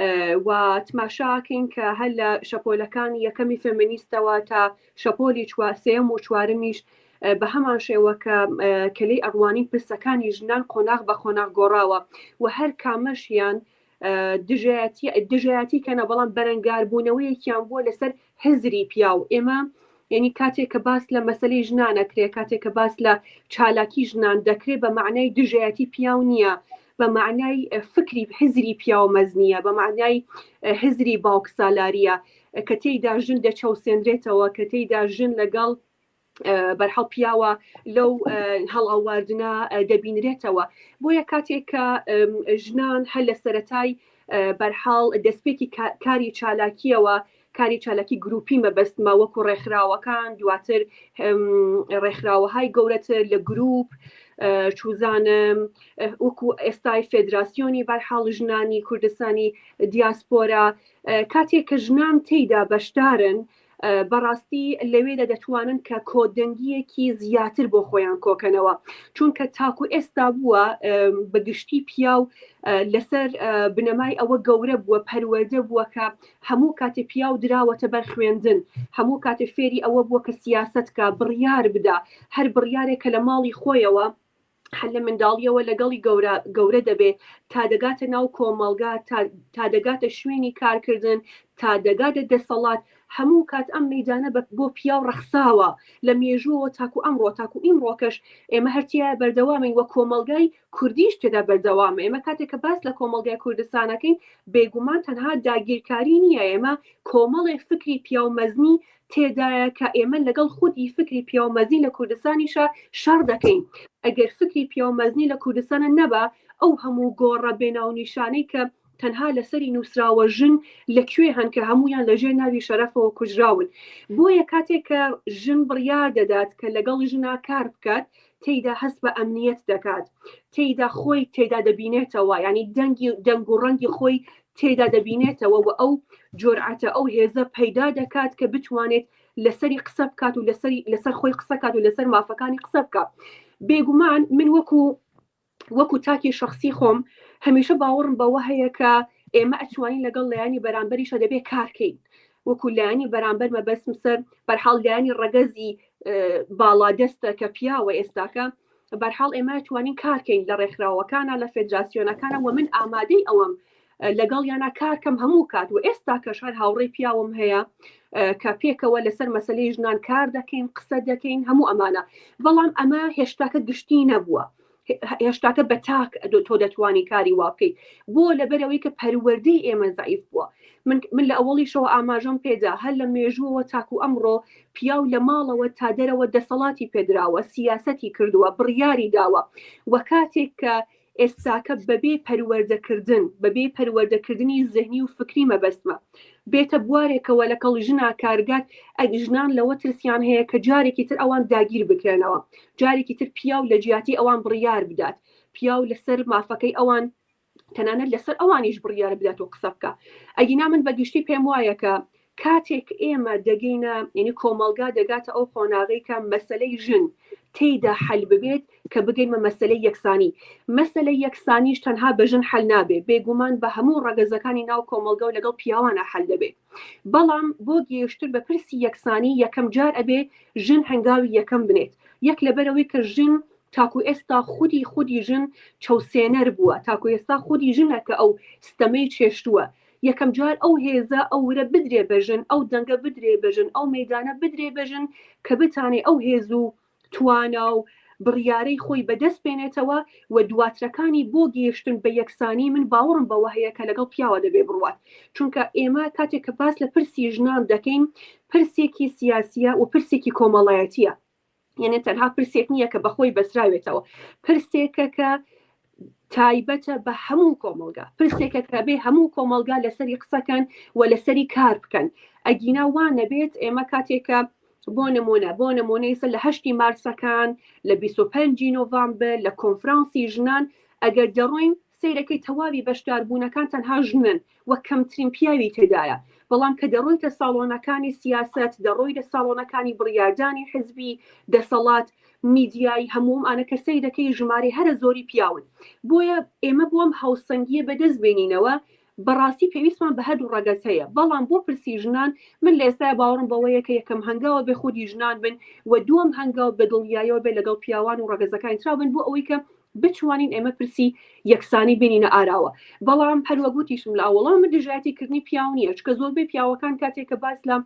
ئە، و تماشاکەین کە هەر لە شەپۆلەکانی یەکەمی فێمینیستەوە تا شەپۆلی چوا-، سێیەم و چوارەمیش، ئە، بە هەمان شێوە کە، ئە، کە لێی ئەڕوانین پرسەکانی ژنان قۆناغ بە قۆناغ گۆڕاوە و هەر کامەشیان، ئە، دژایەتی، دژایەتی کەنە، بەڵام بەرەنگاربوونەوەیەکیان بووە لەسەر هزری پیاو. ئێمە یعنی کاتێک کە باس لە مەسلەی ژنان ئەکرێ، کاتێک کە باس لە چالاکی ژنان دەکرێ، بە معنای دژایەتی پیاو نییە، بە معنای فکری هزری پیاو مەزنیە، بە معنای هزری باوک سالاریە، کە تێیدا ژن دەچەوسێنرێتەوە، کە تێیدا ژن لەگەڵ بەرحەڵ پیاوە لەو هەڵاواردنە دەبینرێتەوە. بۆیە کاتێک کە ژنان هەر لە سەرەتای بەرحاڵ دەستپێکی کاری چالاکیەوە، کاری چالاکی گروپی مەبەستمە، وەکو ڕێکخراوەکان، دواتر ڕێکخراوەهای گەورەتر لە گروپ، چوزانم وەکو ئێستای فێدراسیۆنی بەرحاڵ ژنانی کوردستانی دیاسپۆرا، کاتێک کە ژنان تێیدا بەشدارن، بەڕاستی لەوێدا دەتوانن کە کۆدەنگیەکی زیاتر بۆ خۆیان کۆکەنەوە، چونکە تاکو ئێستا بووە بە گشتی پیاو لەسەر بنەمای ئەوە گەورە بووە، پەروەردە بووە کە هەموو کاتێ پیاو دراوەتە بەر خوێندن، هەموو کاتێ فێری ئەوە بووە کە سیاسەت کا، بڕیار بدا، هەر بڕیارێک کە لە ماڵی خۆیەوە هەر لە منداڵیەوە لەگەڵی گەورە دەبێ تا دەگاتە ناو کۆمەڵگا، تا دەگاتە شوێنی کارکردن، تا دەگاتە دەسەڵات. هەموو کات ئەم مەیدانە بۆ پیاو ڕەخساوە لە مێژووەوە تاکو ئەمڕۆ، تاکو ئیمڕۆکەش ئێمە هەرتیایە بەردەوامین، وە کۆمەڵگای کوردیش تێدا بەردەوامە. ئێمە کاتێک کە باس لە کۆمەڵگای کوردستانەکەین، بێگومان تەنها داگیرکاری نییە، ئێمە کۆمەڵێ فکری پیاو مەزنی تێدایە کە ئێمە لەگەڵ خودی فکری پیاو مەزنی لە کوردستانیشە شەڕ دەکەین. ئەگەر فکری پیاو مەزنی لە کوردستانە نەبا، ئەو هەموو گۆڕە بێناونیشانەی کە تەنها لەسەری نووسراوە ژن لە کوێ هەن کە هەمویان لە ژێر ناوی شەرەفەوە کوژراون. بۆیە کاتێک کە ژن بڕیار دەدات کە لەگەڵ ژنا کار بکات، تێیدا هەست بە ئەمنیەت دەکات، تێیدا خۆی تێدا دەبینێتەوە، یعنی دەنگی دەنگ و ڕەنگی خۆی تێدا دەبینێتەوە و ئەو جورعەتە، ئەو هێزە پەیدا دەکات کە بتوانێت لەسەری قسە بکات و لەسەری لەسەر خۆی قسە کات و لەسەر مافەکانی قسە بکات. بێگومان من وەکو وەکو تاکی شخصی خۆم هەمیشە باوەڕم بەوە هەیە کە ئێمە ئەتوانین لەگەڵ لایەنی بەرامبەریشە دەبێ کارکەین. وەکو لایەنی بەرامبەر مەبەستم سەر بەرحاڵ لایەنی ڕەگەزی باڵادەستە کە پیاوە ئێستاکە، بەرحاڵ ئێمە توانین کارکەین لە ڕێکخراوەکانە، لە فێدراسیۆنەکانە و من ئامادەی ئەوەم لەگەڵ یانە کارکەم هەموو کات و ئێستا کەش هەر هاوڕێی پیاوم هەیە کە پێکەوە لەسەر مەسلەی ژنان کار دەکەین، قسە دەکەین، هەموو ئەمانە. بەڵام ئەمە هێشتاکە گشتی نەبووە، هێشتاکە بە تاک تۆ دەتوانی کاری وا بکەیت. بۆ لەبەرەوەی کە پەروەردەی ئێمە زعیف بووە. من لە ئەوەڵیشەوە ئاماژەم پێدا، هەر لە مێژووەوە تاکو ئەمڕۆ پیاو لە ماڵەوە تا دەرەوە دەسەڵاتی پێدراوە، سیاسەتی کردووە، بڕیاری داوە و کاتێک کە ئێستاکە بەبێ پەروەردەکردن، بەبێ پەروەردەکردنی زهنی و فکری مەبەستمە بێتە بوارێکەوە لەگەڵ ژنا کارگات، ئەگ ژنان لەوە ترسیان هەیە کە جارێکی تر ئەوان داگیر بکرێنەوە، جارێکی تر پیاو لە جیاتی ئەوان بڕیار بدات، پیاو لەسەر مافەکەی ئەوان تەنانەت لەسەر ئەوانیش بڕیار بدات و قسە بکە. ئەگینا من بە گشتی پێم وایە کە کاتێک ئێمە دەگەینە، یعنی کۆمەڵگا دەگاتە ئەو قۆناغەی کە مەسلەی ژن تێیدا حەل ببێت کە بگەینمە مەسلەی یەکسانی. مەسلەی یەکسانیش تەنها بە ژن حەل نابێ، بێگومان بە هەموو ڕەگەزەکانی ناو کۆمەڵگا و لەگەڵ پیاوانە حەل دەبێ. بەڵام بۆ گەیشتن بە پرسی یەکسانی یەکەم جار ئەبێ ژن هەنگاوی یەکەم بنێت. یەک لەبەرەوەی کە ژن تاکو ئێستا خودی خودی ژن چەوسێنەر بووە، تاکو ئێستا خودی ژنە کە ئەو ستەمەی چێشتووە. یەکەم جار ئەو هێزە ئەو ورە بدرێ بە ژن، ئەو دەنگە بدرێ بە ژن، ئەو مەیدانە بدرێ بە ژن کە بتانێ ئەو هێز و توانا و بڕیارەی خۆی بەدەست بێنێتەوە و دواترەکانی بۆ گەیشتن بە یەکسانی من باوەڕم بەوە هەیە کە لەگەڵ پیاوە دەبێ بڕوات. چونکە ئێمە کاتێک کە باس لە پرسی ژنان دەکەین، پرسێکی سیاسیە و پرسێکی کۆمەڵایەتیە. یعنی تەنها پرسێک نییە کە بەخۆی بەسراوێتەوە، پرسێکە کە تایبەتە بە هەموو کۆمەڵگا، پرسێکە کە بێ هەموو کۆمەڵگا لەسەری قسەکەن و لەسەری کار بکەن. ئەگینا وان نەبێت، ئێمە کاتێکە بۆ نمونە، بۆ نمونەی سەر لە هەشتی مارسەکان، لە بیست و پەنجی نۆڤامبر، لە کۆنفرانسی ژنان، ئەگەر دەڕۆین سەیرەکەی تەواوی بەشداربوونەکان تەنها ژنن و کەمترین پیاوی تێدایە. بەڵام کە دەڕۆیتە ساڵۆنەکانی سیاسەت، دەڕۆیتە ساڵۆنەکانی بڕیاردانی حزبی، دەسەڵات، میدیای، هەموو ئەم ئانە کە سەیرەکەی ژمارەی هەرە زۆری پیاون. بۆیە ئێمە بۆم هاوسەنگیە بەدەست بێنینەوە، بەڕاستی پێویستمان بە هەردوو ڕەگەز هەیە. بەڵام بۆ پرسی ژنان من لە ئێستای باوەڕم بەوەیە کە یەکەم هەنگاوە بێ خودی ژنان بن و دووەم هەنگاو بە دڵنیایەوە بێ لەگەڵ پیاوان و ڕەگەزەکانی ترا بن، بۆ ئەوەی کە بتوانین ئێمە پرسی یەکسانی بینینە ئاراوە. بەڵام هەروە گوتیشم لە ئاوەڵا من دژایەتی کردنی پیاو نییە، چکە زۆربەی پیاوەکان کاتێک کە باس لە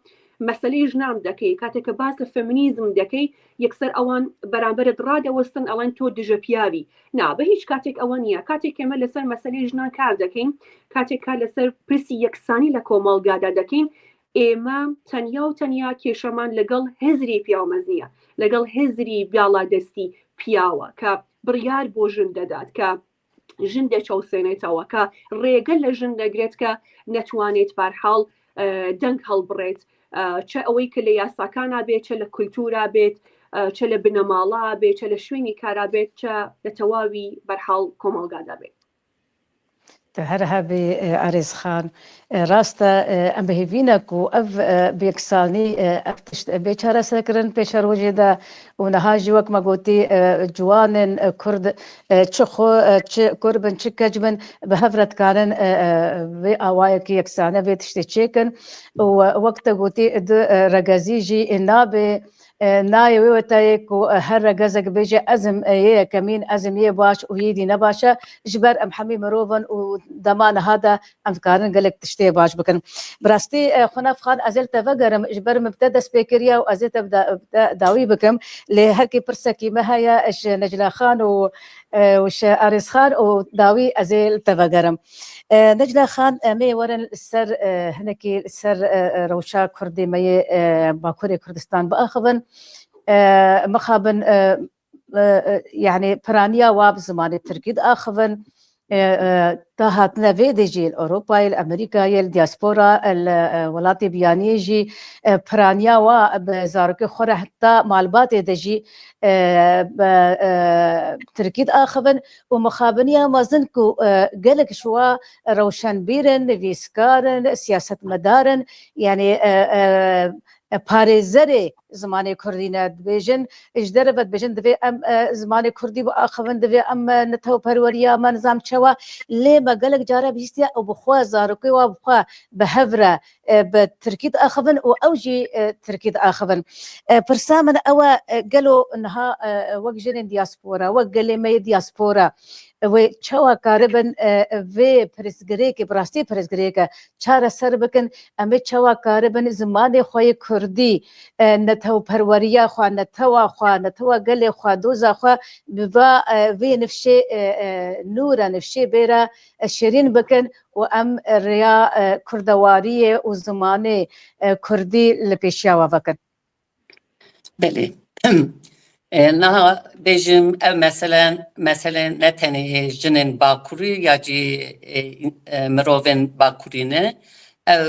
مەسەلەی ژنان دەکەی، کاتێک کە باس لە فێمینیزم دەکەی، یەکسەر ئەوان بەرامبەرت ڕادەوەستن، ئەڵێن تۆ دژە پیاوی. نا، بە هیچ کاتێک ئەوە نییە. کاتێک ئێمە لەسەر مەسەلەی ژنان کار دەکەین، کاتێک کار لەسەر پرسی یەکسانی لە کۆمەڵگادا دەکەین، ئێمە تەنیا و تەنیا کێشەمان لەگەڵ هزری پیاومەزنیە، لەگەڵ هزری باڵادەستی پیاوە کە بڕیار بۆ ژن دەدات، کە ژن دەچەوسێنێتەوە، کە ڕێگە لە ژن دەگرێت کە نەتوانێت بارحاڵ دەنگ هەڵبڕێت، چه ئەوەی کە لە یاساکانا بێت، چه لە کولتورا بێت، چه لە بنەماڵا بێت، چه لە شوێنی کارا بێت، چه لە تەواوی بەرحاڵ کۆمەڵگادا بێت. Tu her hebî, e, Arêz Xan. E, rast e, e, em bi hêvî ne ku ev, e, bi yeksanî, e, ev tişt bê çareserkirin pêşerojê de û niha jî wek me gotî, e, ciwanên, e, Kurd, e, çi xwe, e, çi kur bin, çi keç bin, bi hev re dikarin, e, e, vê awayekî yeksane vê tiştê çêkin û, e, wek te gotî, du, e, regezî jî, e, nabê, e, nayê wê wetayê ku, e, her regezek bêje, ez im, e, yê yekemîn, ez im yê baş û yê dî ne baş e. Ji ber em hemî mirov in û dema niha de em dikarin gelek tiştê baş bikin. Bi rastî, e, Xunef Xan, ez ê li te vegerim, ji ber min bi te dest pê kiriye û ez ê te bi da-, bi te dawî bikim. Lê herkê pirsekî me heye, ji Necla Xan û, e, û ji Arêz Xan û dawî ez ê li te vegerim. E, Necla Xan, em ê werin li ser, e, hinekî li ser, e, e, rewşa Kurdê me yê, e, Bakurê Kurdistan biaxivin. E, mixabin, e, e, e, yani piraniya wa bi zimanê Tirkî diaxivin. E, e, ta hatine vê de jî li Ewropayê, li Amerîkayê, li diaspora, e, li, e, welatê biyaniyê jî, e, piraniya wa bi zarokê xwe re heta malbatê de jî, e, bi, e, Tirkî diaxivin û mixabiniya mezin ku, e, gelek ji wa rewşenbîr in, nivîskar in, siyasetmedar in, yani, e, e, e, parêzerê zimanê Kurdî ne. Dibêjin, ji derve dibêjin, divê em, e, zimanê Kurdî biaxivin, divê em, e, netewperweriya me nizam çawa. Lê me gelek care bihîstiye û bi xwe zarokê wa bi xwe bi hev re, e, bi Tirkî diaxivin û ew jî, e, Tirkî diaxivin. E, pirsa min ew e, e, gelo niha, e, wek jinên diaspora, wek gelê me yê diaspora, wê çawa karibin, e, vê pirsgirêkê, bi rastî pirsgirêk e, çareser bikin, em ê çawa karibin zimanê xwe yê Kurdî, e, netewperweriya xwe, netewa xwe, netewa gelê xwe, doza xwe bi va, e, vê nifşê, e, e, nû re, nifşê bê re, e, şêrîn bikin û em rêya, e, kurdewariyê û zimanê, e, Kurdî li pêşiya we vekin. Belê. E, niha bêjim ev mesele, mesele ne tenê jinên Bakurî ya jî, e, e, mirovên Bakurî ne. Ev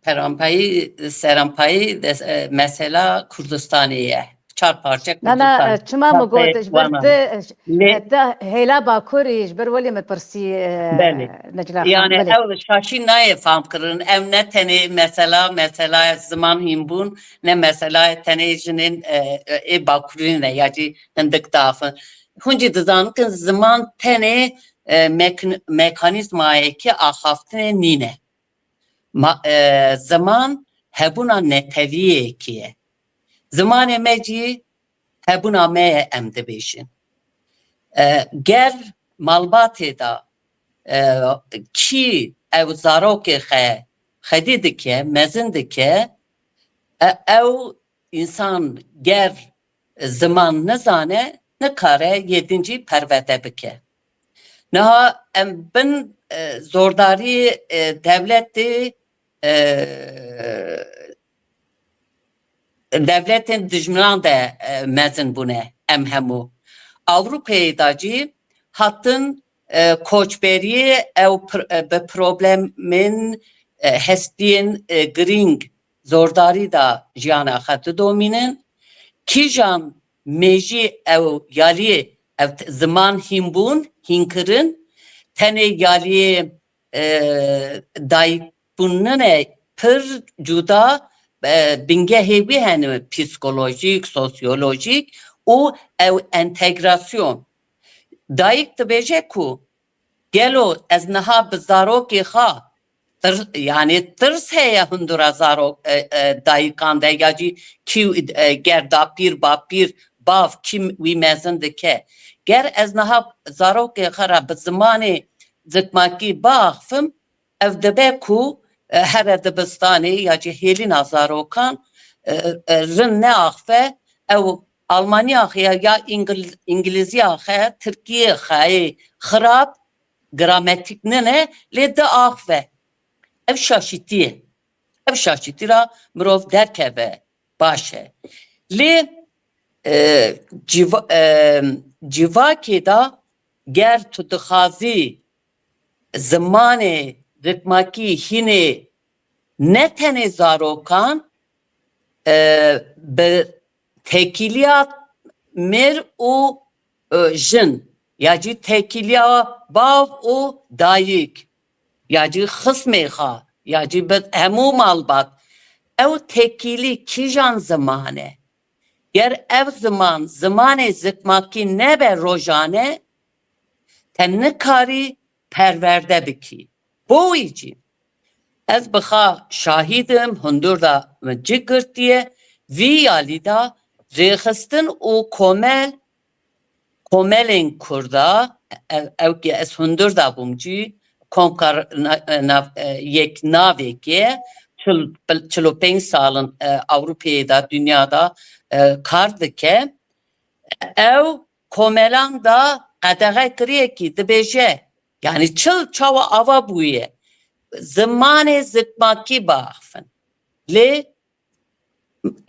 peranpayî, seranpayî des-, e, mesela Kurdistanê ye. Çar parçe Na, na, Kurdistan. e, çima min got, Çarpê ji ber wana. te, e, Lê e, te hêla Bakurî, ji ber welê min pirsî, e, Belê. Necla Xan, Yani belê. Ew şaşî nayê fam kirin. Ev ne tenê mesela, mesela ziman hînbûn, ne mesela tenê jinên, e, e, ê Bakurî ne, ya jî hindik daf in. Hûn jî dizanikin ziman tenê, e, mek-, mekanîzmayekî axaftinê nîne. Ma-, e, ziman hebûna netewiyekî ye. Zimanê me jî hebûna me ye, em dibêjin. E, ger malbatê de, e, kî ew zarokê xwe xwedî dike, mezin dike, e, ew însan ger ziman nizane, nikare yê din jî perwerde bike. Niha em bin, e, zordarî, e, dewletê, e, dewletên dijminan de, e, mezin bûne em hemû. Ewropeyê de jî hatin, e, koçberiyê ew pr-, e, bi problemên, e, hestiyên, e, girîng zordarî de jiyana xwe didomînin. Kîjan mêjî ew yaliyê, ev t-, ziman hînbûn, hînkirin, tenê yaliyê, e, dayikbûn nine, pir cuda, e, bingehê wî hene psîkolojîk, sosyolojîk û ew entegrasyon. Dayik dibêje ku gelo ez niha bi zarokê xwe tir-, yani tirs heye hundura zarok, e, e, dayikan de ya jî kî, e, ger dapîr, bapîr, bav, kî wî mezin dike. Ger ez niha zarokê xwe re bi zimanê zikmakî biaxifim, ev dibe ku, e, here dibistanê ya jî hêlîna zarokan, e, e, rind neaxife, ew Almanî axiye ya Îngil-, Îngilîzî axe, Tirkî xayê xirab, grametîk nine, lê diaxife. Ev şaşîtî ye. Ev şaşîtî ra mirov derkeve baş e. Lê, e, cîva-, e, civakê de ger tu dixwazî zimanê zikmakî hînê ne tenê zarokan, e, bi tekîliya mêr û, e, jin, ya jî tekîliya bav û dayik, ya jî xismê xwe, ya jî bi hemû malbat, ew tekîlî kîjan ziman e? Ger ev ziman, zimanê zikmakî nebe rojane, te nikarî perwerde bikî. Bo wî jî ez bi xwe şahîd im, hundir de min cik girtiye, vî yalî de rêxistin û komel, komelên Kurda, ev, ew ki ez hundir de bûm jî, Komkar na-, nav-, e, yek navekê, çil, çil û pênc sal in, e, Ewropeyê de, dinya de, e, kar dike. Ew komelan de qedexe kiriye kî dibêje, yanî çil çawa ava bûye, zimanê zikmakî biaxifin. Lê,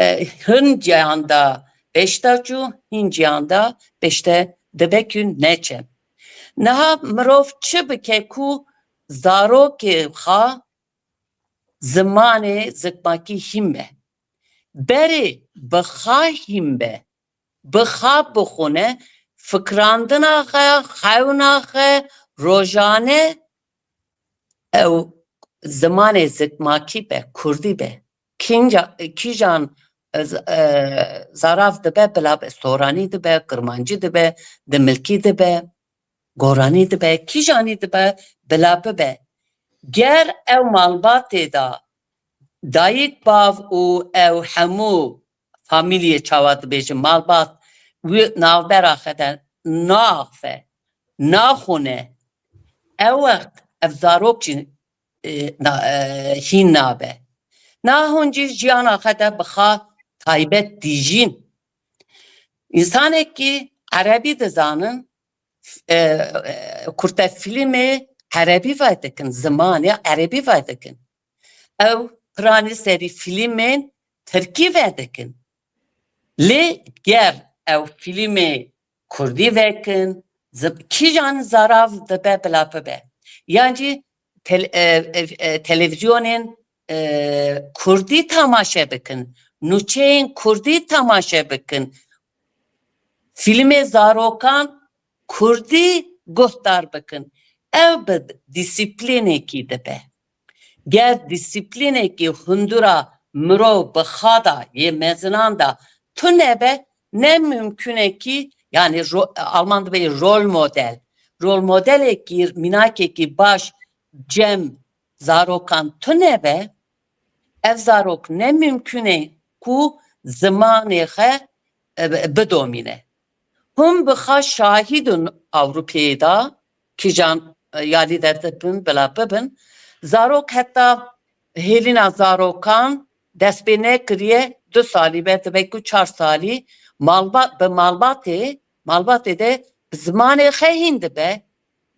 e, hin ciyan de pêşte çû, hin ciyan de pêşte dibe kî neçe. Niha mirov çi bike ku zarokê xwe zimanê zikmakî hîn be? Berê bi xwe hîn be, bi xwe bixwine, fikirandina xwe, xewna xwe, rojane ew zimanê zikmakî be, kurdî be. Kînca-, kîjan, e, z-, e, zarav dibe, bila be, soranî dibe, kirmancî dibe, dimilkî dibe, goranî dibe, kîjanî dibe, bila bibe. Ger ew malbatê de dayik, bav û ew hemû famîliyê, çawa dibêjin, malbat wî navbera xwe de naaxife, naxwine, ew wext ev zarok jî, e, na-, e, hîn nabe. Na hûn jî jiyana xwe de bi xwe taybet dijîn. Însanekî erebî dizanin, e, e, kurtefîlmê erebî vedikin, zimanê erebî vedikin. Ew piranî serî fîlmên tirkî vedikin. Lê ger ew fîlmê kurdî vekin, zi-, kîjan zarav dibe bila bibe. Yan jî tel-, e, e, e, televîzyonên, e, kurdî temaşe bikin, nûçeyên kurdî temaşe bikin, fîlmê zarokan kurdî guhdar bikin. Ew bi dîsîplînekî dibe. Ger dîsîplînekî hundura mirov bi xwe de, yê mezinan de tune be, ne mimkun e kî, yanî ro-, Alman dibê rol model. Rol modelekî, mînakekî baş cem zarokan tune be, ev zarok ne mimkun e ku zimanê xwe, e, bidomîne. Hûn bi xwe şahîd in Ewropeyê de, kîjan, e, yalî de dibin, bila bibin. Zarok heta hêlîna zarokan dest pê nekiriye, du salî be, dibe ku çar salî, malbat, bi malbatê, malbatê de bi zimanê xwe hîn dibe,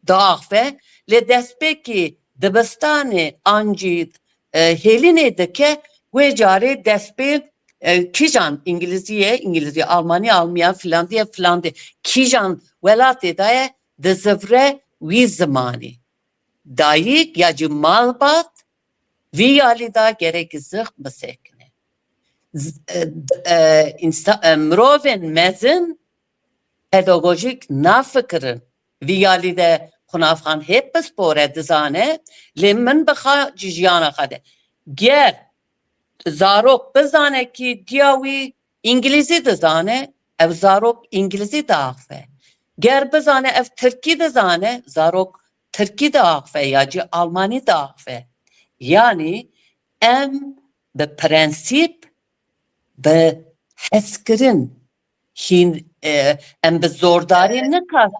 diaxife, lê destpêkî dibistanê an jî, e, hêlînê dike, wê carê destpê, e, kîjan, îngilîzî ye, îngilîzî, almanî, almiya, filandî ye, filandî, kîjan welatê de ye, dizivre wî zimanî. Dayik ya jî malbat vî yalî de gerek zixm bisekine. Z-, e, d-, e, însa-, e, mirovên mezin pedagojîk nafikirin. Vî yalî de xwe navxan hê pispor e, dizane, lê min bi xwe ji jiyana xwe de. Ger zarok bizane kî diya wî îngilîzî dizane, ev zarok îngilîzî diaxife. Ger bizane ev tirkî dizane, zarok tirkî diaxife ya jî almanî diaxife. Yanî em bi prensîp, bi hezkirin hîn, e, em bi zordarî nikar-,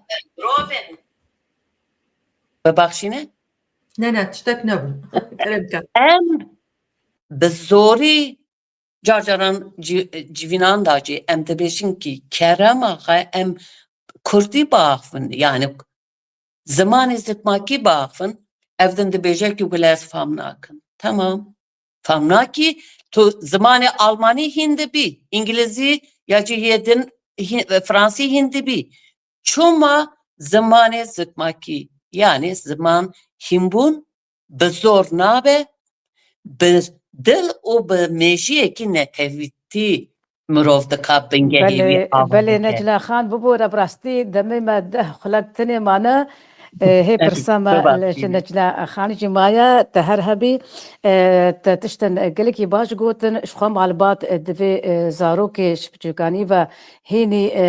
bibaxşîne? Ne, ne, tiştek nebû. Kerem ke. Em bi zorî car caran ci-, civînan da jî em dibêjin kî kerema xwe em kurdî biaxivin, yani zimanê zikmakî biaxivin, ev din dibêje kî wile ez fam nakim. Tamam. Fam nakî, tu zimanê almanî hîn dibî, îngilizî ya jî yê din hî-, fransî hîn dibî. Çima zimanê zikmakî, yani ziman hînbûn bi zor nabe, bi dil û bi mêjiyekî netewîtî mirov dika bingehê wî Belê, ava belê bike. Necla Xan, bibore bi rastî demê me deh xulek tinê mane. E, hê pirsa me Bibexşîne. Li ji Necla Xan jî maye, te her hebî. E, te tiştin gelekî baş gotin, ji xwe malbat, e, divê, e, zarokê ji piçûkanî ve hênî, e,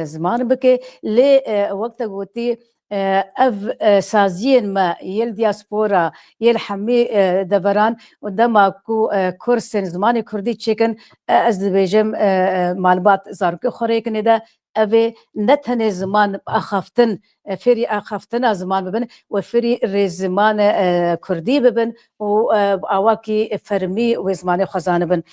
e, ziman bike. Lê, e, wek te gotî, e, ev, e, saziyên me yê li diaspora, yê li hemî, e, deveran û dema ku, e, kursên zimanê kurdî çêkin, e, ez dibêjim, e, e, malbat zarokê xwe rêkinê de, ev ê ne tenê ziman axaftin, e, fêrî axaftina ziman bibin, wê fêrî rêzimane, e, kurdî bibin û, e, bi awakî fermî wê zimanê xwe zanibin.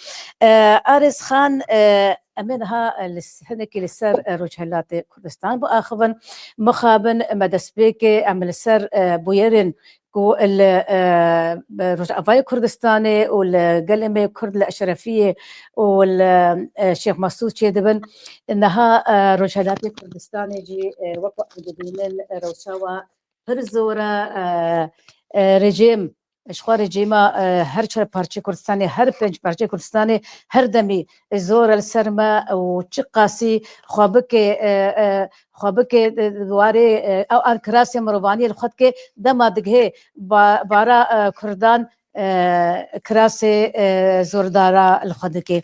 E, Arêz Xan, e, em ê niha, e, li s-, hinekî li ser, e, Rojhilatê Kurdistan biaxivin. Mixabin me destpêkê em li ser, e, bûyerên ku li, e, Rojavayê Kurdistanê û li gelê me Kurd li Eşrefiyê û li, e, Şêx Mesûd çêdibin. Niha, e, Rojhilatê Kurdistanê jî, e, wek em dibînin, e, rewşa wa pir zor e, e, e, rejîm, ji xwe rejîma, e, her çar parçeyê Kurdistanê, her pênc parçeyê Kurdistanê her demî zor e li ser me û çiqasî xwe bike, e, e, xwe bike, e, warê, e, ew an kirasê mirovaniyê li xwe dike, dema digihê ba-, bara, e, Kurdan, e, kirasê, e, zordara li xwe dike.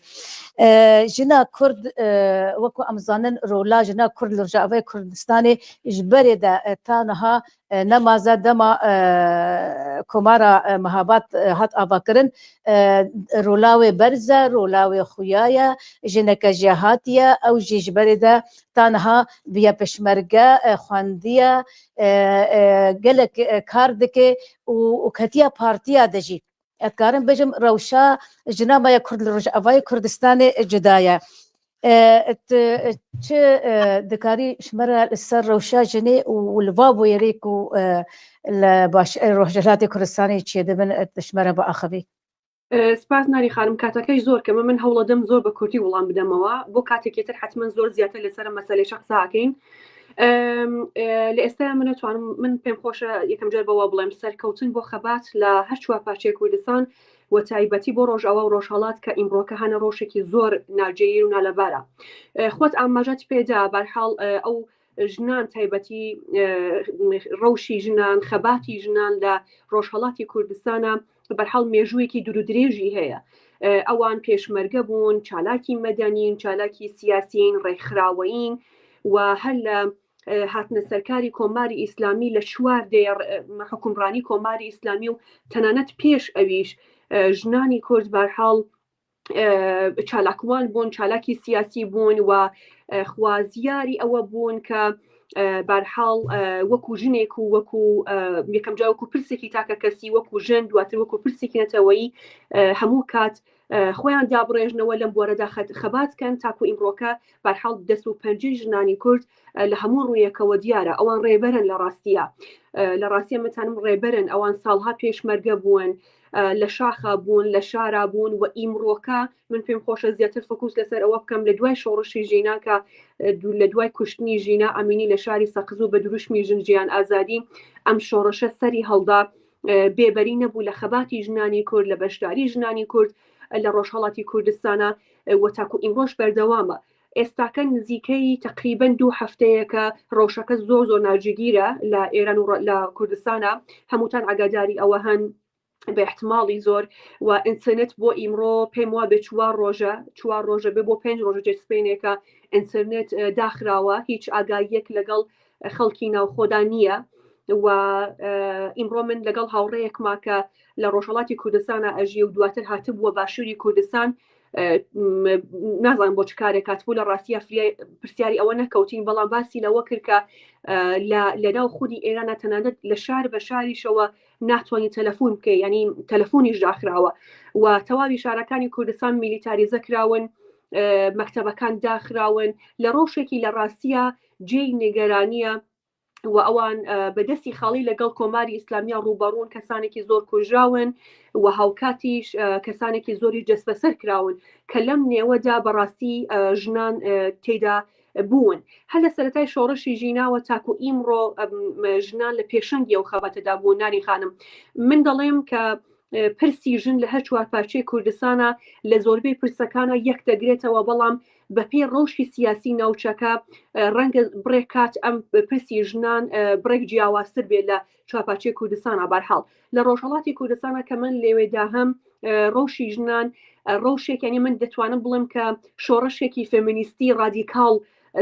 E, jina Kurd, e, wekî em zanin, rola jina Kurd li Rojavayê Kurdistanê ji berê de, e, ta niha, e, nemaze dema, e, Komara, e, Mehabad, e, hat avakirin, e, rola wê berz e, rola wê xuya ye, jineke jêhatî ye, ew jî ji berê de ta niha bûye pêşmerge, e, xwendiye, e, e, gelek, e, kar dike û, û ketiye partiya de jî. Ez dikarim bêjim rewşa jina me ya Kurd li Rojavayê Kurdistanê cuda ye. E, tu çi, e, dikarî ji me re li ser rewşa jinê û, û li va bûyerê ku, e, li baş, e, Rojhilatê Kurdistanê çêdibin, e, tu ji me re biaxivî? E, spas Narî xanim, katekê zor keme, min hewla dem zor bi kurdî wilan bidemەوە. بۆ کاتێکی تر حتمەن زۆر زیاتر لەسەر مەسەلەی شەخسا ئەکەین. ئەم، ئێ، لە ئێستایا من ئەتوانم، من پێم خۆشە یەکەم جار بەوە بڵێم، سەرکەوتن بۆ خەبات لە هەر چوار پارچەی کوردستان و تایبەتی بۆ ڕۆژاوا و ڕۆژهەڵات کە ئیمڕۆکە هەنە ڕۆژێکی زۆر ناجێگیر و نالەبارە. ئێ، خۆت ئاماژەت پێدا، بەرحاڵ، ئێ، ئەو ژنان تایبەتی، ئێ، ڕەوشی ژنان، خەباتی ژنان لە ڕۆژهەڵاتی کوردستانە، بەرحاڵ مێژوویەکی دوور و درێژی هەیە. ئێ، ئەوان پێشمەرگە بوون، چالاکی مەدەنین، چالاکی سیاسین، ڕێکخراوەیین و هەر لە، ئێ، هاتنە سەرکاری کۆماری ئیسلامی لە چوار دەیە، ئێ، حکومڕانی کۆماری ئیسلامی و تەنانەت پێش ئەویش، ئێ، ژنانی کورد بەرحاڵ، ئێ، چالاکوان بوون، چالاکی سیاسی بوون و، ئێ، خوازیاری ئەوە بوون کە، ئێ، بەرحاڵ، ئێ، وەکو ژنێک و وەکو، ئێ، یەکەم جار وەکو پرسێکی تاکە کەسی، وەکو ژن، دواتر وەکو پرسێکی نەتەوەیی، ئێ، هەموو کات، ئێ، خۆیان دابڕێژنەوە لەم بوارەدا خەت-، خەبات کەن تاکو ئیمڕۆکە بەرحاڵ دەست و پەنجەی ژنانی کورد، ئێ، لە هەموو ڕوویەکەوە دیارە. ئەوان ڕێبەرن لە ڕاستیە. ئێ، لە ڕاستیە متانم ڕێبەرن. ئەوان ساڵها پێشمەرگە بوون، ئێ، لە شاخا بوون، لە شارا بوون و ئیمڕۆکە من پێم خۆشە زیاتر فۆکوس لەسەر ئەوە بکەم لە دوای شۆڕشی ژینا کە، ئێ، دوو-، لە دوای کوشتنی ژینا ئەمینی لە شاری سەقز و بە دروشمی ژن ژیان ئازادی ئەم شۆڕشە سەری هەڵدا، ئێ، بێبەری نەبوو لە خەباتی ژنانی کورد، لە بەشداری ژنانی کورد، ئێ، لە ڕۆژهەڵاتی کوردستانە، ئێ، و تاکو ئیمڕۆش بەردەوامە. ئێستاکە نزیکەی تەقریبەن دوو هەفتەیەکە ڕەوشەکە زۆر زۆر ناجێگیرە لە ئێران و ڕ-، لە کوردستانە. هەمووتان ئاگاداری ئەوە هەن بە احتماڵی زۆر و ئینتەرنێت بۆ ئیمڕۆ پێم وابێ چوار ڕۆژە، چوار ڕۆژە بێ بۆ پێنج ڕۆژە جێ سپێنێکە ئینتەرنێت، ئێ، داخراوە، هیچ ئاگاییەک لەگەڵ خەڵکی ناوخۆدا نییە و، ئێ، ئیمڕۆ من لەگەڵ هاوڕێیەکما کە لە ڕۆژهەڵاتی کوردستانە ئەژی و دواتر هاتبووە باشووری کوردستان، نازانم بۆ چ کارێک هاتبوو، لە ڕاستیە پرسیاری ئەوە نەکەوتین، بەڵام باسی لەوە کرد کە لە ناو خودی ئێرانە تەنانەت لە شار بە شاریشەوە ناتوانانی تەلەفۆن بکەی، یعنی تەلەفۆنیش داخراوە و تەواوی شارەکانی کوردستان میلیتاریزە کراون، مەکتەبەکان داخراون، لە ڕۆژێکی لە ڕاستیە جێی نیگەرانیە و ئەوان بە دەستی خاڵی لەگەڵ کۆماری ئیسلامیە ڕووبەڕوون، کەسانێکی زۆر کوژراون و هاوکاتیش کەسانێکی زۆری جەستبەسەر کراون کە لەم نێوەدا بەڕاستی ژنان تێدا بوون. هەر لە سەرەتای شۆڕشی ژیناوە تاکو ئیمڕۆ ژنان لە پێشەنگی ئەو خەباتەدا بوون. نانی خانم، من دەڵێم کە پرسی ژن لە هەر چوار پارچەی کوردستانە لە زۆربەی پرسەکانە یەک دەگرێتەوە، بەڵام بە پێی ڕەوشی سیاسی ناوچەکە ڕەنگە بڕێک کات ئەم پرسی ژنان بڕێک جیاوازتر بێت لە چوار پارچەی کوردستانە. بەرحاڵ لە ڕۆژهەڵاتی کوردستانە کە من لەوێدا هەم ڕەوشی ژنان ڕەوشێک، یعنی من دەتوانم بڵێم کە شۆڕشێکی فێمینیستی ڕادیکاڵ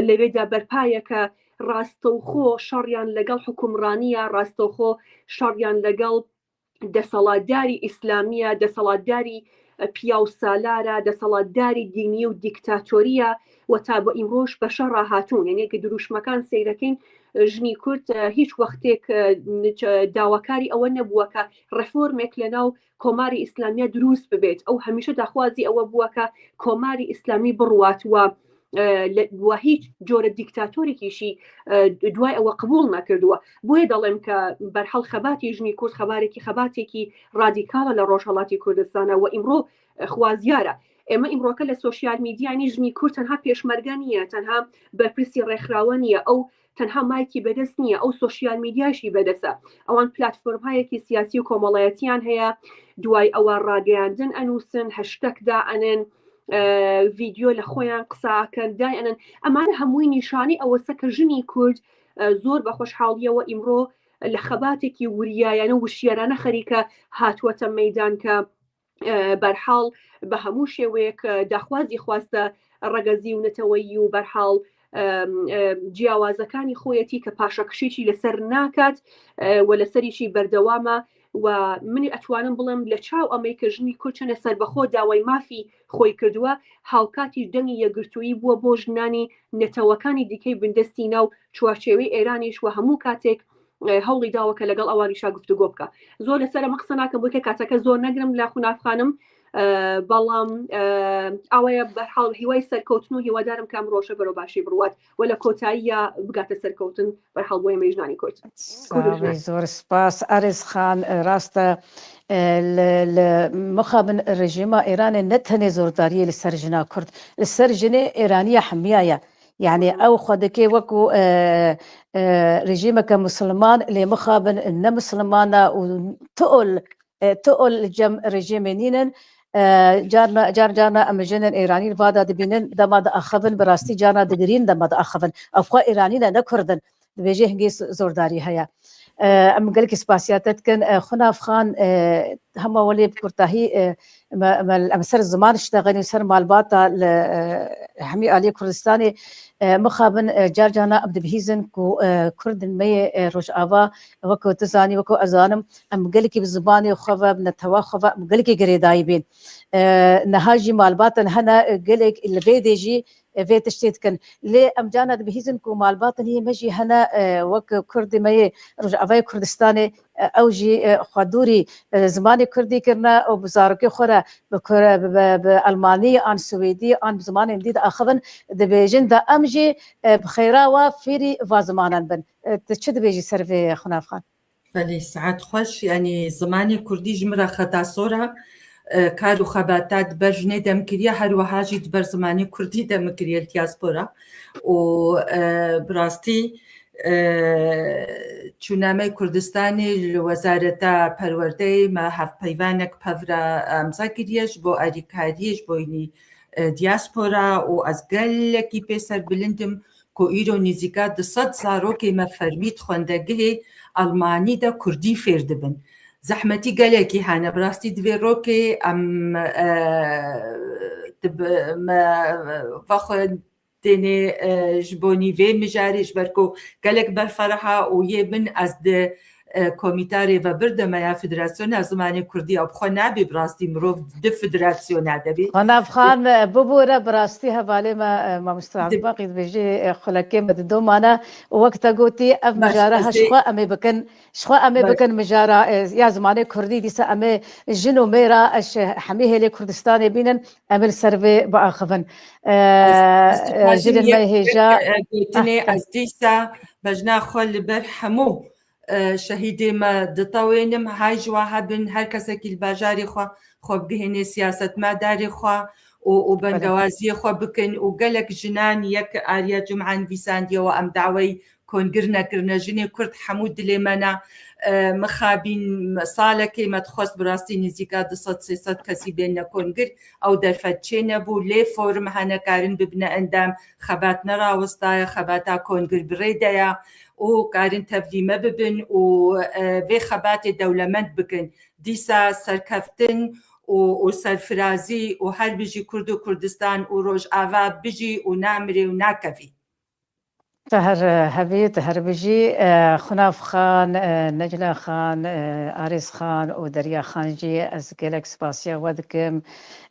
لەوێدا بەرپایە کە ڕاستەوخۆ شەڕیان لەگەڵ حکومڕانیە، ڕاستەوخۆ شەڕیان لەگەڵ دەسەڵاتداری ئیسلامیە، دەسەڵاتداری پیاو سالارە، دەسەڵاتداری دینی و دیکتاتۆریە و تا بە ئیمڕۆش بە شەڕا هاتوون. یعنی کە دروشمەکان سەیرەکەین، ژنی کورد هیچ وەختێک داواکاری ئەوە نەبووە کە ڕێفۆرمێک لە ناو کۆماری ئیسلامیە دروست ببێت. ئەو هەمیشە داخوازی ئەوە بووە کە کۆماری ئیسلامی بڕوات و و هیچ جۆرە دیکتاتۆرێکیشی دوای ئەوە قبول نەکردووە. بۆیە دەڵێم کە بەرحەڵ خەباتی ژنی کورد خەبارێکی خەباتێکی ڕادیکاڵە لە ڕۆژهەڵاتی کوردستانە و ئیمڕۆ خوازیارە. ئێمە ئیمڕۆکە لە سوسیال میدیانی ژنی کورد تەنها پێشمەرگە نییە، تەنها بەرپرسی ڕێکخراوە نییە، ئەو تەنها مایکی بەدەست نییە، ئەو سوسیال میدیاشی بەدەسە. ئەوان پلاتفۆرمهایەکی سیاسی و کۆمەڵایەتیان هەیە، دوای ئەوە ڕاگەیاندن ئەنووسن، هەشتەک دائەنن، ڤیدیۆ لە خۆیان قساکەن دایەنن. ئەمانە هەمووی نیشانی ئەوەسە کە ژنی کورد زۆر بە خۆشحاڵیەوە ئیمڕۆ لە خەباتێکی وریایانە و وشیارانە خەریکە هاتووەتە مەدان کە بەرحاڵ بە هەموو شێوەیەک داخوازی خواستە ڕەگەزی و نەتەوەیی و بەرحاڵ جیاوازەکانی خۆیەتی کە پاشەکشێکی لەسەر ناکات و لەسەریشی بەردەوامە. و من ئەتوانم بڵێم لە چاو ئەمەی کە ژنی کورد چەنە سەربەخۆ داوای مافی خۆی کردووە، هاوکاتی دەنگی یەکگرتووی بووە بۆ ژنانی نەتەوەکانی دیکەی بندەستی ناو چوارچێوەی ئێرانیش و هەموو کاتێک هەوڵی داوە کە لەگەڵ ئەوانیشا گفتوگۆ بکە. زۆر لەسەر ئەمە قسە ناکەم بۆکە کاتەکە زۆر نەگرم لە خونافخانم، بەڵام ئەوەیە بەرحاڵ هیوای سەرکەوتن و هیوادارم کە ئەم ڕۆژە بەرەو باشی بڕوات و لە کۆتاییە بگاتە سەرکەوتن بەرحاڵ بۆ ئێمەی ژنانی کورد. زۆر سپاس ئارێز خان. ڕاستە لە مخابن ڕژێما ئێرانێ نە تەنێ زۆرداریە لە سەر ژنا کورد، لە سەر ژنێ ئێرانیە هەمیایە. یعنی ئەو خودەکێ وەکو ڕژێمەکە مسلمان لێ مخابن نە مسلمانە و تئۆل تئۆل جەم ڕژێمێ نینن. جارنا جار جارنا ئەم ژنن ئێرانین ڤادا دبینن دەما دەئاخەبن، بەڕاستی جارنا دگرین دەما دەئاخەبن. ئەوخوا ئێرانینە نە کوردن. دبێژێ هەنگێ زۆرداری هەیە. ئەم گەلکی سپاسیاتە دکن. خونافخان هەما وەلێ بکورتاهی ئەم سەر زمان شتەغەنی و سەر مالباتا لە هەمی ئالیە کوردستانی مخابن جار جانا ئەم دبهیزن کو کوردن مەیە ڕۆژئاوا وەکو تزانی وەکو ئەزانم ئەم گەلکی بە زمانی خۆڤە بنەتەوە خۆڤە ئەم گەلکی گرێدایی بین. نەها ژی مالباتن هەنە گەلێک لە vê dê jî vê tiştê dikin. Lê em carna dibihîzin ku malbatin hî me jî hene, e, wek Kurdê me yê Rojavayê Kurdistanê, e, ew jî, e, xwe dûrî, e, zimanê Kurdî kirine û bi zarokê xwe re bi Kur-, bi, bi, bi Almanî an Swêdî an bi zimanên dî diaxivin, dibêjin de em jî, e, bi xêra we fêrî va zimanan bin. E, tu çi dibêjî ser vê, Xunavxan? Belê, saet xweş. Yanî zimanê kurdî ji min re xeta sor e. E, kar û xebata di ber jinê de min kiriye, her wiha jî di ber zimanê kurdî de min kiriye li diaspora. Û, e, bi rastî, e, çûna me Kurdistanê li Wezareta Perwerdeyê me hevpeyvanek pev re emza kiriye ji bo alîkariyê, ji bo hînî, e, diaspora û ez gelekî pê serbilind im ku îro nîzîka du sed zarokê me fermî di xwendegihê Almanî de kurdî fêr dibin. Zehmetî gelekî hene. Bi rastî di vê rokê em, e, dib-, me, vexwe tênê, e, ji bo nîvê mijarê, ji ber ku gelek berfireh e û yê min ez di, e, Komîta Rêvebir de me ya Federasyona Zimanê Kurdî ya bi xwe nabê, bi rastî mirov di federasyona de bê. Xanavxan, e, bibûre, bi rastî hevalê me, e, mamoste Abdulbaqî dibêjî, e, xulekê me di domane û wek te gotî ev mijara ha ji xwe em ê bikin, ji xwe em ê bikin mijara, e, ya zimanê kurdî, dîsa em ê jin û mêra, e, ji hemî hêlê Kurdistanê bînin, em ê li ser vê biaxivin. E, e, jinên me hêja. Gotinê ez dîsa bejna xwe li ber hemû e, şehîdê me ditewênim, hay ji wa hebin, her kesekî li bajarê xwe xwe bigihênê siyasetmedarê xwe û, û bengewaziyê xwe bikin û gelek jinan yek Arya Cum'e nivîsandiye we em dawey kongir nekirine, jinê Kurd hemû dilê me ne. E, mixabîn salekê me dixwest bi rastî nêzîka du sed sê sed kesî bênine kongir, ew derfet çênebû, lê forum hene karin bibine endam, xebat nerawestaye, xebata kongir bi rê de ye û karin tevlî me bibin û, e, vê xebatê dewlemend bikin. Dîsa serkeftin û, û serfirazî û her bijî Kurd û Kurdistan û Rojava bijî û namire û nakevî. Te her, e, hebî, te her bijî. E, Xunav Xan, e, Necla Xan, e, Arêz Xan û Derya Xan jî ez gelek spasiya we dikim.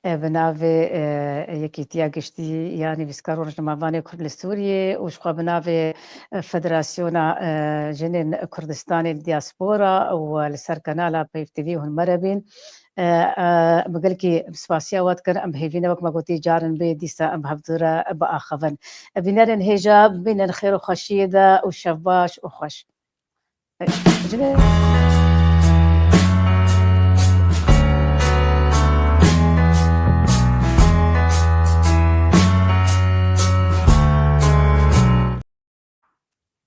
E, bi navê, e, Yekîtiya Giştî ya Nivîskar û Rojnamevanê Kurd li Sûriyê û ji xwe bi navê, e, Federasyona, e, Jinên Kurdistanê li Diaspora û li ser kanala Peyv T V hûn me re bîn. E, e, bi gelkî spasiya we dikin. Em hêvî ne wek me gotî carin bê dîsa em hevdû re biaxivin. Bînerên hêja bimînin xêr û xweşiyê de û şev baş û xweş.